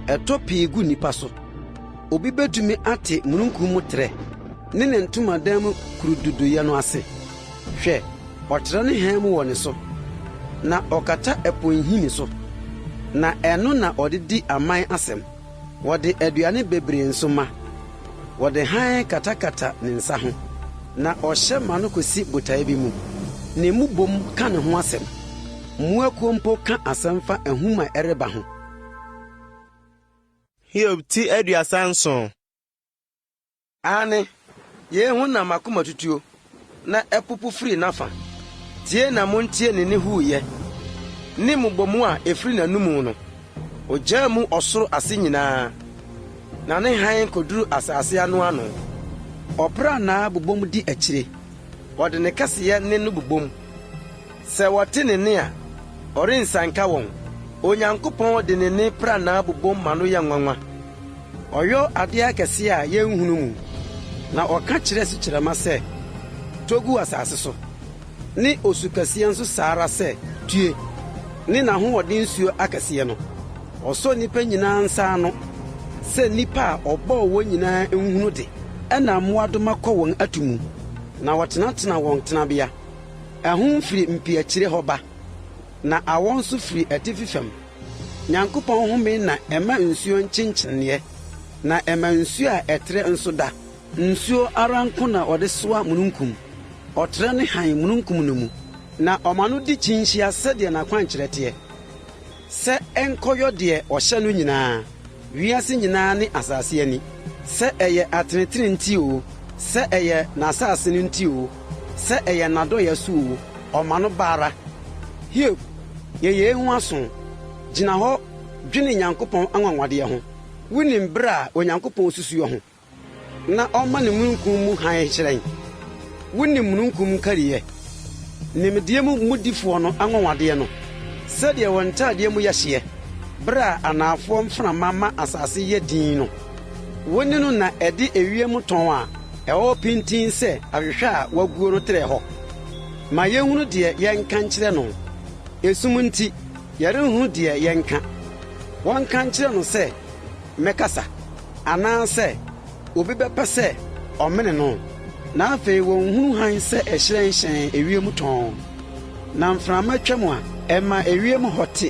Ɛtɔ pii gu nnipa so. Obi betumi ate mununkum mu trɛ ne ne ntomadan mu kurududuuyɛ no ase? Hwɛ, ɔtrɛ ne hann mu wɔ ne so, na ɔkata ɛpo nhini so, na ɛno na ɔde di aman asɛm. Wɔde aduane bebree nso ma, wɔde hann katakata ne nsa ho, na ɔhyɛ ma no kosi botae bi mu. Ne mmobom ka ne ho asɛm, mmoakuo mpo ka asɛm fa ahum a ɛreba ho. Hiob ti 37. Aane, yei ho na m'akoma tutuo, na ɛpopo firi n'afa. Tie na montie ne nne huuyɛ, ne mmobɔmu a ɛfiri n'anomu no. Ɔgyaa mu ɔsoro ase nyinaa. Na ne hann koduru asase ano ano. Ɔprannaa bobom di akyire, ɔde ne kɛseyɛ nne no bobom. Sɛ wɔte ne nne a, ɔrensianka wɔn. Onyankopɔn de ne nne prannaa bobom ma no yɛ nwanwa. Ɔyɔ adeɛ akɛseɛ a yɛnhunu mu, na ɔka kyerɛ sukyerɛmma sɛ, 'Tɔ gu asase so! Ne osu kɛseɛ nso saa ara sɛ, 'Tue! Ne n'ahoɔden nsuo akɛseɛ no. Ɔsɔ nnipa nyinaa nsa ano sɛ nnipa a ɔbɔɔ wɔn nyinaa nhunu de. Ɛnna mmoadoma kɔ wɔn atu mu, na wɔtenatena wɔn tenabea. Ahum firi mpiakyire hɔ ba, na awɔ nso firi atifi fam. Nyankopɔn home na ɛma nsuo nkyenkyeneeɛ, na ɛma nsuo a ɛtrɛ nso da. Nsuo ara nko na ɔde soa mununkum, ɔtrɛ ne hann mununkum no mu, na ɔma no di kyinhyia sɛdeɛ n'akwankyerɛ teɛ. Sɛ ɛnkɔyɔ deɛ ɔhyɛ no nyinaa, wiase nyinaa ne asase ani, sɛ ɛyɛ atenetene nti oo, sɛ ɛyɛ n'asase no nti oo, sɛ ɛyɛ n'adɔeɛ so oo, ɔma no ba ara. Hiob, yɛ yei ho aso, gyina hɔ dwene Nyankopɔn anwanwadeɛ ho. Wonim berɛ a Onyankopɔn susuo ho? Na ɔma ne mununkum mu hann hyerɛn. Wonim mununkum nkariiɛ, nimdeɛ mu mudifoɔ no anwanwadeɛ no, sɛdeɛ wɔn ntadeɛ mu yɛ hyeɛ berɛ a anaafoɔ mframa ma asase yɛ dinn no. Wo ne no na ɛde ewiem tɔnn a ɛwɔ hɔ pintinn sɛ ahwehwɛ a wɔaguo no trɛɛ hɔ. Ma yɛnhunu deɛ yɛnka nkyerɛ no. Esum nti, yɛrenhunu deɛ yɛnka. Wɔnka nkyerɛ no sɛ mɛkasa, anaasɛ obi bɛpɛ sɛ ɔmene no? Na afei wɔnhunu hann sɛ ɛhyerɛn hyɛnn ewiem tɔnn, na mframa twam a, ɛma ewiem hɔ te.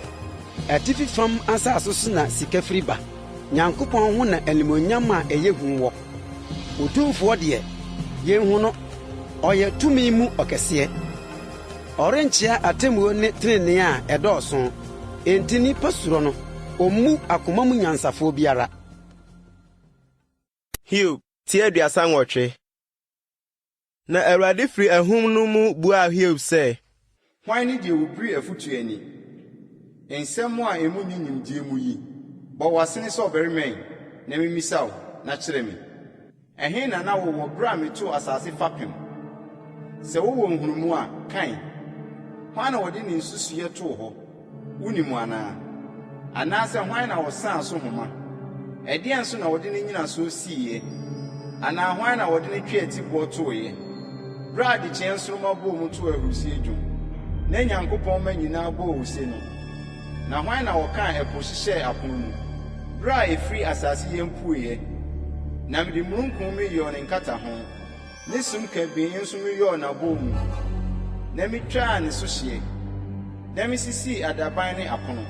Atifi fam asase so na sika firi ba. Nyankopɔn ho na animuonyam a ɛyɛ hu wɔ. Otumfoɔ deɛ, yenhu no, ɔyɛ tumi mu ɔkɛseɛ. Ɔrenkyea atemmuo ne tenenee a ɛdɔɔso, enti nnipa suro no, ommu akoma mu nyansafoɔ biara. Hiob ti 38. Na Awurade firi ahum no mu buaa Hiob sɛ. Hwan ne deɛ ɔbiri afotuo ani, nsɛm a emu nni nimdeɛ mu yi? Bɔ w'asene sɛ ɔbarima ɛ, na memmisa wo, na kyerɛ me. Ɛhe na na wowɔ bere a metoo asase fapem? Sɛ wowɔ nhunumu a, ka ɛ. Hwan na ɔde ne nsusuiɛ too hɔ? Wunim anaa? Anaasɛ hwan na ɔsaa so homa? Ɛdeɛn so na ɔde ne nnyinasoɔ siiɛ? Anaa hwan na ɔde ne tweatiboɔ tooeɛ? Berɛ a adekyeeɛ nsoromma bɔɔ mu too ahurisie dwom, na Nyankopɔn mma nyinaa bɔɔ ose no, Na hwan na ɔkaa ɛpo hyehyɛɛ apono mu, berɛ a ɛfiri asase yam pueeɛ? Na mede mununkum meyɔɔ ne nkataho, ne sum kabii nso meyɔɔ n'abɔɔmu, na metwaa ne so hyeɛ, na mesisii adaban ne apono.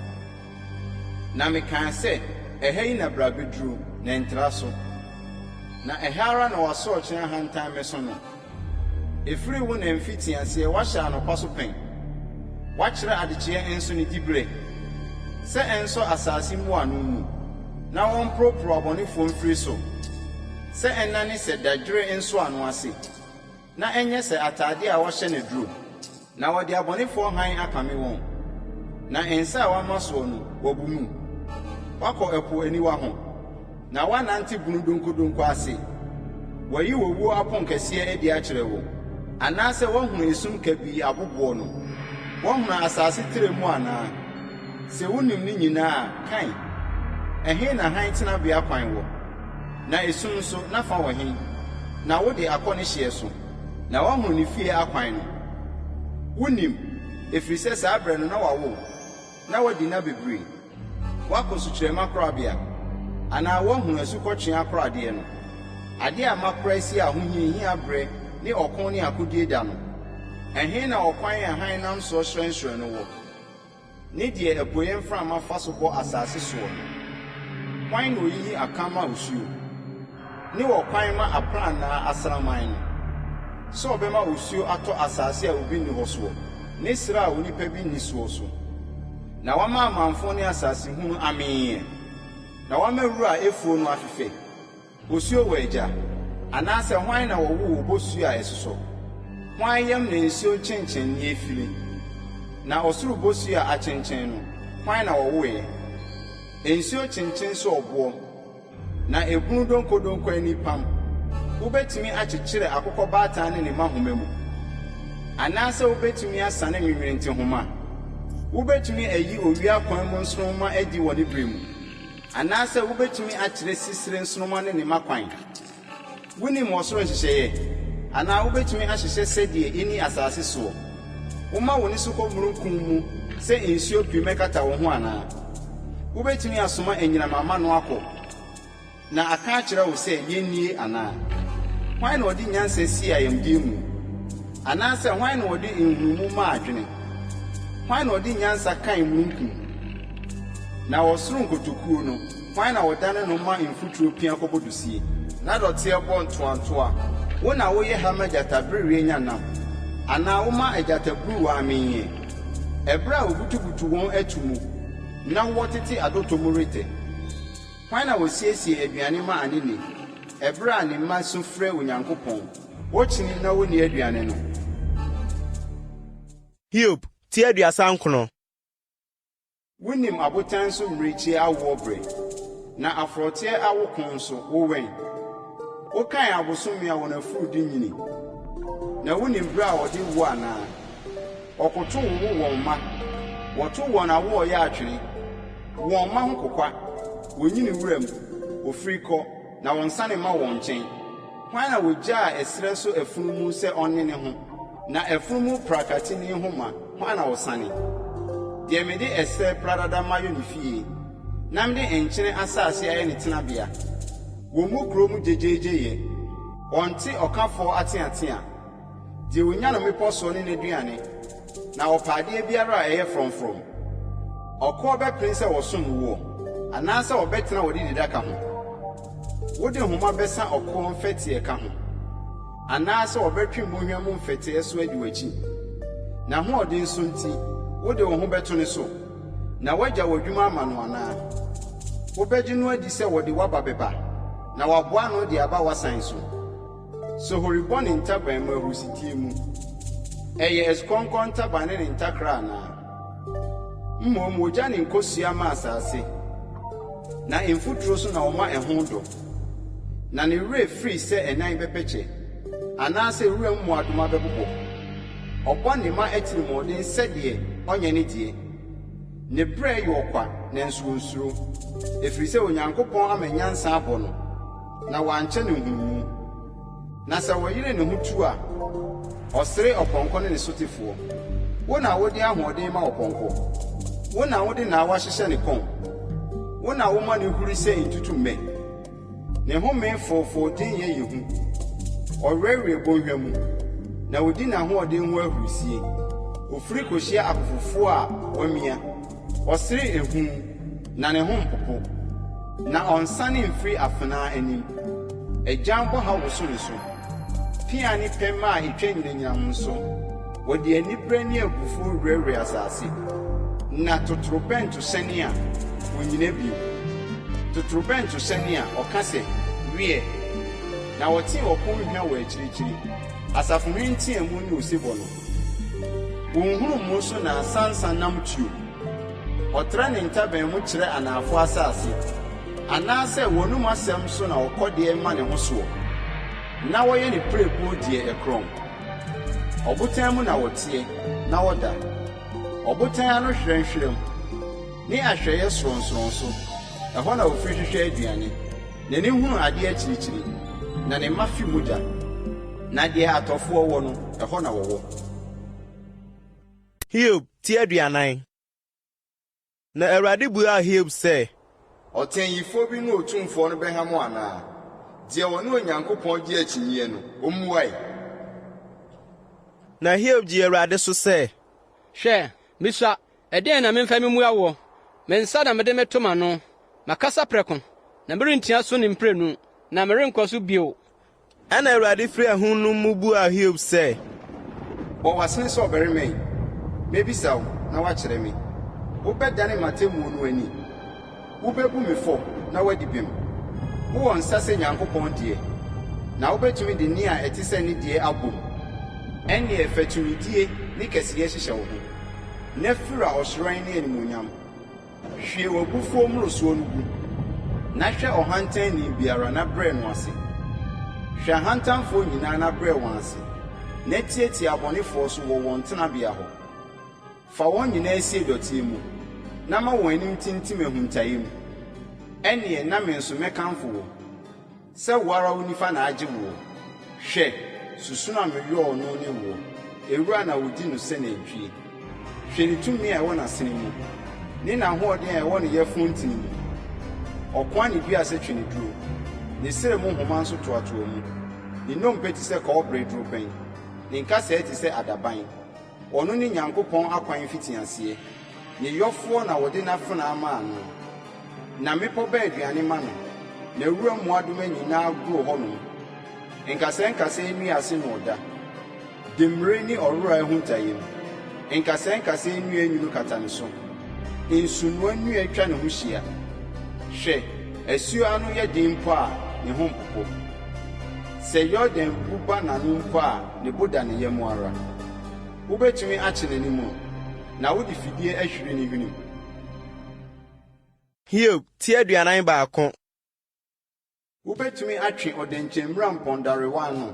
Na mekaa sɛ, Ɛha yi na bra bɛduro, na ɛntra so, na ɛha ara na w'asorɔkye ahantan mmɛso no. Ɛfiri wo na mfitiaseɛ woahyɛ anɔpa so pɛn, woakyerɛ adekyeeɛ nso ne diberɛ, sɛ ɛnsɔ asase mmuano mu, na wɔmporoporow abɔnefoɔ mfiri so, sɛ ɛnnane sɛ dadwere nsɔano ase, na ɛnyɛ sɛ atadeɛ a wɔahyɛ no aduro. Na wɔde abɔnefoɔ hann akame wɔn, na nsa a wɔama soɔ no, wɔabu mu. Woakɔ ɛpo aniwa ho, na woanante bunu donkodonko ase. Wɔayi owuo aponkɛseɛ adi akyerɛ wo, anaasɛ woahunu esum kabii aboboɔ no? Woahunu asase trɛ mu anaa? Sɛ wunim ne nyinaa a, ka ɛ! Ɛhe na hann tenabea kwan wɔ? Na esum nso, n'afã wɔ he? Na wode akɔ ne hyeɛ so, na woahunu ne fie akwan no. Wunim, ɛfiri sɛ saa berɛ no na wɔawo wo, na woadi nna bebree. Woakɔ sukyerɛmma korabea, anaa woahunu asukɔtweaa akoradeɛ no, adeɛ a makora asie ahohiahia berɛ ne ɔko ne akodie da no? Ɛhe na ɔkwan a hann nam soɔ hyerɛnhyerɛn no wɔ? Ne deɛ apueeɛ mframa fa so bɔ asase soɔ no? Hwan na ɔyiyi akã ma osuo, ne ɔkwan ma aprannaa asraman no, sɛ ɔbɛma osuo atɔ asase a obi nni hɔ soɔ, ne serɛ a onipa bi nni soɔ so, na wama amamfõ ne asase hunu ameeɛ, na wama wura a ɛfuo no afefɛ? Osuo wɔ agya? Anaasɛ hwan na ɔwoo obosuo a ɛsosɔ? Hwan yam na nsuo nkyenkyenneɛ fire? Na ɔsoro bosuo a akyenkyen no, hwan na ɔwoeɛ? Nsuo kyenkyen sɛ ɔboɔ, Na ebunu donkodonko ani pam. Wobɛtumi akyekyere akokɔ baatan ne ne mma homa mu? Anaasɛ wobɛtumi asane nwenwenente homa? Wobɛtumi ayi owia kwan mu nsoromma adi wɔ ne berɛ mu? Anaasɛ wobɛtumi akyerɛ sisire nsoromma ne ne mma kwan? Wunim ɔsoro nhyehyɛeɛ? Anaa wobɛtumi ahyehyɛ sɛdeɛ ɛnni asase soɔ? Woma wo nne so kɔ mununkum mu sɛ nsuo pii mmɛkata wo ho anaa? Wobɛtumi asoma anyinam ama no akɔ, na aka akyerɛ wo sɛ, 'Yɛn nie' anaa? Hwan na ɔde nyansa sii ayamdeɛ mu? Anaasɛ hwan na ɔde nhunumu maa adwene? Hwan na ɔde nyansa kan mununkum? Na ɔsoro nkotokuo no, Hwan na ɔdane no ma mfuturo pia kɔbɔ dosie? Na dɔteɛ bɔ ntoantoa. Wo na woyɛ ha ma gyatabereɛ nya nam, anaa woma agyataburuwa ameeɛ, ɛberɛ a wɔbutubutu wɔn atu mu na wɔtete adɔtɔ mu retɛ? Hwan na ɔsiesie aduane ma anene, ɛberɛ a ne mma su frɛ Onyankopɔn, wɔkyini na wɔnni aduane no? Hiob ti 39. Wunim abotan so mmirekyie awoɔ berɛ, na aforoteɛ awoko nso, wowɛn? Wokan abosome a wɔn afuru de nyini, na wunim berɛ a wɔde wo anaa? Wɔkoto wowo wɔn mma, wɔto wɔn awoɔyea atwene. Wɔn mma ho kokwa, wɔnyini wuram, wɔfiri kɔ, na wɔnsane mma wɔn nkyɛn. Hwan na ɔgyaa ɛserɛ so afunumu sɛ ɔnne ne ho, na afunumu prakaateni ho ma, hwan na ɔsane? Deɛ mede ɛserɛ pradada mayɔ ne fie, na mede nkyene asase ayɛ ne tenabea. Wɔmmu kuro mu gyegyeegyeyɛ, wɔnte ɔkafoɔ ateatea. Deɛ ɔnya no mmepɔ soɔ ne n'aduane, na ɔpɛ adeɛ biara a ɛyɛ frɔmfrɔm. Ɔkoɔ bɛpene sɛ wɔsom woɔ, anaasɛ ɔbɛtena w'adididaka ho? Wode nhoma bɛsa ɔkoɔ mfɛteɛ ka ho, anaasɛ ɔbɛtwe mmonhwa mu mfɛteɛ so adi w'akyi? N'ahoɔden so nti, wode wo ho bɛto ne so, na woagya w'adwuma ama no anaa? Wobɛgye no adi sɛ wɔde w'aba bɛba, na waboa ano de aba w'asan so? Sohori bɔ ne ntaban mu ahurusidie mu. Ɛyɛ asukɔnkɔn ntaban ne ne ntakra anaa? Mmom wogya ne nkosua ma asase, na mfuturo so na wɔma ɛho dɔ. Na ne werɛ firi sɛ ɛnan bɛpɛkyɛ, anaasɛ wuram mmoadoma bɛbobɔ. Ɔbɔ ne mma atirimuɔden sɛdeɛ ɔnyɛ ne deɛ. Ne brɛ yɛ ɔkwa, nanso onsuro, ɛfiri sɛ Onyankopɔn ama nyansa abɔ no. Na wankyɛ no nhunumu. Na sɛ ɔyere ne ho tu a, ɔsere ɔpɔnkɔ ne ne sotefoɔ. Wo na wode ahoɔden ma ɔpɔnkɔ? Wo na wode naawa hyehyɛ ne kɔn? Wo na woma no huri sɛ ntutummɛ? Ne home foofoo denyɛ yɛ hu. Ɔwerɛwerɛ bɔnhwa mu, na ɔdi n'ahoɔden ho ahurisie. Ɔfiri kɔhyia akofofoɔ a wɔamia. Ɔsere ehu, na ne ho mpopo, na ɔnsane mfiri afenaa anim. Agyan bɔha woso ne so, pea ne pɛmɛ a etwa nyinamnyinam nso. Wɔde anibere ne abufuw werɛwerɛ asase, na totorobɛnto hyɛne a, wonnyina bio. Totorobɛnto hyɛne a, ɔka sɛ, Wiɛ! Na wɔte ɔko hwa wɔ akyirikyiri, asafohene nteɛmu ne osebɔ no. Wo nhunumu so na asansa nam tuo. Ɔtrɛ ne ntaban mu kyerɛ anafoɔ asase, anaasɛ w'anomu asɛm so na ɔkɔdeɛ ma ne ho soɔ, na wɔyɛ ne pirebuo deɛ ɛkorɔn. Ɔbotan mu na wɔteɛ, na wɔda, ɔbotan ano hwerɛmhwerɛm, ne ahwɛeɛ sorɔnsorɔn so, ɛhɔ na wɔfiri hwehwɛ aduane. N'ani hunu adeɛ akyirikyiri, na ne mma fe mogya. Na deɛ atɔfoɔ wɔ no, ɛhɔ na wɔwɔ. Hiob ti 40. Na Awurade buaa Hiob sɛ. Ɔtɛnyifoɔ bi ne Otumfoɔ no bɛham anaa? Deɛ ɔne Onyankopɔn gye akyinnyeɛ no, ɔmmua ɛ! Na Hiob gyee Awurade so sɛ. Hwɛ, misua, ɛdeɛn na memfa memmua woɔ? Me nsa na mede meto m'ano. Makasa prɛko, na merentia so ne mprenu, na merenkɔ so bio. Ɛnna Awurade firi ahum no mu buaa Hiob sɛ. Bɔ w'asene sɛ ɔbarima yi, mɛbisa wo na woakyerɛ me. Wobɛdane m'atemmuo no ani? Wobɛbu me fɔ na woadi bem? Wowɔ nsa sɛ Nyankopɔn deɛ, na wobɛtumi de nne a ɛte sɛ ne deɛ abom? Ɛnneɛ fa tumidie ne kɛseyɛ hyehyɛ wo ho, na fira ɔhyerɛn ne animuonyam. Hwie w'abufuo mmorosoɔ no gu. Na hwɛ ɔhantanni biara na brɛ no ase. Hwɛ ahantanfoɔ nyinaa na brɛ wɔn ase, na tiatia abɔnefoɔ so wɔ wɔn tenabea hɔ. Fa wɔn nyinaa sie dɔteɛ mu, na ma wɔn anim ntintim ahuntaeɛ mu. Ɛnneɛ na me nso mɛkamfo wo. Sɛ wo ara wo nifa na agye woɔ. Hwɛ, susono a meyɔɔ no ne woɔ, ewura na wɔdi no sɛ nantwie. Hwɛ ne tumi a ɛwɔ n'asene mu, ne n'ahoɔden a ɛwɔ ne yafunu ntini mu. Ɔkoa ne dua sɛ tweneduro, ne srɛ mu nhoma nso toatoa mu. Ne nnompe te sɛ kɔbere dorobɛn, ne nkasɛɛ te sɛ adaban. Ɔno ne Nyankopɔn akwan mfitiaseɛ, ne yɔfoɔ na wɔde n'afenaa maa no. Na mmepɔ ba aduane ma no, na wuram mmoadoma nyinaa goro hɔ nom. Nkasɛɛ-nkasɛɛ nnua ase na ɔda, demmire ne ɔwora ahuntaeɛm. Nkasɛɛ-nkasɛɛ nnua nwunu kata ne so, nsunoa nnua twa ne ho hyia. Hwɛ, asuo ano yɛ den mpo a, ne ho mpopo. Sɛ Yordan bu ba n'ano mpo a, ne bo da ne yam ara. Wobɛtumi akye n'animono, na wode fidie ahwire ne hwenem. Hiob ti 41. Wobɛtumi atwe ɔdɛnkyɛmmira mpɔndarewa ano,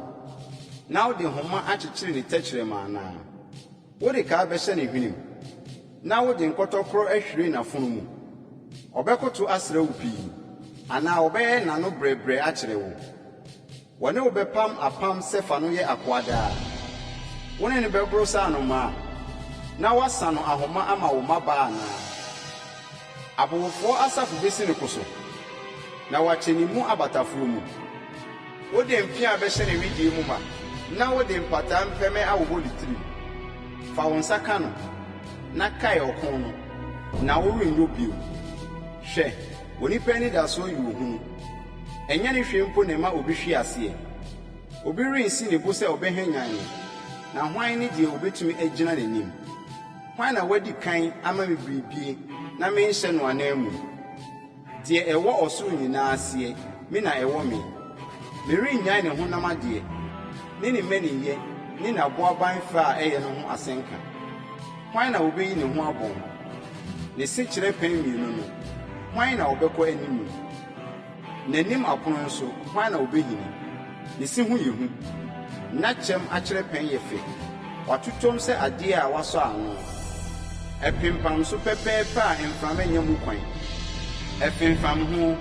na wode homa akyekyere ne tɛkyerɛma anaa? Wode kaa bɛhyɛ ne hwenem, na wode nkɔtɔkorɔ ahwire n'afono mu? Ɔbɛkoto asrɛ wo pii, anaa ɔbɛyɛ n'ano brɛbrɛ akyerɛ wo? Wɔne wo bɛpam apam sɛ fa no yɛ akoa daa. Wo ne no bɛgoro sɛ anomaa, na woasa no ahoma ama wo mmabaa anaa? Abowofoɔ asafo bɛsi no koso, na wɔakyɛ ne mu abatafoɔ mu. Wode mpea bɛhyɛ ne wedeɛ mu ma, na wode mpataa mpɛmɛ awowɔ ne tirim. Fa wo nsa ka no, na kae ɔko no, na worenyɔ bio. Hwɛ, onipa anidasoɔ yɛ ohunu. Ɛnyɛ ne hwee mpo na ɛma obi hwe aseɛ. Obi rensi ne bo sɛ ɔbɛhwanyan no, na hwan ne deɛ ɔbɛtumi agyina n'anim? Hwan na wadi kan ama me biribie na menhyɛ no ananmu? Deɛ ɛwɔ ɔsoro nyinaa aseɛ, me na ɛwɔ me. Merennyae ne honam adeɛ, ne ne mmaninyɛ ne n'aboaban fɛ a ɛyɛ no ho asɛnka. Hwan na ɔbɛyi ne ho abɔn? Ne sekyerɛ pɛn mmienu no, hwan na ɔbɛkɔ animu? N'anim apono nso, hwan na obehini? Ne se ho yɛ hu. N'akyɛm akyerɛpɛn yɛ fɛ. Watotɔm sɛ adeɛ a wɔasɔ ano. Ɛpempam so pɛpɛɛpɛ a mframa nnya mu kwan. Ɛfemfam ho,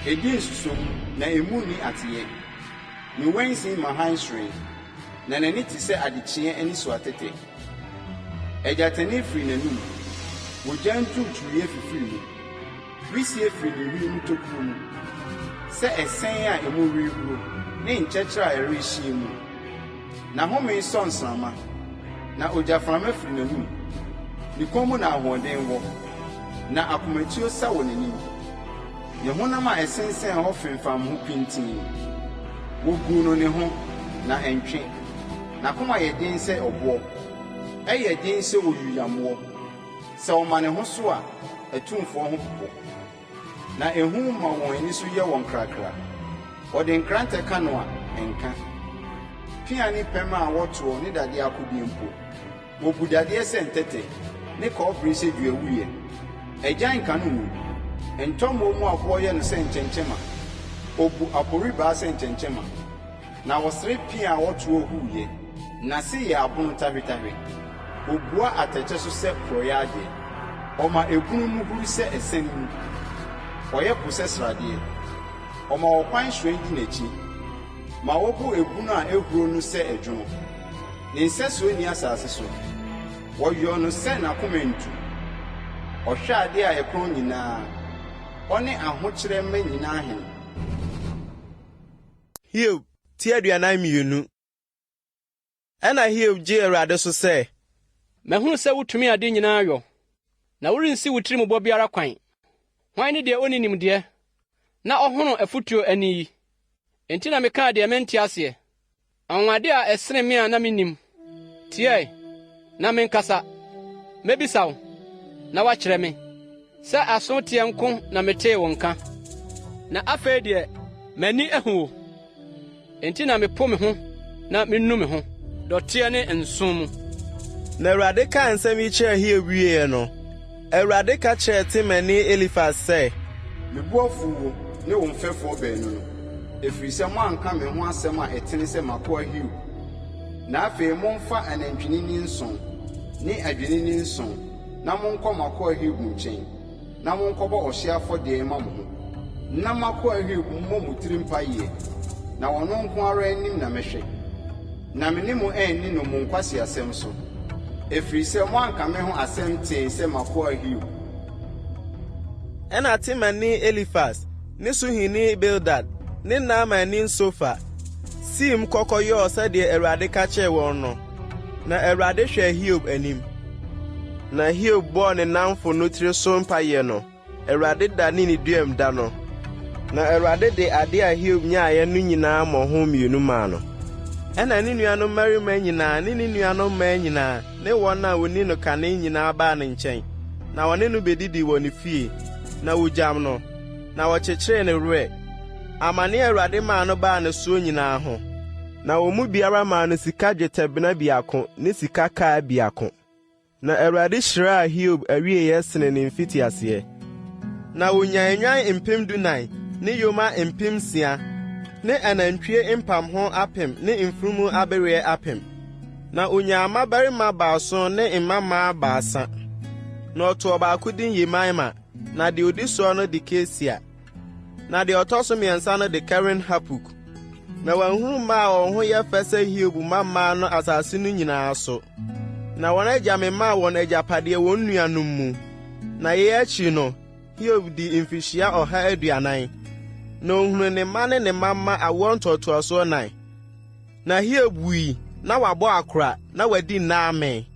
edi nsusomu, na emu nni ateyɛ. Ne wansin ma hann hyerɛn, na n'ani te sɛ adekyeeɛ anisoatɛtɛ. Agyatɛnee firi n'anom, ogya nturuturuiɛ fifiri mu. Wisie firi ne hwene mu tokuro mu, sɛ ɛsɛn a emu rehuro ne nkyɛkyerɛ a ɛrehyeɛ mu. N'ahome sɔ nsramma, na ogyaframa firi n'anom. Ne kɔn mu na ahoɔden wɔ, na akomatuo sa wɔ n'anim. Ne honam a ɛsensɛn hɔ femfam ho pintinn. Wɔguu no ne ho, na ɛntwe. N'akoma yɛ den sɛ ɔboɔ, ɛyɛ den sɛ oyuyammoɔ. Sɛ ɔma ne ho so a, atumfoɔ ho popo, Na ehu ma wɔn ani so yɛ wɔn krakra. Wɔde nkrantɛ ka no a, ɛnka. Pea ne pɛmɛ a wɔtoɔ ne dadeɛ akodeɛ mpo, Wɔbu dadeɛ sɛ ntɛtɛ, ne kɔbere sɛ duawuiɛ. Agyan nka no ngu. Ntɔmmoɔ mu aboɔ yɛ no sɛ nkyɛnkyɛmma, Ɔbu aporibaa sɛ nkyɛnkyɛmma. Na ɔsere pea a ɔtoɔ huuyɛ, n'ase yɛ abon tahwetahwe. Ɔbua atɛkyɛ so sɛ porɔeɛ adeɛ, ɔma ebunu mu huru sɛ ɛsɛn mu. Ɔyɛ po sɛ sradeɛ, ɔma ɔkwan hyerɛn di n'akyi, ma wɔbu ebunu a ɛhuro no sɛ ɛdwono. Ne nsɛsoɔ nni asase so, wɔyɔ no sɛ n'akoma ntu. Ɔhwɛ adeɛ a ɛkorɔn nyinaa, ɔne ahokyerɛ mma nyinaa hene. Hiob ti 42. Ɛnna Hiob gyee Awurade so sɛ. Mahunu sɛ wotumi ade nyinaa yɔ, na worensi wo tirimubɔ biara kwan. Hwan ne deɛ ɔnni nimdeɛ na ɔhono afotuo ani yi? Enti na mekaa deɛ mente aseɛ, anwanwadeɛ a ɛsene me a na mennim. Tie ɛ, na menkasa; mɛbisa wo, na woakyerɛ me. Sɛ aso teɛ nko na metee wo nka, na afei deɛ m'ani ahu wo. Enti na mepo me ho na minu me ho dɔteɛ ne nsõ mu. Na Awurade kaa nsɛm yi kyerɛɛ Hiob wieeɛ no, Awurade ka kyerɛɛ Temanni Elifas sɛ. Me bo afuw wo. ne wo mfɛfoɔ baanu no, ɛfiri sɛ moanka me ho asɛm a ɛtene sɛ m'akoa Hiob. Na afei momfa anantwinini nson ne adwennini nson na monkɔ m'akoa Hiob nkyɛn, na monkɔbɔ ɔhyeɛ afɔdeɛ mma mo ho, na m'akoa Hiob mmɔ mo tiri mpaeɛ, na ɔno nko ara anim na mɛhwɛ, na me ne mo anni no mo nkwaseasɛm so, ɛfiri sɛ moanka me ho asɛm tee sɛ m'akoa Hiob. Ɛnna Temanni Elifas ne Suhini Bildad ne Naamani Sofar siim kɔ kɔyɔɔ sɛdeɛ Awurade ka kyerɛɛ wɔn no, na Awurade hwɛɛ Hiob anim. Na Hiob bɔɔ ne nnamfo no tiri so mpaeɛ no, Awurade danee ne duam da no, na Awurade de adeɛ a Hiob nyaeɛ no nyinaa mmɔho mmienu maa no. Ɛnna ne nuanom mmarima nyinaa ne ne nuanom mmaa nyinaa ne wɔn a wɔni no kane nyinaa baa ne nkyɛn, na wɔne no bɛdidii wɔ ne fie, na wɔgyam no, na wɔkyekyeree ne werɛ, amane a Awurade maa no baa ne soɔ nyinaa ho. Na wɔn mu biara maa no sika dwetɛbena biako ne sika kaa biako. Na Awurade hyiraa Hiob awieeɛ sene ne mfitiaseɛ. Na ɔnyaa nnwan 14,000 ne yoma 6,000 ne anantwie mpamho apem ne mfunumu abereɛ apem. Na ɔnyaa mmabarima baason ne mmammaa baasa. Na ɔtoo ɔbaako din Yemima, na deɛ ɔdi soɔ no de Kesia. Na deɛ ɔtɔ so mmiɛnsa no de Keren-Hapuk. Na wɔanhunu mmaa a wɔn ho yɛ fɛ sɛ Hiob mma mmaa no asase no nyinaa so. Na wɔn agya memaa wɔn agyapadeɛ wɔn nuanom mu. Na yei akyiri no, Hiob dii mfirihyia 140, na ɔhunuu ne mma ne ne mma mma awoɔ ntoatoasoɔ nnan. Na Hiob wui na wabɔ akora na wadi nna amee.